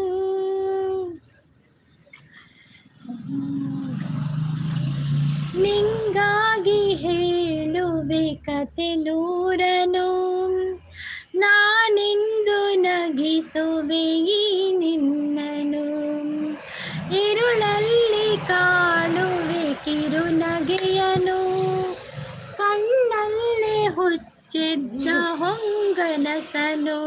ನಿಂಗಾಗಿ ಹೇಳುವೆ ಕತೆ ನೂರನು, ನಾನೆಂದು ನಗಿಸುವೆ ಈ ನಿನ್ನನು, ಇರುಳಲ್ಲಿ ಕಾಣುವೆ ಕಿರುನಗೆಯನು, ಕಣ್ಣಲ್ಲೇ ಹುಚ್ಚಿದ್ದ ಹೊಂಗನಸನು,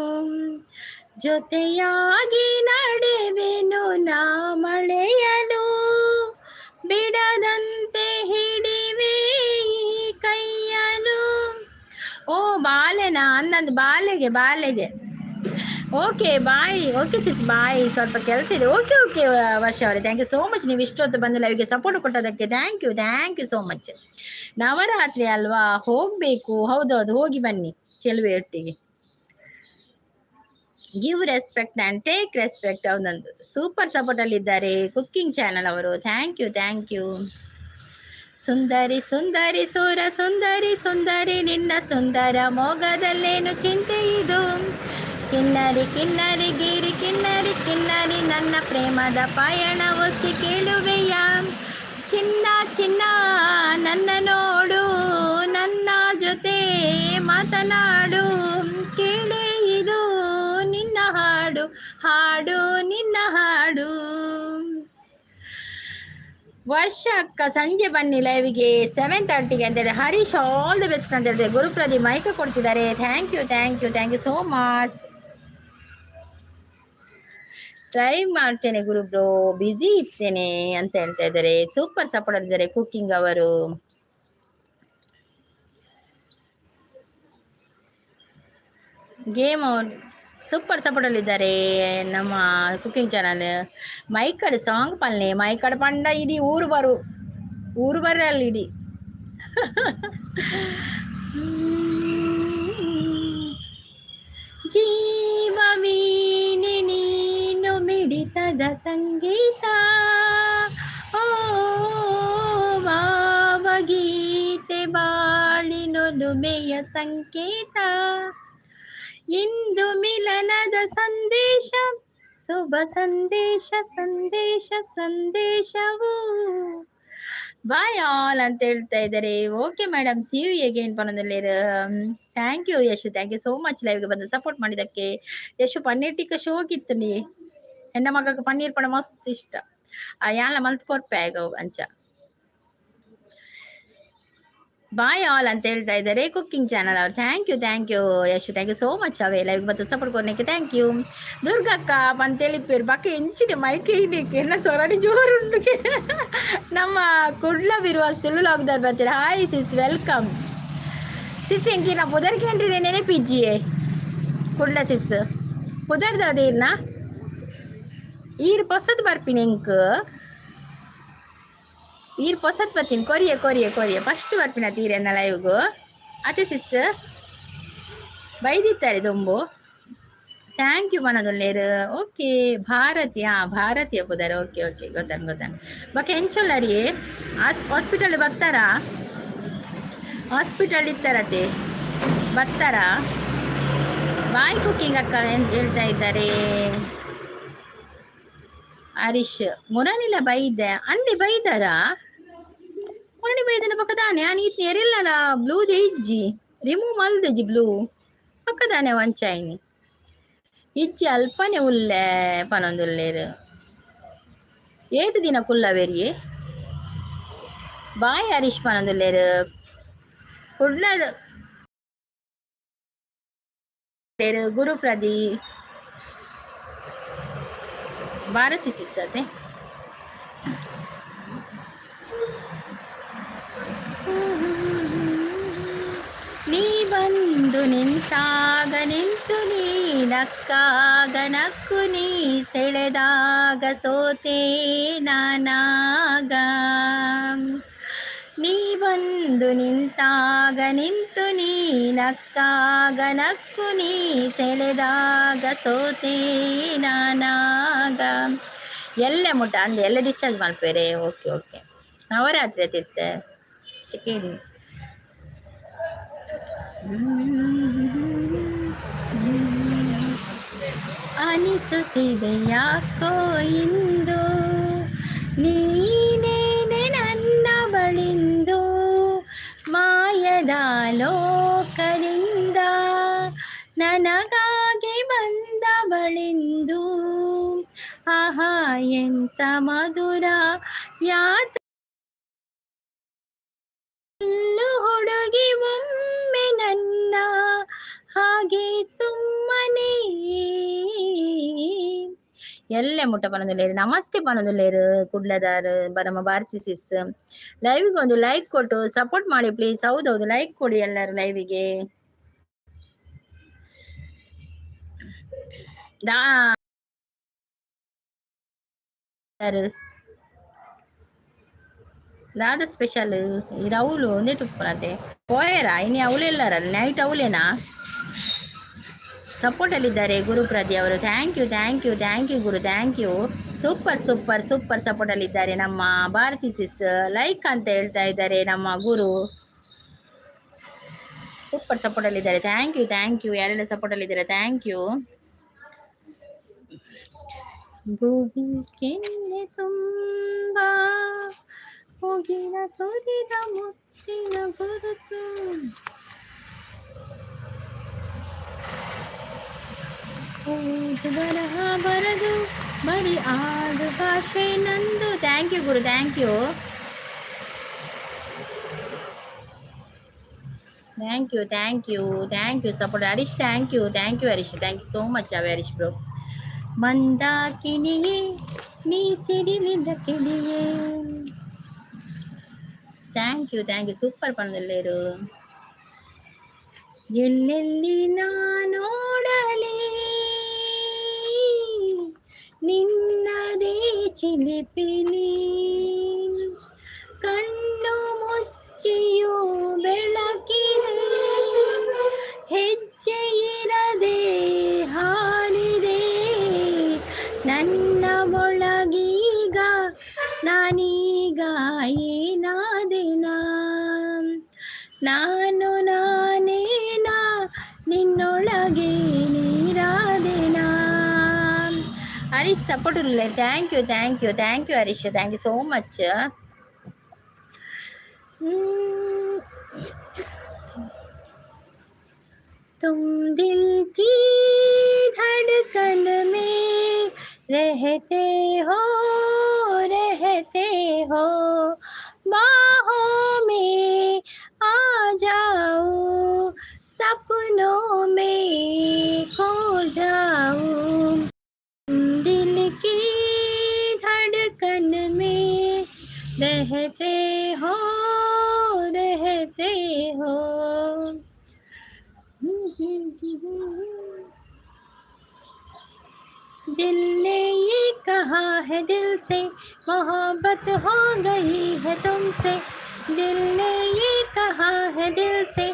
ಜೊತೆಯಾಗಿ ನಡೆವೆನು ನಾ ಮಳೆಯನು, ಬಿಡದಂತೆ ಹಿಡಿವೆ ಈ ಕೈಯನು. ಓ ಬಾಲೆನಾ ಅನ್ನಂದು ಬಾಲೆಗೆ ಬಾಲೆಗೆ. Okay bye, okay sis bye, ಸ್ವಲ್ಪ ಕೆಲಸ ಇದೆ. ಓಕೆ ಓಕೆ ವರ್ಷ ಅವರೇ, thank you so much. ನೀವು ಇಷ್ಟೊತ್ತು ಬಂದು ಲೈವ್ಗೆ support ಕೊಟ್ಟದಕ್ಕೆ thank you, thank you so much. Navratri ಅಲ್ವಾ, ಹೋಗಬೇಕು. ಹೌದೌದು, ಹೋಗಿ ಬನ್ನಿ ಚೆಲುವೆ ಒಟ್ಟಿಗೆ. Give respect and take respect. ಅವನೊಂದು ಸೂಪರ್ ಸಪೋರ್ಟ್ ಅಲ್ಲಿ ಇದ್ದಾರೆ ಕುಕ್ಕಿಂಗ್ ಚಾನಲ್ ಅವರು. Thank you, thank you. ಸುಂದರಿ ಸುಂದರಿ ಸುರ ಸುಂದರಿ ಸುಂದರಿ, ನಿನ್ನ ಸುಂದರ ಮೋಗದಲ್ಲೇನು ಚಿಂತೆ ಇದು? ಕಿನ್ನರಿ ಕಿನ್ನರಿ ಗಿರಿ ಕಿನ್ನರಿ ಕಿನ್ನರಿ, ನನ್ನ ಪ್ರೇಮದ ಪಯಣ ಒಸಿ ಕೇಳುವೆಯ? ಚಿನ್ನ ಚಿನ್ನ ನನ್ನ ನೋಡು, ನನ್ನ ಜೊತೆ ಮಾತನಾಡು, ಕೇಳೆ ಇದು ನಿನ್ನ ಹಾಡು, ಹಾಡು ನಿನ್ನ ಹಾಡು. ವರ್ಷ ಅಕ್ಕ ಸಂಜೆ ಬನ್ನಿ ಲೈವ್ಗೆ 7:30ಗೆ ಅಂತೇಳಿ. ಹರೀಶ್ ಆಲ್ the best ಅಂತ ಹೇಳಿದೆ. ಗುರುಪ್ರದಿ ಮೈಕ್ ಕೊಡ್ತಿದ್ದಾರೆ. Thank you, thank you, thank you so much. Try ಮಾಡ್ತೇನೆ ಗುರು ಬ್ರೋ, ಬ್ಯುಸಿ ಇರ್ತೇನೆ ಅಂತ ಹೇಳ್ತಾ ಇದ್ದಾರೆ. ಸೂಪರ್ ಸಪೋರ್ಟ್ ಅಂತಿದ್ದಾರೆ ಕುಕ್ಕಿಂಗ್ ಅವರು. ಗೇಮ್ ಅವರು ಸೂಪರ್ ಸಪೋರ್ಟ್ ಅಲ್ಲಿ ನಮ್ಮ ಕುಕ್ಕಿಂಗ್ ಚಾನಲ್. ಮೈಕಡ್ ಸಾಂಗ್ ಪಲ್ನೆ ಮೈಕಡ್ ಪಂಡ ಇಡೀ ಊರು ಬರು, ಊರು ಬರಲ್ಲ ಇಡೀ. ಜೀವವೀಣೆ ನೀನು ಮಿಡಿತದ ಸಂಗೀತ, ಓ ಭಾವಗೀತೆ ಬಾಳಿನೊಲುಮೆಯ ಸಂಕೇತ, ಇಂದು ಮಿಲನದ ಸಂದೇಶ, ಶುಭ ಸಂದೇಶ ಸಂದೇಶ ಸಂದೇಶವು. ಬಾಯ್ ಆಲ್ ಅಂತ ಹೇಳ್ತಾ ಇದ್ದಾರೆ. Okay madam, see you again ಪನದಲ್ಲಿ. Thank you Yashu, thank you so much ಲೈವ್ಗೆ ಬಂದು ಸಪೋರ್ಟ್ ಮಾಡಿದ್ದಕ್ಕೆ. ಯಶು ಪನ್ನೀರ್ ಟಿಕ್ಕ ಶೋಕಿತ್ತು ನೀ, ಹೆಣ್ಣ ಮಗಕ್ಕೆ ಪನ್ನೀರ್ ಪಣ ಮಸ್ತ್ ಇಷ್ಟ. ಆ ಯಾಲ ಮಲ್ತ್ ಕೊರ್ಪೆ ಆಗ ಅಂಚ. ಬಾಯ್ ಆಲ್ ಅಂತ ಹೇಳ್ತಾ ಇದ್ದಾರೆ ಕುಕ್ಕಿಂಗ್ ಚಾನಲ್ ಅವರು. Thank you, thank you Yashu, thank you so much. ಅವೇ ಲೈವ್ ಮತ್ತು ಸಪೋರ್ಟ್ ಕೊಡ್ಲಿಕ್ಕೆ thank you. ದುರ್ಗಕ್ಕ ಅಂತೇಳಿಪ್ಪೇರು ಬಕ್ಕ ಎಂಚಿದೆ ಮೈಕೆ ಇನ್ನಕ್ಕೆ ಎನ್ನ ಸೊರಡಿ ಜೋರುಂಡು. ನಮ್ಮ ಕುಡ್ಲವಿರುವ ಸುಳ್ಳು ಬರ್ತೀರಾ. ಹಾಯ್ ಸಿಸ್, welcome ಸಿಸ್. ಎಂಕಿ ನಾ ಪುದರ್ಕೇಂಡ್ರಿ ನೆನಪಿಜ್ಜಿಯೇ ಕುಡ್ಲ ಸಿಸ್ ಪುದರ್ದ ಅದೇನ ಈರ್ ಪೊಸತ್ ಬರ್ಪಿನ ಎಂಕ್ ಈರ್ ಪೊಸತ್ ಬರ್ತೀನಿ. ಕೊರಿಯ ಕೊರಿಯ ಕೊರಿಯ ಫಸ್ಟ್ ಬರ್ಪಿನ ತೀರೆನ್ನ ಲೈವ್ಗು ಅತೆ ಸಿಸ್ ಬೈದಿತ್ತಾರೆ ದೊಂಬು. Thank you ಮನದೊಲ್ಲೇರು. ಓಕೆ ಭಾರತಿ, ಹಾಂ ಭಾರತೀಯ ಪುದರ್. ಓಕೆ ಓಕೆ ಗೊತ್ತಾನ ಗೊತ್ತಾನ. ಬೊಕ ಎಂಚೊಲ್ಲರಿ ಹಾಸ್ಪಿಟಲ್ ಬರ್ತಾರಾ? ಹಾಸ್ಪಿಟಲ್ ಇತ್ತಾರತೆ ಬರ್ತಾರಾ? ಬಾಯ್ ಕುಕ್ಕಿಂಗ್ ಅಕ್ಕ ಹೇಳ್ತಾ ಇದ್ದಾರೆ ಹರೀಶ್. ಮುರನಿಲ ಬೈದೆ ಅಂದೆ ಬೈದಾರಾ? ಮುರಣಿ ಬೈದನ ಪಕ್ಕದಾನೆ ಆನ್ ಈತ್ನ ಎರಿಲ್ಲಲ ಬ್ಲೂ ಇಜ್ಜಿ ರಿಮೂವ್ ಮಲ್ದೆಜಿ ಬ್ಲೂ ಪಕ್ಕದಾನೆ ವಂಚಾಯಿನಿ ಇಜ್ಜಿ ಅಲ್ಪನೆ ಉಲ್ಲೆ ಪನೊಂದುಲ್ಲೇರು. ಏತು ದಿನ ಕುಲ್ಲವೆರಿಯೇ? ಬಾಯ್ ಹರೀಶ್ ಪನೊಂದುಲ್ಲೇರು. ಕುಡ್ಲ ಗುರುಪ್ರದಿ ಭಾರತಿ ಸಿಸ್ಸತೆ. ನೀ ಬಂದು ನಿಂತಾಗ ನಿಂತು ನೀ ನಕ್ಕಾಗ ನಕ್ಕು ನೀ ಸೆಳೆದಾಗ ಸೋತೆ ನಾನಾಗ. ನೀ ಬಂದು ನಿಂತಾಗ ನಿಂತು ನೀ ನಕ್ಕಾಗ ನಕ್ಕು ನೀ ಸೆಳೆದಾಗ ಸೋತೆ ನಾನಾಗ. ಎಲ್ಲೆ ಮುಟ್ಟ ಅಂದೆ ಎಲ್ಲ ಡಿಸ್ಚಾರ್ಜ್ ಮಲ್ಪೇರೆ. ಓಕೆ ಓಕೆ, ನವರಾತ್ರಿ ಅತಿತ್ತೆ ಚಿಕನ್. ಅನಿಸುತ್ತಿದೆ ಯಾಕೋ ಇಂದು ನೀನೇನೆ ನನ್ನ ಬಳಿಂದು, ಮಾಯದ ಲೋಕದಿಂದ ನನಗಾಗಿ ಬಂದ ಬಳಿಂದು. ಆಹಾ, ಎಂತ ಮಧುರ ಯಾತ ಹುಡುಗಿ ಒಮ್ಮೆ ನನ್ನ ಹಾಗೆ ಸುಮ್ಮನೆ. ಎಲ್ಲೆ ಮುಟ್ಟ ಪನೊಂದುಲ್ಲೇರು, ನಮಸ್ತೆ ಪನೊಂದುಲ್ಲೇರು ಕುಡ್ಲದಾರ್. ನಮ್ಮ ಭಾರತಿ ಸಿಸ್ ಲೈವಿಗೆ ಒಂದು ಲೈಕ್ ಕೊಟ್ಟು ಸಪೋರ್ಟ್ ಮಾಡಿ ಪ್ಲೀಸ್. ಹೌದೌದು, ಲೈಕ್ ಕೊಡಿ ಎಲ್ಲರೂ ಲೈವಿಗೆ. ದಾ ದಾದ ಸ್ಪೆಷಲ್ ಇದು? ಅವಳು ಒಂದೇ ತುಪ್ಪನತೆ ಪೋಯರಾ ಇನಿ? ಅವಳೆಲ್ಲಾರ ನೈಟ್ ಅವಳೇನಾ? ಸಪೋರ್ಟಲ್ಲಿದ್ದಾರೆ ಗುರುಪ್ರತಿ ಅವರು. Thank you, thank you, thank you Guru, thank you. Super super super ಸಪೋರ್ಟಲ್ಲಿದ್ದಾರೆ ನಮ್ಮ ಭಾರತಿ ಸಿಸ್. ಲೈಕ್ ಅಂತ ಹೇಳ್ತಾ ಇದ್ದಾರೆ ನಮ್ಮ ಗುರು. ಸೂಪರ್ ಸಪೋರ್ಟಲ್ಲಿದ್ದಾರೆ. Thank you, thank you. ಯಾರೆಲ್ಲ ಸಪೋರ್ಟಲ್ಲಿದ್ದಾರೆ, thank you. ಭೂಮಿ ಕೆನ್ನೆ ತುಂಬ ಹೋಗಿನ ಸುರಿದ ಮುತ್ತಿನ ಗುರುತು. ಓದು ಬರಹ ಬರದು ಬರಿ ಆಡು ಭಾಷೆ ನಂದು. Thank you Guru, thank you, thank you, thank you, thank you support. Harish, thank you, thank you Harish, thank you so much. ಅವೇ ಹರೀಶ್ ಬ್ರೋ. ಮಂದಾಕಿನಿಯೇ ನೀ ಸಿಡಿಲಿದ ಕಿಡಿಯೇ. Thank you, thank you. Super ಪಣದಲ್ಲೇರು. ಎಲ್ಲೆಲ್ಲಿ ನೋಡಲಿ ನಿನ್ನದೇ ಚಿಲಿಪಿಲಿ, ಕಣ್ಣು ಮುಚ್ಚಿಯೂ ಬೆಳಕಿದೆ, ಹೆಜ್ಜೆ ಇರದೆ ಹಾರಿದೆ. ನನ್ನ ಒಳಗೀಗ ನಾನೀಗ ಏನಾದೆನ? ನಾನು ನಾನೇನಾ? ನಿನ್ನೊಳಗೆ ನೀರಾದೆನಾ? ಹರೀಶ್ ಸಪೋರ್ಟ್ ಇಲ್ಲ. Thank you, thank you, thank you Harish, thank you so much. तुम दिल की धड़कन में रहते हो, रहते हो, बाहों में आ जाओ, सपनों में खो जाओ। दिल की धड़कन में रहते हो, रहते हो। दिल ने ये कहा है दिल से, मोहब्बत हो गई है तुमसे। दिल ने ये कहा है दिल से,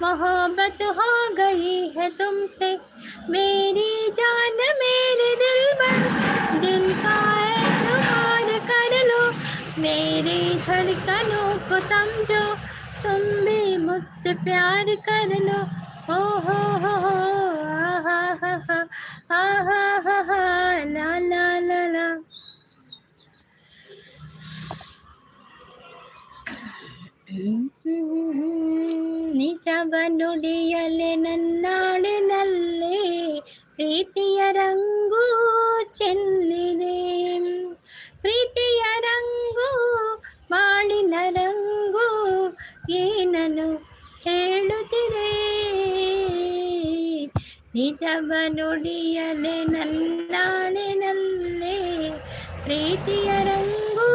मोहब्बत हो गई है तुमसे। मेरी जान, मेरे दिल पर, दिल का एतबार कर लो। मेरी धड़कनों को समझो, तुम भी मुझसे प्यार कर लो। हो हो हो हो, आहा हा हा, आहा हा हा, ला ला ला ला. ನಿಜವ ನುಡಿಯಲೆ ನನ್ನಾಡಿನಲ್ಲೇ ಪ್ರೀತಿಯ ರಂಗು ಚೆಲ್ಲಿದೆ. ಪ್ರೀತಿಯ ರಂಗು ಬಾಳಿನ ರಂಗು ಏನನು ಹೇಳುತ್ತಿದೆ. ನಿಜವ ನುಡಿಯಲೆ ನನ್ನಾಡಿನಲ್ಲೇ ಪ್ರೀತಿಯ ರಂಗು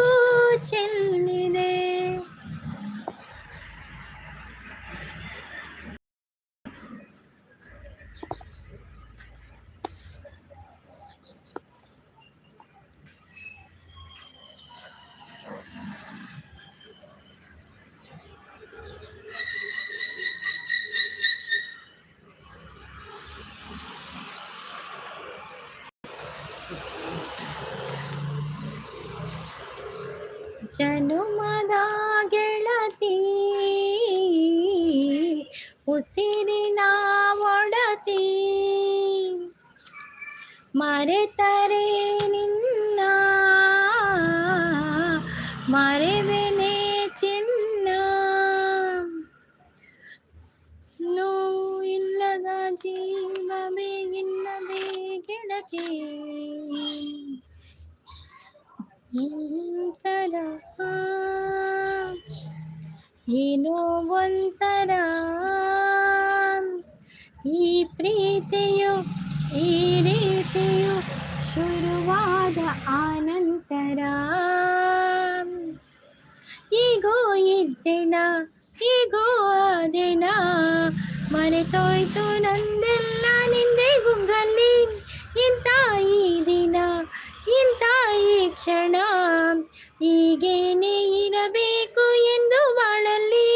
ಚೆಲ್ಲಿದೆ. ಜನುಮದ ಗೆಳತಿ ಉಸಿರಿನ ಒಡತಿ ಮರೆತರೆ ನಿನ್ನ ಮರೆವೆನೆ ಚಿನ್ನ ನೋವು ಇಲ್ಲದ ಜೀವವೇ ಇಲ್ಲವೇ ಗೆಳತಿ ಒಂಥರ ಏನೋ ಒಂಥರ ಈ ಪ್ರೀತಿಯು ಈ ರೀತಿಯು ಶುರುವಾದ ಆನಂತರ ಈಗೋ ಇದ್ದೆನ ಈಗೋ ಆದೆನ ಮರೆತೋಯ್ತು ನಂದೆಲ್ಲ ನಿಂದೆ ಗುಂಗಲ್ಲಿ ಇಂಥ ಈ ದಿನ ಇಂಥ ಈ ಕ್ಷಣ ಹೀಗೇನೆ ಇರಬೇಕು ಎಂದು ಬಾಳಲ್ಲಿ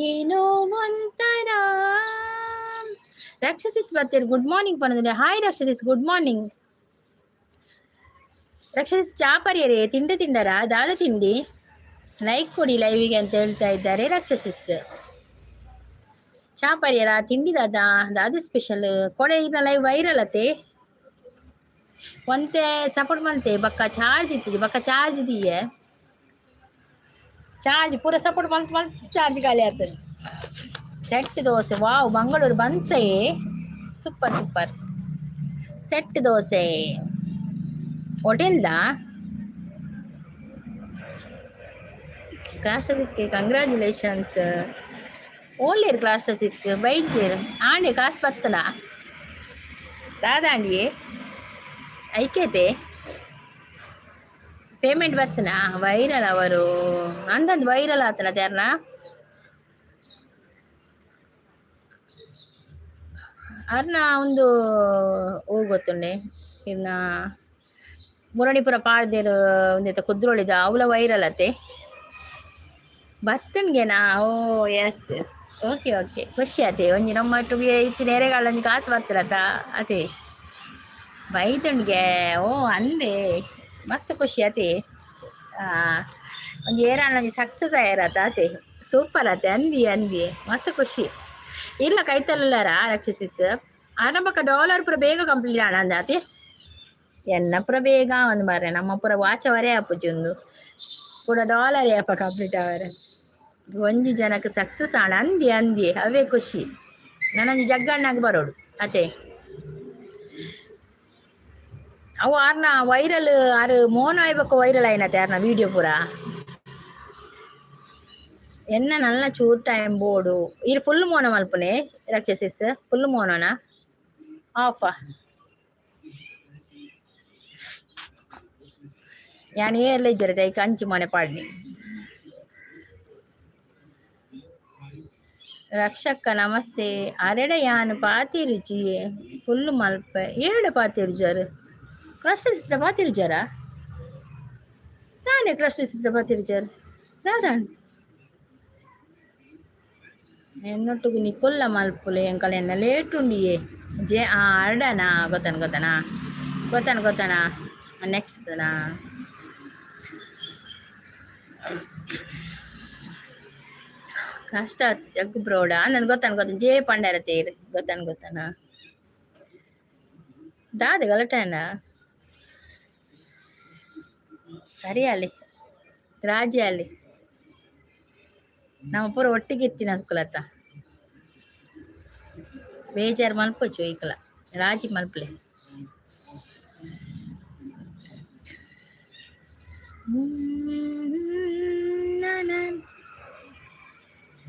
ಏನೋ ಒಂಥರ. ರಾಕ್ಷಸಿಸ್ ಬರ್ತೀರಿ ಗುಡ್ ಮಾರ್ನಿಂಗ್ ಪನ್ನೊಂದು. ಹಾಯ್ ರಾಕ್ಷಸಿಸ್, ಗುಡ್ ಮಾರ್ನಿಂಗ್ ರಾಕ್ಷಸಿಸ್. ಚಾ ಪರಿಯರೇ ತಿಂಡಿ ತಿಂಡರಾ? ದಾದ ತಿಂಡಿ? ಲೈಕ್ ಕೊಡಿ ಲೈವಿಗೆ ಅಂತ ಹೇಳ್ತಾ ಇದ್ದಾರೆ ರಾಕ್ಷಸಿಸ್. ಚಾ ಪರಿಯರ ತಿಂಡಿ ದಾದಾ? ದಾದ ಸ್ಪೆಷಲ್ ಕೊಡೆ? ಈಗ ಲೈವ್ ವೈರಲ್ ಅತ್ತೆ ಒಂತೆ ಸಪೋರ್ಟ್ ಮಲ್ತೆ. ಬಕ್ಕ ಚಾರ್ಜ್ ಇತ್ತಿಜಿ, ಬಕ್ಕ ಚಾರ್ಜ್ ಇದೆಯೇ ಚಾರ್ಜ್ ಪೂರ ಸಪೋರ್ಟ್ ಮಲ್ತ್ ಮಲ್ತ್ ಚಾರ್ಜ್ ಖಾಲಿ ಆಗ್ತದೆ. ಸೆಟ್ ದೋಸೆ, ವಾವ್, ಮಂಗಳೂರು ಬನ್ಸೆ, ಸೂಪರ್ ಸೂಪರ್. ಸೆಟ್ ದೋಸೆ ಹೋಟೆಲ್ದಾ? ಕ್ಲಾಸ್ಟಸಿಸ್ಗೆ ಕಂಗ್ರ್ಯಾಚುಲೇಷನ್ಸ್. ಓಲ್ಲೇರು ಕ್ಲಾಸ್ಟಸಿಸ್ ಬೈಜೇರು ಆಂಡೆ ಕಾಸು ಬತ್ತನ ದಾದಾಂಡಿಯೇ ಐಕ್ಯತೆ ಪೇಮೆಂಟ್ ಬತ್ತನ? ವೈರಲ್ ಅವರು ಅಂದಂದು ವೈರಲ್ ಆತನ ತೇರ್ನ ಅರ್ನ ಒಂದು ಹೂ ಗೊತ್ತುಂಡೆ ಇರ್ನ ಮುರಣಿಪುರ ಪಾಡ್ದೇರು ಒಂದಿತ್ತ ಕುದ್ರೋಳಿದ ಅವಳ ವೈರಲ್ ಅತ್ತೆ ಬತ್ತನ್ಗೆನಾ? ಓ ಎಸ್ ಎಸ್, ಓಕೆ ಓಕೆ, ಖುಷಿ ಆತೆ. ಒಂಜಿ ನಮ್ಮೊಟ್ಟಿಗೆ ಇತ್ತಿ ನೇರೆಗಾಲ ಒಂಜಿ ಕಾಸು ಬತ್ತಲತ್ತ ಅತೆ ಬೈತುಂಡ್ಗೆ. ಓ ಅಂದೆ ಮಸ್ತ್ ಖುಷಿ ಆತೆ. ಒಂಜಿ ಏರಾಣ ಒಂಜಿ ಸಕ್ಸಸ್ ಆಯರತ ಆತೆ, ಸೂಪರ್ ಆತೆ. ಅಂದಿ ಅಂದಿ ಮಸ್ತ್ ಖುಷಿ. ಇಲ್ಲ ಕೈತಲ್ಲರ ರಕ್ಷಸಿಸ್ ಆರಂಭಕ ಡಾಲರ್ ಪೂರ ಬೇಗ ಕಂಪ್ಲೀಟ್ ಆಣ ಅಂದಾತೆ. ಎನ್ನ ಪೂರ ಬೇಗ ಒಂದು ಮಾರ್ರೆ ನಮ್ಮ ಪೂರ ವಾಚವರೇ ಆಪುಜಿ ಒಂದು ಪೂರ ಡಾಲರ್ ಯಾಪ ಕಂಪ್ಲೀಟ್ ಅವರೆ. ಒಂಜಿ ಜನಕ್ಕೆ ಸಕ್ಸಸ್ ಆಣ ಅಂದಿ ಅಂದಿ ಅವೇ ಖುಷಿ. ನಾನೊಂಜಿ ಜಗ್ಗಣ್ಣಾಗ ಬರೋಡು ಅತೆ. ಅವು ಆರ್ನ ವೈರಲ್ ಆರು ಮೋನ ಆಯ್ಬೇಕು ವೈರಲ್ ಆಯ್ನತೆ ಆರ್ನ ವಿಡಿಯೋ ಪೂರ. ಎನ್ನ ನಲ್ಲ ಚೂರ್ ಟೈಮ್ ಬೋಡು ಇರ್ ಫುಲ್ ಮೋನ ಮಲ್ಪುನೆ ರಕ್ಷಸಿಸ್ ಫುಲ್ ಮೋನನ ಆಫಾ ಯಾನ್ ಏರ್ಲ ಇಜ್ಜರೆ ಐಕ್ ಅಂಚಿ ಮೋನೆ ಪಾಡ್ನಿ. ರಕ್ಷಕ್ಕ ನಮಸ್ತೆ. ಅರೆಡ ಯಾನ್ ಪಾತಿರುಜಿ ಫುಲ್ ಮಲ್ಪೆ ಏರಡ ಪಾತಿರುಜಾರು ಕ್ರಸ್ಟ್ ಸಿಸ್ಟರ್ ಪಾತಿರುಜಾರ ನಾನೇ ಕ್ರಸ್ಟ್ ಸಿಸ್ಟರ್ ಪಾತಿರುಜಾರ್ ರಾಧಾಣ್ ಎನ್ನೊಟ್ಟುಗು ನಿಕೊಲ್ಲ ಮಲ್ಪುಲೆ ಎಂಕಲ್ ಎನ್ನ ಲೇಟ್ ಉಂಡಿಯೇ ಜೆ ಆ ಅರ್ಡನಾ ಗೊತ್ತಾನ ಗೊತ್ತಾನ ಗೊತ್ತಾನ ಗೊತ್ತಾನ ನೆಕ್ಸ್ಟ್ ತನಾ ಕಷ್ಟ ಜಗ್ ಬ್ರೋಡ ನನ್ ಗೊತ್ತಾನ ಗೊತ್ತ ಜೇ ಪಂಡಾರ ತೇರು ಗೊತ್ತಾನ ಗೊತ್ತಾನ ದಾದ ಗಲಟೆನ ಸರಿ ಅಲ್ಲಿ ರಾಜಿ ಅಲ್ಲಿ ನಮ್ಮ ಪೂರ ಒಟ್ಟಿಗೆ ಎತ್ತಿನ ಅದ್ಕುಲತ್ತ ಬೇಜಾರು ಮಲ್ಪೊಚ್ಚು ಐಕಲ ರಾಜಿ ಮಲ್ಪಲೆ.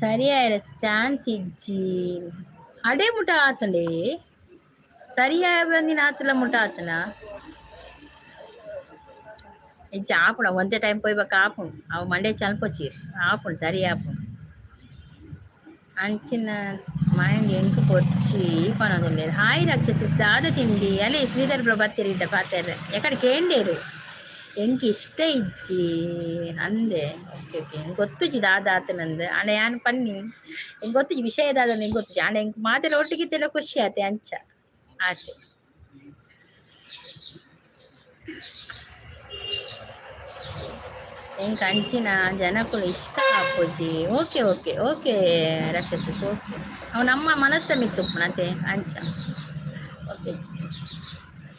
ಸರಿಯಾಯ ಚಾನ್ಸ್ ಇಜ್ಜಿ ಅಡೆ ಮುಟ ಆತಂಡೆ ಸರಿಯಾಯ ಬಂದಿನ ಆತಲ ಮುಟ ಆತನ ಇಜ್ಜಿ ಆಪುಣ ಒಂದೇ ಟೈಮ್ ಪೋಯ್ಬೇಕು ಆಪುಂಡು ಅವು ಮಂಡೆ ಚಲ್ಪೊಚ್ಚಿ ಆಪುಂಡು ಸರಿ ಆಪುಂಡು ಅಂಚಿನ ಮೈಂಡ್ ಎಂಕ್ ಪೊರ್ಚಿ ಪನೊಂದುಲ್ಲೆರ್. ಹಾಯ್ ರಾಕ್ಷಸಿಸ್ ದಾದ ತಿಂಡಿ? ಅಲೆ ಶ್ರೀಧರ್ ಬ್ರೋ ಬತ್ತೆರ್ ಪಾತೆರ್ರೆ ಎಕಡೆ ಕೇಂಡೇರು ಎಂಕ್ ಇಷ್ಟ ಇಜ್ಜಿ ಅಂದೆ. ಓಕೆ ಓಕೆ, ಎಂಕ್ ಗೊತ್ತುಜಿ ದಾದ ಆತನಂದ್ ಆಂಡ ಯಾನ್ ಪನ್ನಿ ಎಂಕ್ ಗೊತ್ತುಜಿ ವಿಷಯ ದಾದ ಎಂಕ್ ಗೊತ್ತುಜಿ ಆಂಡ ಎಂಕ್ ಮಾತೆಲ್ಲ ಒಟ್ಟಿಗೆ ಇತ್ತೆಡ ಖುಷಿ ಆತೆ ಅಂಚ ಆತೆ. ಎಂಕ್ ಅಂಚಿನ ಜನಕುಲು ಇಷ್ಟ ಆಪುಜಿ. ಓಕೆ ಓಕೆ ಓಕೆ ರಕ್ಷಸಿಸ್, ಓಕೆ. ಅವು ನಮ್ಮ ಮನಸ್ಸ ಮಿತ್ತುಪ್ಪುನತೆ ಅಂಚ. ಓಕೆ,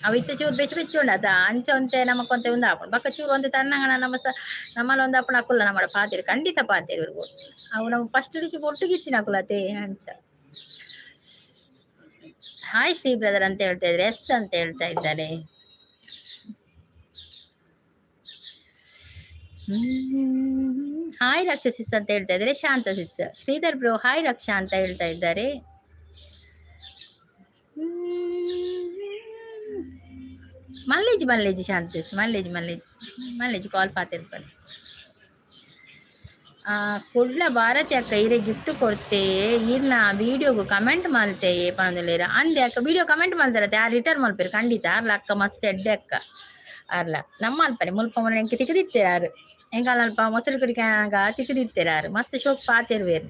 ಅವು ಇತ್ತೆ ಚೂರು ಬೆಚ್ಚ ಬೆಚ್ಚ ಉಂಡು ಅದ. ಅಂಚ ಒಂತೆ ನಮಕ್ ಒಂತೆ ಒಂದು ಆಪುಂಡು. ಬೊಕ್ಕ ಚೂರು ಒಂತೆ ತನ್ನಂಗನ ನಮ್ಮ ಸ ನಮ್ಮಲ ಒಂದು ಆಪುಂಡು. ಅಕುಲ್ಲ ನಮ್ಮ ಪಾತೆರ್, ಖಂಡಿತ ಪಾತೆರ್ ಇರ್ಬೋದು. ಅವು ನಮ್ಮ ಫಸ್ಟ್ ಡಿಚಿ ಒಟ್ಟುಗಿತ್ತಿನ ಅಕುಲತೆ ಅಂಚ. ಹಾಯ್ ಶ್ರೀ ಬ್ರದರ್ ಅಂತ ಹೇಳ್ತಾ ಇದ್ದಾರೆ. ಎಸ್ ಅಂತ ಹೇಳ್ತಾ ಇದ್ದಾರೆ. ಹಾಯ್ ರಕ್ಷಸಿಸ್ ಅಂತ ಹೇಳ್ತಾ ಇದ್ದಾರೆ ಶಾಂತ ಸಿಸ್. ಶ್ರೀಧರ್ ಬ್ರೋ, ಹಾಯ್ ರಕ್ಷಾ ಅಂತ ಹೇಳ್ತಾ ಇದ್ದಾರೆ. ಮಲ್ಲೇಜ್ ಮಲ್ಲೇಜ್ ಶಾಂತ ಸಿಸ್, ಮಲ್ಲೇಜ್ ಮಲ್ಲೇಜ್ ಮಲ್ಲೇಜ್ ಕಾಲ್ ಪಾತಿರ್ಪಲ್ಲಿ. ಕುಡ್ಲ ಭಾರತಿ ಅಕ್ಕ, ಇರೆ ಗಿಫ್ಟ್ ಕೊಡ್ತೆ, ಈರ್ನ ವಿಡಿಯೋಗು ಕಮೆಂಟ್ ಮಲ್ತೆ ಪನೊಂದುಲ್ಲೆರ್ ಅಂದೆ. ಅಕ್ಕ, ವಿಡಿಯೋ ಕಮೆಂಟ್ ಮಲ್ತಾರತ್ತೆ, ಆ ರಿಟರ್ನ್ ಮಲ್ಪೆರ್ ಖಂಡಿತ. ಆರ್ಲ ಅಕ್ಕ ಮಸ್ತ್ ಎಡ್ಡೆ ಅಕ್ಕ ಆರ್ಲ. ನಮ್ಮ ಅಲ್ಪನೆ ಮುಲ್ಪ ಮೊನ್ನೆ ಎಂಕ್ ತಿಕ್ಕದಿತ್ತೆ ಆರು. ಎಂಕಾಲ ಅಲ್ಪ ಮೊಸರು ಕುಡಿಕಾಗ ತಿಕ್ಕದಿತ್ತೆರ್ ಆರು. ಮಸ್ತ್ ಶೋಕ್ ಪಾತೆರ್ವೇರ್.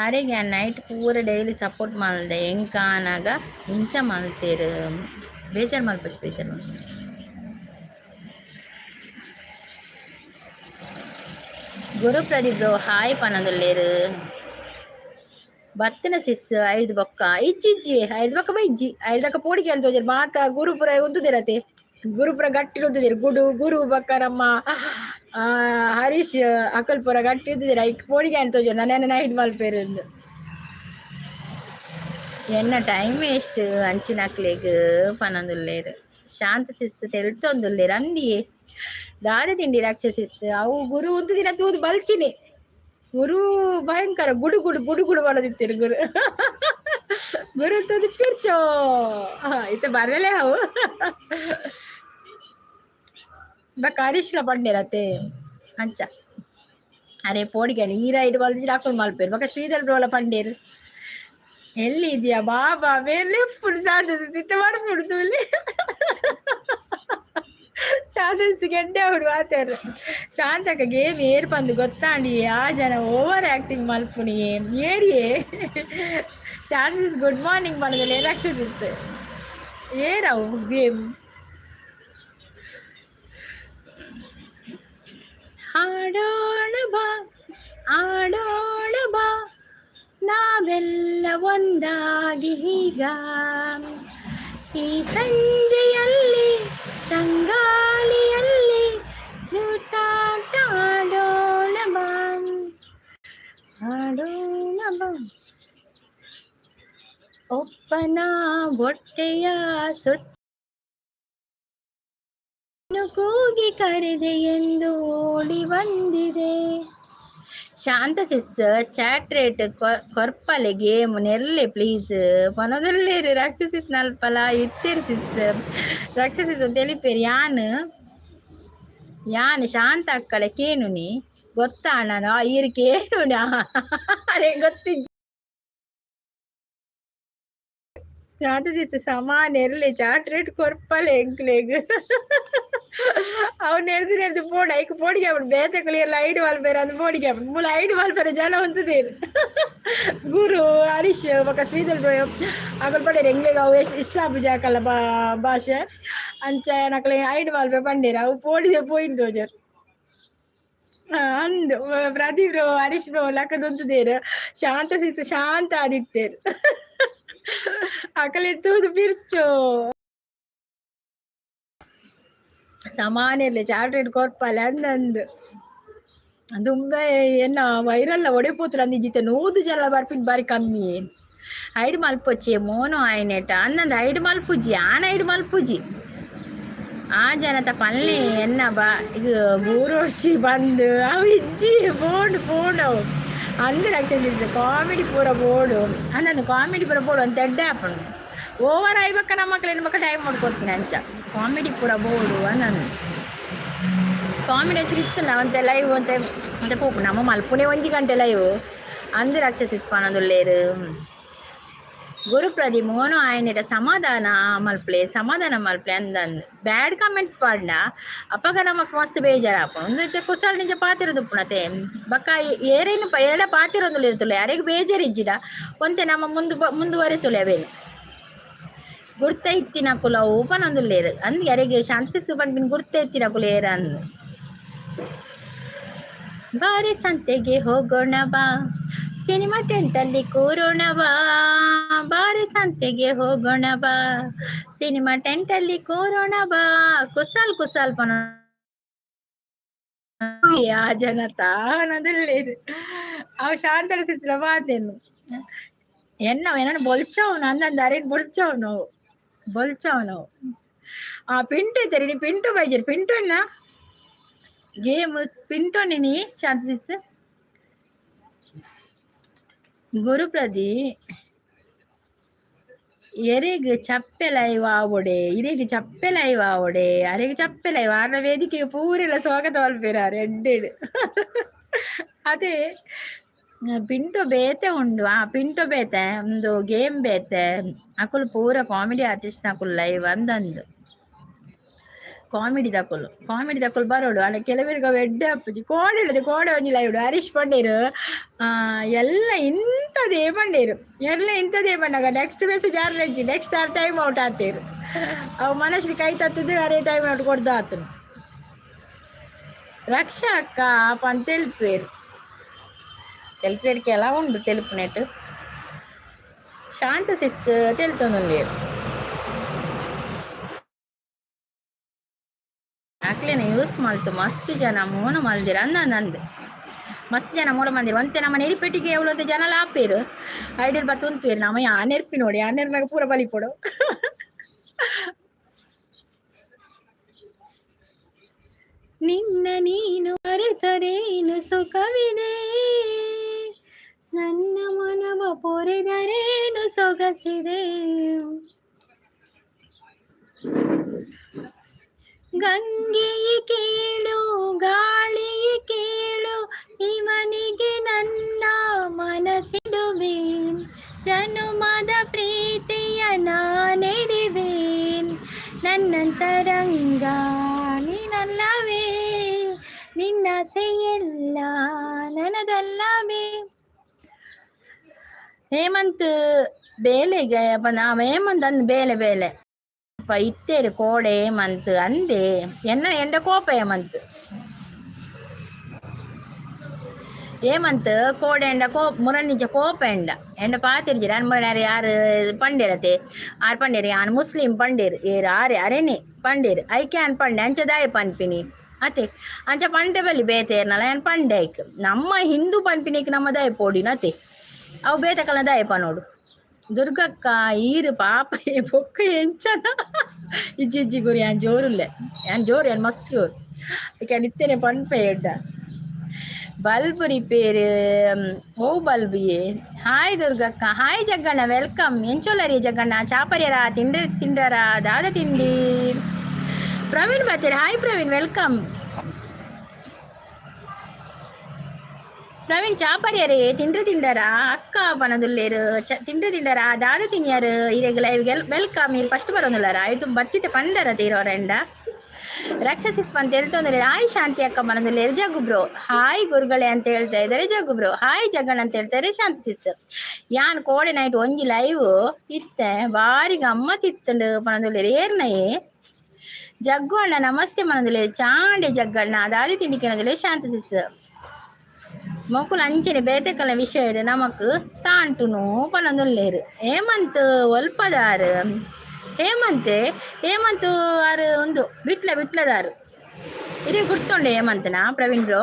ಅರೆಗೆ ನೈಟ್ ಪೂರ ಡೈಲಿ ಸಪೋರ್ಟ್ ಮಲ್ದೆ, ಎಂಕಾನಾಗ ಇಂಚ ಮಲ್ತೆರ್. ಬೇಜಾರು ಮಲ್ಪೊಚ್ಚಿ, ಬೇಜಾರು ಮಲ್ಪೊಚ್ಚಿ. ಗುರು ಪ್ರದೀಪ್ ಬ್ರೋ, ಹಾಯ್ ಪನೊಂದುಲ್ಲೆರ್. ಬತ್ತಿನ ಸಿಸ್ ಐದು ಬೊಕ್ಕ ಇಜ್ಜಿ ಇಜ್ಜಿ, ಐದು ಬೊಕ್ಕ ಬೈಜ್ಜಿ. ಐದು ಬೊಕ್ಕ ಪೋಡಿಗೆ ಅಂತ ತೋಜೆರ್ ಮಾತ. ಗುರುಪುರ ಉಂತುದಿರತೆ, ಗುರುಪುರ ಗಟ್ಟಿ ಉಂತುದಿರು. ಗುಡು ಗುರು ಬೊಕ್ಕ ನಮ್ಮ ಹರೀಶ್ ಅಕಲ್ ಪೂರ ಗಟ್ಟಿ ಉಂತುದಿರ. ಐಕ್ ಪೋಡಿಗೆ ಅಂತ ತೋಜೆರ್. ನನ್ನ ನೈಟ್ ಮಲ್ಪೆರ್. ಎನ್ನ ಟೈಮ್ ವೇಸ್ಟ್ ಅಂಚಿನಕ್ಲೆಗ್ ಪನೊಂದುಲ್ಲೆರ್. ಶಾಂತ ಸಿಸ್ ತೆಲ್ತೊಂದುಲ್ಲೆರ್. ಅಂದಿಯೇ ದಾದ ತಿಂಡಿ ರಾಕ್ಷಸಿಸ್? ಅವು ಗುರು ಉಂತುದಿನ ತೂದು ಬಲ್ತಿನಿ. ಗುರು ಭಯಂಕರ ಗುಡು ಗುಡು ಗುಡು ಗುಡು ಮಾಡೋದಿತ್ತೀರಿ. ಗುರು ಗುರು ತೂದು ಪಿರ್ಚೋ ಇತ್ತೆ ಬರಲೇ ಅವು. ಬೊಕ್ಕ ಹರೀಶ್ಲ ಪಂಡೆರತೆ ಅಂಚ. ಅರೆ ಪೋಡಿಗೆ ನೀರ ಐಡ್ ಬಲ್ದಿಜಿಡ ಅಕುಲು ಮಲ್ಪೆರ್. ಬೊಕ್ಕ ಶ್ರೀಧರ್ ಬ್ರೋಲ ಪಂಡೇರ್. ಎಲ್ಲಿ ಇದೆಯಾ ಬಾಬಾ ಮೇಲೆ ಫುಲ್ ಶಾಂತ ಸಿತ್ತ ಬರ್ಪುಡು ತೂಲೆ. ಶಾಂತ ಗೆಡ್ಡೆ ಅವಡು ಮಾತಾಡ್ರೆ. ಶಾಂತಕ್ಕ, ಗೇಮ್ ಏರ್ ಪಂದು ಗೊತ್ತಾಂಡಿ. ಆ ಜನ ಓವರ್ ಆಕ್ಟಿಂಗ್ ಮಲ್ಪುನಿ ಏರಿಯೇ? ಶಾಂತ ಗುಡ್ ಮಾರ್ನಿಂಗ್ ಪನದಲ್ಲ ರಾಕ್ಷಸಿಸ್. ಏರವು ಗೇಮ್? ಹಾಡೋಣ ಬಾ, ಆಡೋಣ ಬಾ, ನಾವೆಲ್ಲ ಒಂದಾಗಿ ಈಗ. ಈ ಸಂಜೆಯಲ್ಲಿ ತಂಗಾಳಿಯಲ್ಲಿ ಜೂಟಾಟ ಆಡೋಣ ಬಾ, ಆಡೋಣ ಬಾ. ಒಪ್ಪನ ಹೊಟ್ಟೆಯ ಸುತ್ತ ಕೂಗಿ ಕರೆದೆ ಎಂದು ಓಡಿ ಬಂದಿದೆ. ಶಾಂತ ಸಿಸ್, ಚಾಟ್ ರೇಟ್ ಕೊರ್ಪಲೆ, ಗೇಮ್ ನೆರ್ಲೆ ಪ್ಲೀಸ್ ಪನೊಂದುಲ್ಲೆರ್. ರಾಕ್ಷಸಿಸ್ ನಲ್ಪಲ ಇತ್ತೆರ್ ಸಿಸ್. ರಾಕ್ಷಸಿಸ್ ತೆಲಿಪೆರ್. ಯಾನ್ ಯಾನ್ ಶಾಂತ ಅಕ್ಕಡೆ ಕೇನುನಿ ಗೊತ್ತಾಣ ಈರ್ ಕೇನುನ. ಅರೆ ಗೊತ್ತಿಜ್ಜಿ. ಶಾಂತ ಸಿಸ್ ಸಮಾನ ಎರ್ಲೆ, ಚಾಟ್ ರೇಟ್ ಕೊರ್ಪಲೆ ಎಂಕ್ಲೆಗ್. ಅವು ನೆರ್ದು ನೆರ್ದು ಪೋಡು. ಐಕ್ ಪೋಡಿಗೆ ಆಪುಂಡು. ಬೇತೆಕುಲು ಎಲ್ಲ ಐಡ್ ಮಲ್ಪೆರೆ ಅಂದ್ ಪೋಡಿಗೆ ಆಪುಂಡು. ಮೂಲು ಐಡ್ ಮಲ್ಪೆರೆ ಜನ ಉಂತುದೆರ್. ಗುರು, ಹರೀಶ್ ಬೊಕ್ಕ ಶ್ರೀಧರ್ ಅಕುಲು ಪಂಡೆರ್, ಎಂಕ್ಲೆಗ್ ಅವು ಇಷ್ಟ ಆಪುಜಿ ಅಕಲ್ನ ಭಾಷೆ. ಅಂಚ ನಕಲೆ ಐಡ್ ಮಲ್ಪೆ ಪಂಡೆರ್. ಅವು ಪೋಡಿಗೆ ಪೋಯಿನ್ ತೋಜೆರ್. ಅಂದ್ ಪ್ರದೀಪ್ ಬ್ರೋ, ಹರೀಶ್ ಬ್ರೋ ಲಕ್ಕದ್ ಉಂತುದೆರ್. ಶಾಂತ ಸಿಸ್ ಶಾಂತ ಆದಿತ್ತೆರ್. ಅಕಲೆ ತೂದು ಪಿರ್ಚೋ. ಸಮಾನೆರ್ಲೆ, ಚಾರ್ಟೆಡ್ ಕೊರ್ಪಲೆ ಅಂದಂದು. ದುಂಬೆ ಎನ್ನ ವೈರಲ್ಲ ಒಡೆಪೋತುಲು ಅಂದಿಜ್ಜಿತ್ತೆ. 100 ಜನ ಬರ್ಪಿನ ಬಾರಿ ಕಮ್ಮಿ. ಐಡ್ ಮಲ್ಪೊಚ್ಚಿ ಮೋನು ಆಯ್ನೆಟ ಅಂದಂದು. ಐಡ್ ಮಲ್ಪುಜಿ, ಆನ್ ಐಡ್ ಮಲ್ಪುಜಿ. ಆ ಜನತ ಪಲ್ಲೆ ಎನ್ನ ಬಾ ಇದು ಬೂರೊಡ್ಚಿ ಬಂದು ಅವು ಇಜ್ಜಿ. ಪೋಂಡು ಪೋಂಡು ಅವು. ಅಂದ್ ರಾಕ್ಷಸಿಸ್, ಕಾಮಿಡಿ ಪೂರ ಬೋಡು ಅಂದಂದು. ಕಾಮಿಡಿ ಪೂರ ಬೋಡು ಅಂತ ಎಡ್ಡೆ ಆಪುಂಡು. ಓವರ್ ಆಯ್ಬಕ್ಕ ನಮ್ಮ ಮಕ್ಳು ಮಕ್ಕ ಟೈಮ್ ಕೊಡ್ತೀನಿ. ಅಂಚ ಕಾಮಿಡಿ ಪೂರ ಬೋಡು ಅಂದಂದು. ಕಾಮಿಡಿ ಒಂಚೂರು ಇತ್ತು ಅಂತೆ ಲೈವ್ ಅಂತೆ ಅಂತೆ ಪೋಪು. ನಮ್ಮ ಮಲ್ಪುನೆ ಒಂಜಿ ಗಂಟೆ ಲೈವ್. ಅಂದ್ ರಾಕ್ಷಸಿಸ್ ಪನೊಂದುಲ್ಲೆರ್. ಗುರುಪ್ರದಿ ಮೋನು ಆಯನೆಟ ಸಮಾಧಾನ ಮಲ್ಪಲೆ, ಸಮಾಧಾನ ಮಲ್ಪಲೆ ಅಂದಂದು. ಬ್ಯಾಡ್ ಕಮೆಂಟ್ಸ್ ಪಾಡ್ಂಡ ಅಪಗ ನಮಕ್ ಮಸ್ತ್ ಬೇಜಾರಾಪುಂಡು. ಉಂದು ಇತ್ತೆ ಕುಸಲ್ ನಿಜ ಪಾತೆರೊಂದುಪ್ಪುನತೆ. ಬೊಕ್ಕ ಏರೇನು ಎರಡ ಪಾತೆರೊಂದುಲ್ಲ ಇರ್ತುಲ್ಲ. ಯಾರೆಗ್ ಬೇಜಾರು ಇಜ್ಜಿಡ ಒಂತೆ ನಮ್ಮ ಮುಂದು ಮುಂದುವರಿಸುಲೆ ಅವೇನು. ಗುರ್ತ ಇತ್ತಿನಕುಲು ಅವು ಪನೊಂದುಲ್ಲೆರ್. ಅಂದ್ ಅರೆಗ್ ಶಾಂತ ಸಿಸ್ ಪನ್ಪಿನ ಗುರ್ತ ಇತ್ತಿನಕುಲು ಏರ ಅಂದ್. ಬಾರೆ ಸಂತೆಗೆ ಹೋಗೋಣ ಬಾ, ಸಿನಿಮಾ ಟೆಂಟಲ್ಲಿ ಕೂರೋಣ ಬಾ, ಬಾರೆ ಸಂತೆಗೆ ಹೋಗೋಣ ಬಾ, ಸಿನಿಮಾ ಟೆಂಟಲ್ಲಿ ಕೂರೋಣ ಬಾ, ಕುಸಾಲ್ ಕುಸಾಲ್ ಪನ ಆ ಜನ ತಾನದಲ್ಲಿ ಅವ ಶಾಂತರ ಸಿಸ್ರ ಮಾತೇನು ಎನ್ನ ಏನನ್ನ ಬೊಲ್ಚವನು ಅಂದಂದು ಅರೇನು ಬೊಲ್ಚವನು ಬೊಲ್ಚವನು. ಆ ಪಿಂಟು ಇದ್ದಾರೆ ನೀ ಪಿಂಟು ಬೈಜರ್ ಪಿಂಟು ಅನ್ನ ಗೇಮ್ ಪಿಂಟು ನೀ ಶಾಂತ ಸಿಸ್ ಗುರುಪ್ರದಿ ಎರೆಗ್ ಚಪ್ಪೆ ಲೈವ್ ಆವೊಡೆ ಇರೆಗ್ ಚಪ್ಪೆ ಲೈವ್ ಆವೊಡೆ ಅರೆಗ್ ಚಪ್ಪೆ ಲೈವ್ ಆರ್ನ ವೇದಿಕೆಗೆ ಪೂರೆಲ್ಲ ಸ್ವಾಗತ ಮಲ್ಪೆರ್ ಆರ್ ಎಡ್ಡೆಡ್. ಅದೇ ಪಿಂಟು ಬೇತೆ ಉಂಡು, ಆ ಪಿಂಟು ಬೇತೆ ಒಂದು ಗೇಮ್ ಬೇತೆ ಅಕುಲು ಪೂರ ಕಾಮಿಡಿ ಆರ್ಟಿಸ್ಟ್ ಅಕುಲು ಲೈವ್ ಅಂದಂದು ಕಾಮಿಡಿ ದಕುಲು ಕಾಮಿಡಿ ದಕುಲು ಬರೋಡು. ಆಂಡ ಕೆಲವರಿಗೆ ಅವು ಎಡ್ಡೆ ಆಪುಜಿ ಕೋಡೆ ಇಡದು ಕೋಡೆ ಒಂಜಿ ಲೈವ್ ಹರೀಶ್ ಪಂಡೇರು ಎಲ್ಲ ಇಂಥದೇ ಪಂಡೇರು ಎಲ್ಲ ಇಂಥದೇ ಪಂಡಾಗ ನೆಕ್ಸ್ಟ್ ಮೆಸೇಜ್ ಆರ್ ನೆಕ್ಸ್ಟ್ ಆರ್ ಟೈಮ್ ಔಟ್ ಆತೇರು. ಅವು ಮನಸ್ಸಿಗೆ ಕೈ ತತ್ತದು ಅರೆ ಟೈಮ್ ಔಟ್ ಕೊಡ್ದು ಆತನು. ರಕ್ಷಾ ಅಕ್ಕ ಪಂದ್ ತೆಲ್ಪೇರು ತೆಲ್ಪೇಡಿಕೆ ಎಲ್ಲ ಉಂಡು ತೆಲುಪುನೆಟ್ ಶಾಂತ ಸಿಸ್ ತೆಲ್ತೊಂದುಲ್ಲೆರ್. ಅಕ್ಲೆನ ಯೂಸ್ ಮಲ್ತು ಮಸ್ತ್ ಜನ ಮೋನ ಮಲ್ದಿರ ಅಂದಂದು ಮಸ್ತ್ ಜನ ಮೂಲ ಮಂದಿರ ಒಂತೆ ನಮ್ಮ ನೆರಿಪೆಟ್ಟಿಗೆ ಎವ್ಲೊಂತೆ ಜನ ಲಾಪೇರು ಐಡಿಯಲ್ ಬತ್ತು ಉಂತುವೇರು ನಮ್ಮ ಯಾ ನೆರ್ಪಿ ನೋಡಿ ಆ ನೆರ್ನಾಗ ಪೂರ ಬಲಿಪೊಡು. ನಿನ್ನ ನೀನು ಮರೆತರೇನು ಸುಖವಿದೆ, ನನ್ನ ಮನವ ಪೊರೆದರೇನು ಸೊಗಸಿದೆ, ಗಂಗೆಯ ಕೇಳು ಗಾಳಿಯ ಕೇಳು ಇವನಿಗೆ ನನ್ನ ಮನಸ್ಸಿಡುವೆ, ಜನುಮದ ಪ್ರೀತಿಯ ನಾನೆರಿವೆ, ನನ್ನಂತರಂಗ ನೀನಲ್ಲವೇ, ನಿನ್ನಾಸೆಯೆಲ್ಲ ನನದಲ್ಲವೇ. ಹೇಮಂತ್ ಬೇಲೆಗೆ ಅಪ್ಪ ಹೇಮಂತ್ ಅಂದ್ ಬೇಲೆ ಬೇಲೆ ಅಪ್ಪ ಇತ್ತೇರು ಕೋಡೆ ಹೇಮಂತ್ ಅಂದೆ ಎನ್ನ ಎಂಡ ಕೋಪ ಹೇಮಂತ್ ಹೇಮಂತ್ ಕೋಡೆ ಎಂಡ ಕೋಪ ಮುರನಿಜ ಕೋಪ ಎಂಡ ಎಂಡ ಪಾತಿರ್ಜಿರ ಅನ್ ಮುರಣ್ಯಾರು ಯಾರು ಪಂಡೇರತೆ ಆರ್ ಪಂಡೇರು ಯಾನ್ ಮುಸ್ಲಿಂ ಪಂಡೇರು ಏರು ಆರೆ ಅರೆನೆ ಪಂಡೇರು ಐಕೆ ಅನ್ ಪಂಡೆ ಅಂಚದಾಯ ಪನ್ಪಿನಿ ಅತೆ ಅಂಚ ಪಂಡೆ ಬಲ್ಲಿ ಬೇತೇರ್ನಲ್ಲ ಯಾನ್ ಪಂಡೆ ಐಕ್ ನಮ್ಮ ಹಿಂದೂ ಪನ್ಪಿನಿಕ್ ನಮ್ಮ ದಾಯ ಪೋಡಿನತೆ ಅವು ಬೇತಕಲ್ನ ದಾಯಪ ನೋಡು. ದುರ್ಗಕ್ಕ ಈರು ಪಾಪ ಬೊಕ್ಕ ಎಂಚನ ಇಜ್ಜಿ ಇಜ್ಜಿ ಗುರಿ ಯಾನ್ ಜೋರುಲ್ಲೆ ಯಾನ್ ಜೋರು ಯಾನ್ ಮಸ್ತ್ ಜೋರು ಯಾನ್ ಇತ್ತೇನೆ ಪನ್ಪೆ ಎಡ್ಡ ಬಲ್ಬ್ ರಿಪೇರ್ ಓ ಬಲ್ಬ್ ಯೇ. Hi ದುರ್ಗಕ್ಕ hi Jagganna welcome ಎಂಚೊಲ್ಲರಿ Jagganna ಚಾಪರ್ಯರ ತಿಂಡ್ರ ತಿಂಡರ ದಾದ ತಿಂಡಿ. ಪ್ರವೀಣ್ ಬರ್ತೀರ ಹಾಯ್ ಪ್ರವೀಣ್ welcome. Praveen ಚಾಪರ್ಯರೇ ತಿಂಡ್ರ ತಿಂಡರ ಅಕ್ಕ ಪನದುಲ್ಲೇರು ತಿಂಡ್ರ ತಿಂಡರ ದಾದ ತಿನ್ಯಾರು ಇರೆಗ್ ಲೈವ್ welcome ಇರ್ ಫಸ್ಟ್ ಬರೋನುಲ್ಲಾರ ಆಯ್ತು ಬತ್ತಿತೆ ಪಂಡರ ತೀರೋರೆಂಡ ರಕ್ಷಸಿಸ್ ಅಂತ ಹೇಳ್ತಂದ್ರೆ ಹಾಯ್ ಶಾಂತಿ ಅಕ್ಕ ಮನದಲ್ಲಿ ಜಗ್ಗು ಬ್ರೋ ಹಾಯ್ ಗುರುಗಳೇ ಅಂತ ಹೇಳ್ತಾ ಇದ್ದಾರೆ ಜಗ್ಗು ಬ್ರೋ ಹಾಯ್ ಜಗಣ್ಣ ಅಂತ ಹೇಳ್ತಾರೆ ಶಾಂತಿ ಸಿಸ್. ಯಾನ್ ಕೋಡೆ ನೈಟ್ ಒಂಜಿ ಲೈವ್ ಇತ್ತೆ ಬಾರಿ ಗಮ್ಮತ್ತಿತ್ತುಂಡು ಪನದುಲ್ಲೇರು ಏರ್ನಯೇ ಜಗ್ಗು ಅಣ್ಣ ನಮಸ್ತೆ ಮನದಲ್ಲಿ ಚಾಂಡೆ ಜಗ್ಗಣ್ಣ ದಾದಿ ತಿಂಡಿ ಕೆನದುಲ್ಲೆ ಶಾಂತಿ ಸಿಸ್. ಮೊಕುಲು ಅಂಚನೆ ಬೇತೆಕಲ್ನ ವಿಷಯ ನಮಕ್ ತಾಂಟುನು ಪನೊಂದುಲ್ಲೇರು. ಹೇಮಂತ್ ಒಲ್ಪದಾರು ಹೇಮಂತ್ ಹೇಮಂತ್ ಆರು ಒಂದು ಬಿಟ್ಲ ಬಿಟ್ಲದಾರು ಇರಿ ಗುರ್ತೊಂಡೆ ಹೇಮಂತನಾ ಪ್ರವೀಣ್ ಬ್ರೋ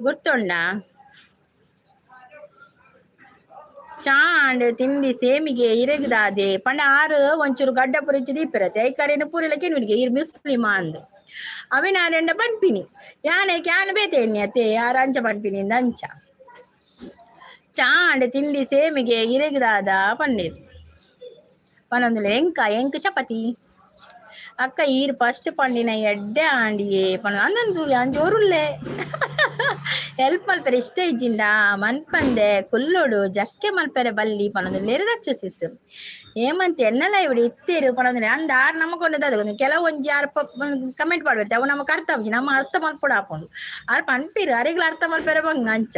ಗುರ್ತೊಂಡ ಚಾಂಡ್ ತಿಂಡಿ ಸೇಮಿಗೆ ಇರೆಗ್ದಾದೆ ಪಂಡ ಆರು ಒಂಚೂರು ಗಡ್ಡ ಪುರಿಚಿ ದೀಪಿರತ್ತೆ ಐಕರೇನು ಪೂರೆಲ ಕೆನ್ವಿನಿಗೆ ಇರ್ ಮುಸ್ಲಿಮ ಅಂದು ಅವೆ ನಾನೆಂಡ ಪನ್ಪಿನಿ ಯಾನೆ ಕ್ಯಾನ್ ಬೇತೇನಿ ಅತ್ತೆ ಯಾರ ಅಂಚ ಪನ್ಪಿನಿ ಅಂಚ ಚಾಂಡ್ ತಿಂಡಿ ಸೇಮಿಗೆ ಇರೆಗ್ದಾದ ಪನ್ನೀರ್ ಪನೊಂದುಲೆ ಎಂಕ ಎಂಕ್ ಚಪಾತಿ ಅಕ್ಕ ಈರ್ ಫಸ್ಟ್ ಪಂಡಿನ ಎಡ್ಡೆ ಆಂಡಿಯೇ ಪನ ಅಂದಂದು ಯಾನ್ ಜೋರುಲ್ಲೆ ಹೆಲ್ಪ್ ಮಲ್ಪೆರೆ ಇಷ್ಟ ಇಜ್ಜಿಂಡ ಮನ್ಪಂದೆ ಕುಲ್ಲೋಡು ಜಕ್ಕೆ ಮಲ್ಪೆರೆ ಬಲ್ಲಿ ಪನೊಂದುಲ್ಲೆರ್ ರಕ್ಷಸಿಸ್ ಹೇಮಂತ್ ಎನ್ನಲ ಇವಿಡಿ ಇತ್ತೇರು ಪನೊಂದುಲ್ಲೆ ಅಂದ ಆರ್ ನಮ ಕೊಂಡದ ಕೆಲವು ಒಂಜಿ ಆರ್ ಕಮೆಂಟ್ ಪಾಡ್ಬೆರ್ತೆ ಅವು ನಮಕ್ ಅರ್ಥ ಆಪುಜಿ ನಮ್ಮ ಅರ್ಥ ಮಲ್ಪೊಡು ಆಪುಂಡು ಆರ್ ಪನ್ಪೆರ್ ಅರೆಗ್ಲ ಅರ್ಥ ಮಲ್ಪೆರೆ ಬಂಗ ಅಂಚ.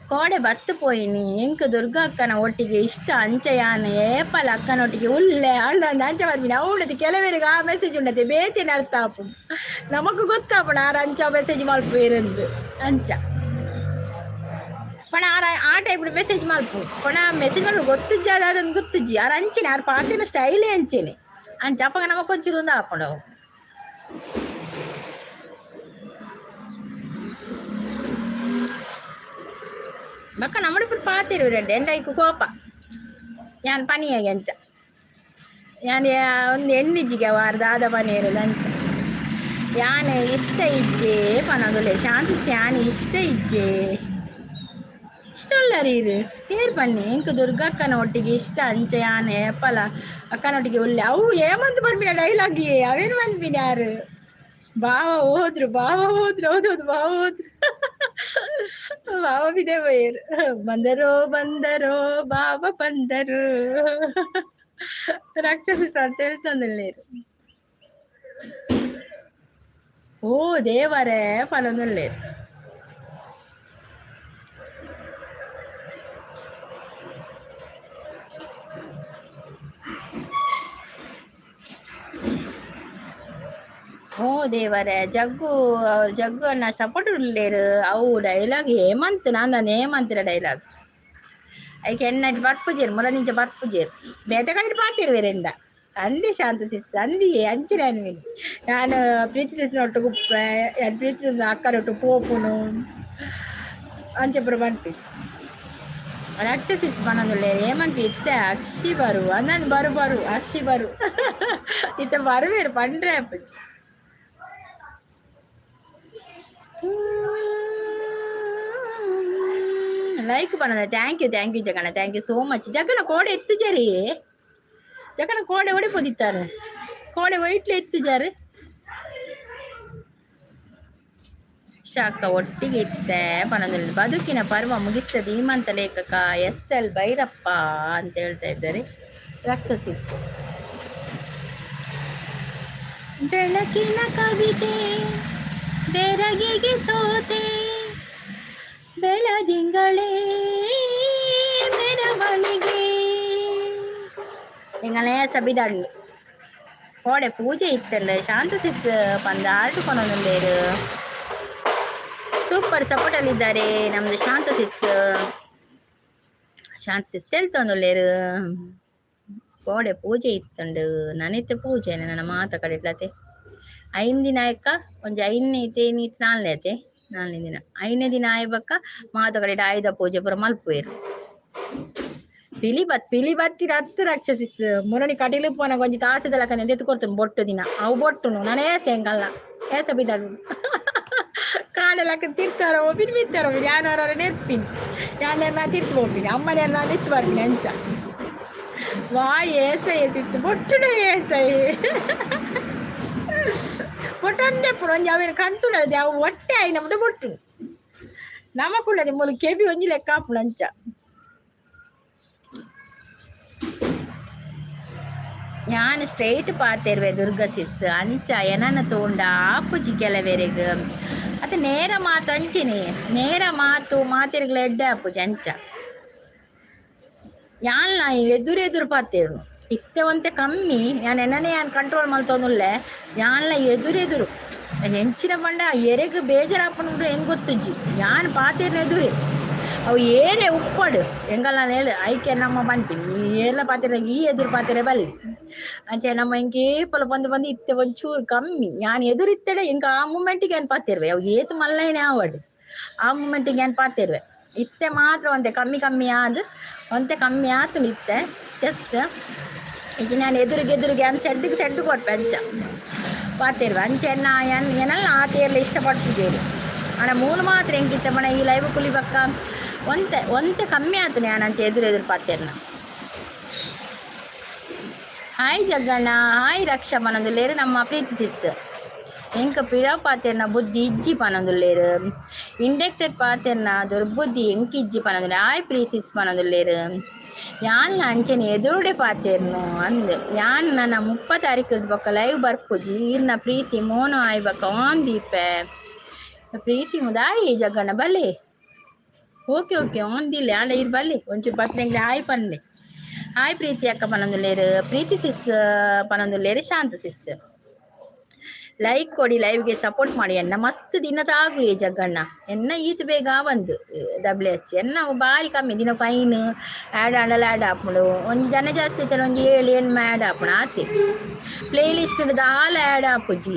ಕೋಡೆ ಬತ್ತು ಪೋಯಿನಿ ಎಂಕ್ ದುರ್ಗಾ ಅಕ್ಕನ ಒಟ್ಟಿಗೆ ಇಷ್ಟ ಅಂಚ ಯಾನ್ ಏಪಲ ಅಕ್ಕನೊಟ್ಟಿಗೆ ಉಲ್ಲೆ ಅಂದ ಅಂಚ ಬರ್ಪಿನಿ ಅವಳದು ಕೆಲವರಿಗೆ ಆ ಮೆಸೇಜ್ ಉಂಡತೆ ಬೇತಿನ ಅರ್ಥ ಆಪು ನಮಕ್ ಗೊತ್ತಾಪುಂಡು ಆರ್ ಅಂಚ ಮೆಸೇಜ್ ಮಲ್ಪುವೆರಂದು ಅಂಚ ಪಣ ಆರ್ ಆ ಟೈಪ್ ಮೆಸೇಜ್ ಮಲ್ಪು ಪಣ ಮೆಸೇಜ್ ಮಲ್ಪು ಗೊತ್ತುಜ್ಜಿ ಅದೊಂದು ಗೊತ್ತುಜ್ಜಿ ಆರ್ ಅಂಚೆನೆ ಆರ್ ಪಾತಿನ ಸ್ಟೈಲೇ ಅಂಚೆನೆ ಅಂಚ ಅಪಗ ನಮಕ್ ಒಂಚೂರು ಒಂದು ಆಪುಂಡು ಅವು. ಬಕ್ಕ ನಮ್ಮಡಿಪುರ ಪಾತಿರು ರೆಡ್ಡೆ ಎಂಡೈಕು ಕೋಪ ಯಾನ್ ಪನಿಯಾಗಿ ಅಂಚ ಯಾನ್ ಒಂದು ಎಣ್ಣಿಜ್ಜಿಗೆ ವಾರ ದಾದ ಪನೀರು ಅಂಚ ಯಾನ್ ಇಷ್ಟ ಇಜ್ಜೆ ಪನೊಂದುಲ್ಲೆ ಶಾಂತಿ ಯಾನ್ ಇಷ್ಟ ಇಜ್ಜೆ ಇಷ್ಟ ಉಲ್ಲರಿ ಇರು ಏರ್ ಬನ್ನಿ ಎಂಕ್ ದುರ್ಗಕ್ಕನ ಒಟ್ಟಿಗೆ ಇಷ್ಟ ಅಂಚ ಯಾನ್ ಏಪಲ ಅಕ್ಕನೊಟ್ಟಿಗೆ ಉಲ್ಲೆ ಅವು ಏಮಂತ ಬರ್ಪಿನ ಡೈಲಾಗ್ ಅವೇನು ಮನ್ಪಿನ ಯಾರು ಬಾವ ಹೋದ್ರು ಬಾವ ಹೋದ್ರು ಹೌದೌದು ಬಾವ ಹೋದ್ರು ಬಾವ ಬಿದೆ ಬೈರು ಬಂದರು ಬಂದರು ಬಾವ ಬಂದರು ರಾಕ್ಷಸ ಅಂತ ಹೇಳ್ತಂದಿಲ್ಲ. ಓ ದೇವರೇ ಪನೊಂದುಲ್ಲೇರು. ಓ ದೇವರೇ ಜಗ್ಗು ಅವ್ರು ಜಗ್ಗು ಅನ್ನ ಸಪೋರ್ಟ್ ಉಲ್ಲೇರು ಅವು ಡೈಲಾಗ್ ಹೇಮಂತ್ ನಾನು ಹೇಮಂತರ ಡೈಲಾಗ್ ಐಕೆ ಎಣ್ಣೆ ಬರ್ಪುಜೇರು ಮುರ ನಿಂಚ ಬರ್ಪುಜೇರು ಬೇತೆ ಕಡೆ ಪಾತಿರುವೆರೆಂಡ ಅಂದಿ ಶಾಂತ ಸಿಸ್ ಅಂದಿ ಅಂಚಿನ ನಾನು ಪ್ರೀತಿ ಸಿಸ್ನೊಟ್ಟು ಗುಪ್ಪೆ ಯಾನ್ ಪ್ರೀತಿ ಸಿಸ್ ಅಕ್ಕನೊಟ್ಟು ಪೋಪುನು ಅಂಚಪುರ ಬಂತಿ ರಾಕ್ಷಸಿಸ್ ಪನೊಂದುಲ್ಲೆರ್ ಹೇಮಂತ್ ಇತ್ತೆ ಅಕ್ಷಿ ಬರು ಅಂದನ್ ಬರು ಬರು ಅಕ್ಷಿ ಬರು ಇತ್ತೆ ಬರುವೆರ್ ಪಂಡ್ರೆ ಆಪುಜಿ. ಲೈಕ್ ಪನ್ನದ thank you thank you Jaganna thank you so much. Jaganna ಕೋಡೆ ಎತ್ತುಜರಿ ಜಗಣ ಕೋಡೆ ಒಡೆ ಪೊದಿತ್ತಾರೆ ಕೋಡೆ ವೈಟ್ಲೆ ಎತ್ತುಜಾರು ಶಾಖ ಒಟ್ಟಿಗೆ ಇತ್ತೆ ಪನೊಂದುಲ್ಲೆ. ಬದುಕಿನ ಪರ್ವ ಮುಗಿಸಿದ ಧೀಮಂತ ಲೇಖಕ ಎಸ್ ಎಲ್ ಭೈರಪ್ಪ ಅಂತ ಹೇಳ್ತಾ ಇದ್ದಾರೆ ರಾಕ್ಷಸಿಸ್. ಬೆಳಕಿನ ಕವಿತೆ ಬೆರಗಿಗೆ ಸೋತೆ ಬೆಳದಿಂಗಳೇ ಮೆರವಣಿಗೆ ಎಂಗಲೇ ಸಬಿದಾಡ್ಲು ಕೋಡೆ ಪೂಜೆ ಇತ್ತಂಡ ಶಾಂತ ಸಿಸ್ ಪಂದ ಆರ್ಟ್ ಕೊನೊಂದುಲ್ಲೇರು. ಸೂಪರ್ ಸಪೋರ್ಟ್ ಅಲ್ಲಿ ಇದ್ದಾರೆ ನಮ್ದು ಶಾಂತ ಸಿಸ್. ಶಾಂತ ಸಿಸ್ ತೆಲ್ತೊಂದುಲ್ಲೇರು. ಕೋಡೆ ಪೂಜೆ ಇತ್ತುಂಡು ನನಿತ್ತೆ ಪೂಜೆ ನನ್ನ ಮಾತ ಕಡೆಟ್ಲತೆ ಐನ್ ದಿನ ಆಯ್ಕ ಒಂಜಿ ಐನೇ ಇತ್ತೆ ಇತ್ತೆ ನಾಲ್ನೇ ಐತೆ ನಾಲ್ನೇ ದಿನ ಐನೇ ದಿನ ಆಯ್ ಬೊಕ್ಕ ಮಾತ ಕಡೆಟ್ ಆಯುಧ ಪೂಜೆ ಪೂರ ಮಲ್ಪುವೆರ್. ಪಿಲಿ ಬತ್ ಪಿಲಿ ಬತ್ತಿನ ಹತ್ತು ರಾಕ್ಷಸಿಸ್ ಮುರಣಿ ಕಟೀಲು ಪೋನಗ ಒಂಜಿ ತಾಸೆದ ಲೆಕ್ಕನೆ ದೆತ್ತ್ ಕೊಡ್ತುನು ಬೊಟ್ಟು ದಿನ ಅವು ಬೊಟ್ಟುನು ನನ ಏಸೆ ಎಂಕಲ್ನ ಏಸ ಬಿದಡು ಕಾಂಡೆ ಲೆಕ್ಕ ತಿರ್ತಾರ ಪೋಪಿನಿ ಮಿತ್ತಾರ ಪೋಪಿನಿ ಯಾನ್ ಒರ ನೆರ್ಪಿನಿ ಯಾನ್ ನಾ ತಿರ್ತು ಪೋಪಿನಿ ಅಮ್ಮನೇರ್ ನಾ ಮಿತ್ತು ಬರ್ಪಿನಿ ಅಂಚ ವಾ ಏಸ ಏಸಿಸ್ ಬೊಟ್ಟುಡು ಏಸ ಬೊಟ್ಟಂದೆಪ್ಪುಡು ಒಂಜಿ ಅವೇನು ಕಂತುಡದೆ ಅವು ಒಟ್ಟೆ ಆಯಿನ ಮುಟ್ಟ ಬೊಟ್ಟುನು ನಮಕುಳ್ಳದೆ ಮೂಲು ಕೆಬಿ ಒಂಜಿ ಲೆಕ್ಕ ಆಪುಂಡು ಅಂಚ. ಯಾನ್ ಸ್ಟ್ರೈಟ್ ಪಾತೆರ್ವೆ ದುರ್ಗಾ ಸಿಸ್ ಅಂಚ ಎನನ ತೂಂಡ ಆಪುಜಿ ಕೆಲವೆರೆಗ್ ಅತ್ತ ನೇರ ಮಾತು ಅಂಚಿನಿ ನೇರ ಮಾತು ಮಾತೆರ್ಗ್ಲ ಎಡ್ಡೆ ಆಪುಜಿ ಅಂಚ ಯಾನ್ಲ ಎದುರು ಎದುರು ಪಾತೆರುನು ಇತ್ತೆ ಒಂತೆ ಕಮ್ಮಿ ಯಾನ್ ಎನನೆ ಯಾನ್ ಕಂಟ್ರೋಲ್ ಮಲ್ತೊಂದುಲ್ಲೆ ಯಾನ್ಲ ಎದುರು ಎದುರು ಎಂಚಿನ ಪಂಡ ಎರೆಗ್ ಬೇಜಾರಾಪುಂಡು ಎಂಕ್ ಗೊತ್ತುಜ್ಜಿ ಯಾನ್ ಪಾತೆರ್ನ ಎದುರೇ ಅವು ಏರೆ ಉಪ್ಪಡು ಎಂಕಲ್ನ ನೇಲು ಐಕೆ ನಮ್ಮ ಪನ್ಪಿನಿ ಈ ಏರ್ಲ ಪಾತೆರ ಈ ಎದುರು ಪಾತೆರೆ ಬಲ್ಲಿ ಅಂಚೆ ನಮ್ಮ ಎಂಕ್ ಏಪಲ ಬಂದು ಬಂದು ಇತ್ತೆ ಒಂಚೂರು ಕಮ್ಮಿ ಯಾನ್ ಎದುರು ಇತ್ತೆಡ ಎಂಕ್ ಆ ಮೂಮೆಂಟಿಗೆ ಯಾನ್ ಪಾತೆರ್ವೆ ಅವು ಏತ್ ಮಲ್ಲೈನೆ ಆವಡ್ ಆ ಮೂಮೆಂಟಿಗೆ ಯಾನ್ ಪಾತೆರ್ವೆ ಇತ್ತೆ ಮಾತ್ರ ಒಂತೆ ಕಮ್ಮಿ ಕಮ್ಮಿ ಆದ್ ಒಂತೆ ಕಮ್ಮಿ ಆತುಂಡು ಇತ್ತೆ ಜಸ್ಟ್ ಇಜ್ಜಿ ನಾನು ಎದುರಿಗೆ ಎದುರಿಗೆ ಯಾನ್ ಸೆಡ್ಗೆ ಸೆಡ್ ಕೊರ್ಪೆ ಅಂಚ ಪಾತೆರ್ವೆ ಅಂಚ ಎನ್ನ ಯಾನ್ ಎನಲ್ಲ ಆ ತೇರ್ಲ ಇಷ್ಟಪಡ್ಪುಜೆರ್ ಆಂಡ ಮೂಲು ಮಾತ್ರ ಎಂಕಿತ್ತೆ ಪಂಡ ಈ ಲೈವ್ ಕುಲಿ ಬೊಕ್ಕ ಒಂತೆ ಒಂತೆ ಕಮ್ಮಿ ಆತುಂಡು ಯಾನ್ ಅಂಚ ಎದುರು ಎದುರು ಪಾತೆರ್ನ. ಹಾಯ್ ಜಗ್ಗಣ್ಣ ಹಾಯ್ ರಕ್ಷಾ ಪನೊಂದುಲ್ಲೆರ್ ನಮ್ಮ ಪ್ರೀತಿ ಸಿಸ್ ಎಂಕ್ ಪಿರ ಪಾತೆರ್ನ ಬುದ್ಧಿ ಇಜ್ಜಿ ಪನೊಂದುಲ್ಲೆರ್ ಇಂಡೆಕ್ಟೆಡ್ ಪಾತೆರ್ನ ದುರ್ಬುದ್ಧಿ ಎಂಕ್ ಇಜ್ಜಿ ಪನೊಂದುಲ್ಲೆರ್ ಹಾಯ್ ಪ್ರೀ ಸಿಸ್ ಪನೊಂದುಲ್ಲೆರ್ ಯಾನ್ಲ ಅಂಚನೆ ಎದುರುಡೆ ಪಾತೆರ್ನು ಅಂದ್ ಯಾನ್ ನನ 30 ತಾರೀಕು ಬೊಕ್ಕ ಲೈವ್ ಬರ್ಪುಜಿ ಈರ್ನ ಪ್ರೀತಿ ಮೋನು ಆಯ್ ಬೊಕ್ಕ ಆನ್ ದೀಪೆ ಪ್ರೀತಿ ಮುದಾಯಿ ಜಗ್ಗಣ್ಣ ಬಲೆ. ಓಕೆ ಓಕೆ, ಆನ್ ದಿಲ್ಲೆ ಆಂಡ ಇರ್ ಬಲ್ಲಿ ಒಂಚೂರು ಬತ್ತೆಂಗ್ಲೆ. ಹಾಯ್ ಪನ್ಲೆ. ಹಾಯ್ ಪ್ರೀತಿ ಅಕ್ಕ ಪನೊಂದುಲ್ಲೇರು, ಪ್ರೀತಿ ಸಿಸ್ ಪನೊಂದುಲ್ಲೇರು, ಶಾಂತ ಸಿಸ್. ಲೈಕ್ ಕೊಡಿ, ಲೈವ್ಗೆ ಸಪೋರ್ಟ್ ಮಾಡಿ. ಎನ್ನ ಮಸ್ತ್ ದಿನ ತಾಗು ಏ ಜಗ್ಗಣ್ಣ. ಎನ್ನ ಈತ್ ಬೇಗ ಬಂದು ಡಬ್ಲ್ಯೂ ಎಚ್ ಎನ್ನ ಬಾರಿ ಕಮ್ಮಿ ದಿನಕ್ಕೆ 5 ಆ್ಯಡ್ ಆಂಡಲ ಆ್ಯಡ್ ಆಪುಂಡು. ಒಂಜಿ ಜನ ಜಾಸ್ತಿ ಇತ್ತಲ್ಲ, ಒಂಜಿ ಏಳು ಎಣ್ಮ ಆ್ಯಡ್ ಆಪುಂಡು ಆತೆ. ಪ್ಲೇ ಲಿಸ್ಟ್ ದಾಲ ಆ್ಯಡ್ ಆಪುಜಿ.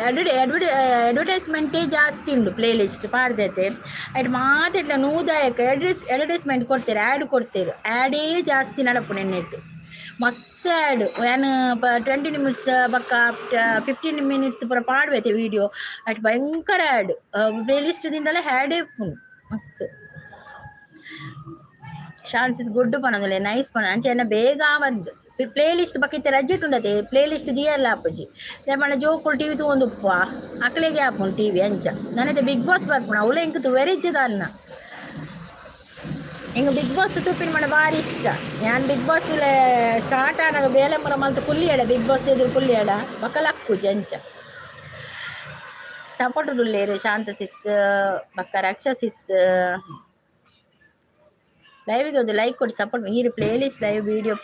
ಅಡ್ವರ್ಟೈಸ್ಮೆಂಟೇ ಜಾಸ್ತಿ ಉಂಡು. ಪ್ಲೇ ಲಿಸ್ಟ್ ಪಾಡ್ದೈತೆ, ಐಟ್ ಮಾತೆಟ್ಲ ನೂದಾಯಕ ಅಡ್ವರ್ಟೈಸ್ಮೆಂಟ್ ಕೊಡ್ತಾರೆ, ಆ್ಯಡ್ ಕೊಡ್ತೇವೆ. ಆ್ಯಡೇ ಜಾಸ್ತಿ ನಡಪುಂಡು ಎನ್ನೆಟ್. ಮಸ್ತ್ ಆ್ಯಡ್. ಯಾನ್ 20 ಮಿನಿಟ್ಸ್ ಬೊಕ್ಕ 15 ಮಿನಿಟ್ಸ್ ಪೂರ ಪಾಡ್ಬೈತೆ ವೀಡಿಯೋ. ಅಟ್ ಭಯಂಕರ ಆ್ಯಡ್. ಪ್ಲೇ ಲಿಸ್ಟ್ ದಿಂಡಲ ಆ್ಯಡೇ ಉಪ್ಪುಂಡು ಮಸ್ತ್. ಶಾನ್ಸ್ is good ಪನೊಂದುಲ್ಲೆ, ನೈಸ್ ಪನ. ಅಂಚ ಎನ್ನ ಬೇಗ ಬಂದು ಪ್ಲೇ ಲಿಸ್ಟ್ ಬೊಕ್ಕ ಇತ್ತೆ ರಜೆಟ್ ಉಂಡತೆ, ಪ್ಲೇ ಲಿಸ್ಟ್ ದಿಯಲ್ಲ ಆಪುಜಿ. ದಾಯೆ ಜೋಕುಲು ಟಿವಿ ತೂವೊಂದು ಉಪ್ಪುವ, ಅಕ್ಲೆಗೆ ಆಪುಂಡು ಟಿವಿ. ಅಂಚ ನನಗೆ ಬಿಗ್ ಬಾಸ್ ಬರ್ಪುಂಡು, ಅವಳು ಎಂಕ್ ತೂವೆರೆ ಇಜ್ಜದ ಅನ್ನ. ಎಂಕ್ ಬಿಗ್ ಬಾಸ್ ತೂಪಿನ ಮಣ ಭಾರಿ ಇಷ್ಟ. ಯಾನ್ ಬಿಗ್ ಬಾಸ್ ಸ್ಟಾರ್ಟ್ ಆನಾಗ ಬೇಲೆ ಮುರ ಮಲ್ತು ಕುಲ್ಲಿಯಡ, ಬಿಗ್ ಬಾಸ್ ಎದುರು ಕುಲ್ಲಿಯಡ, ಬೊಕ್ಕ ಲಕ್ಕುಜಿ ಅಂಚ. ಸಪೋರ್ಟ್ ಉಲ್ಲೇರು ಶಾಂತ ಸಿಸ್ ಬೊಕ್ಕ ರಕ್ಷಾ ಸಿಸ್. ಲೈವಿಗೆ ಒಂದು ಲೈಕ್ ಕೊಡಿ, ಸಪೋರ್ಟ್. ಈರು ಪ್ಲೇ ಲಿಸ್ಟ್ ಲೈವ್ ವೀಡಿಯೋ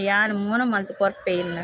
ಯಾನ್ ಮೋನ ಮಲ್ತು ಕೊರ್ಪೆ ಇನ್ನ.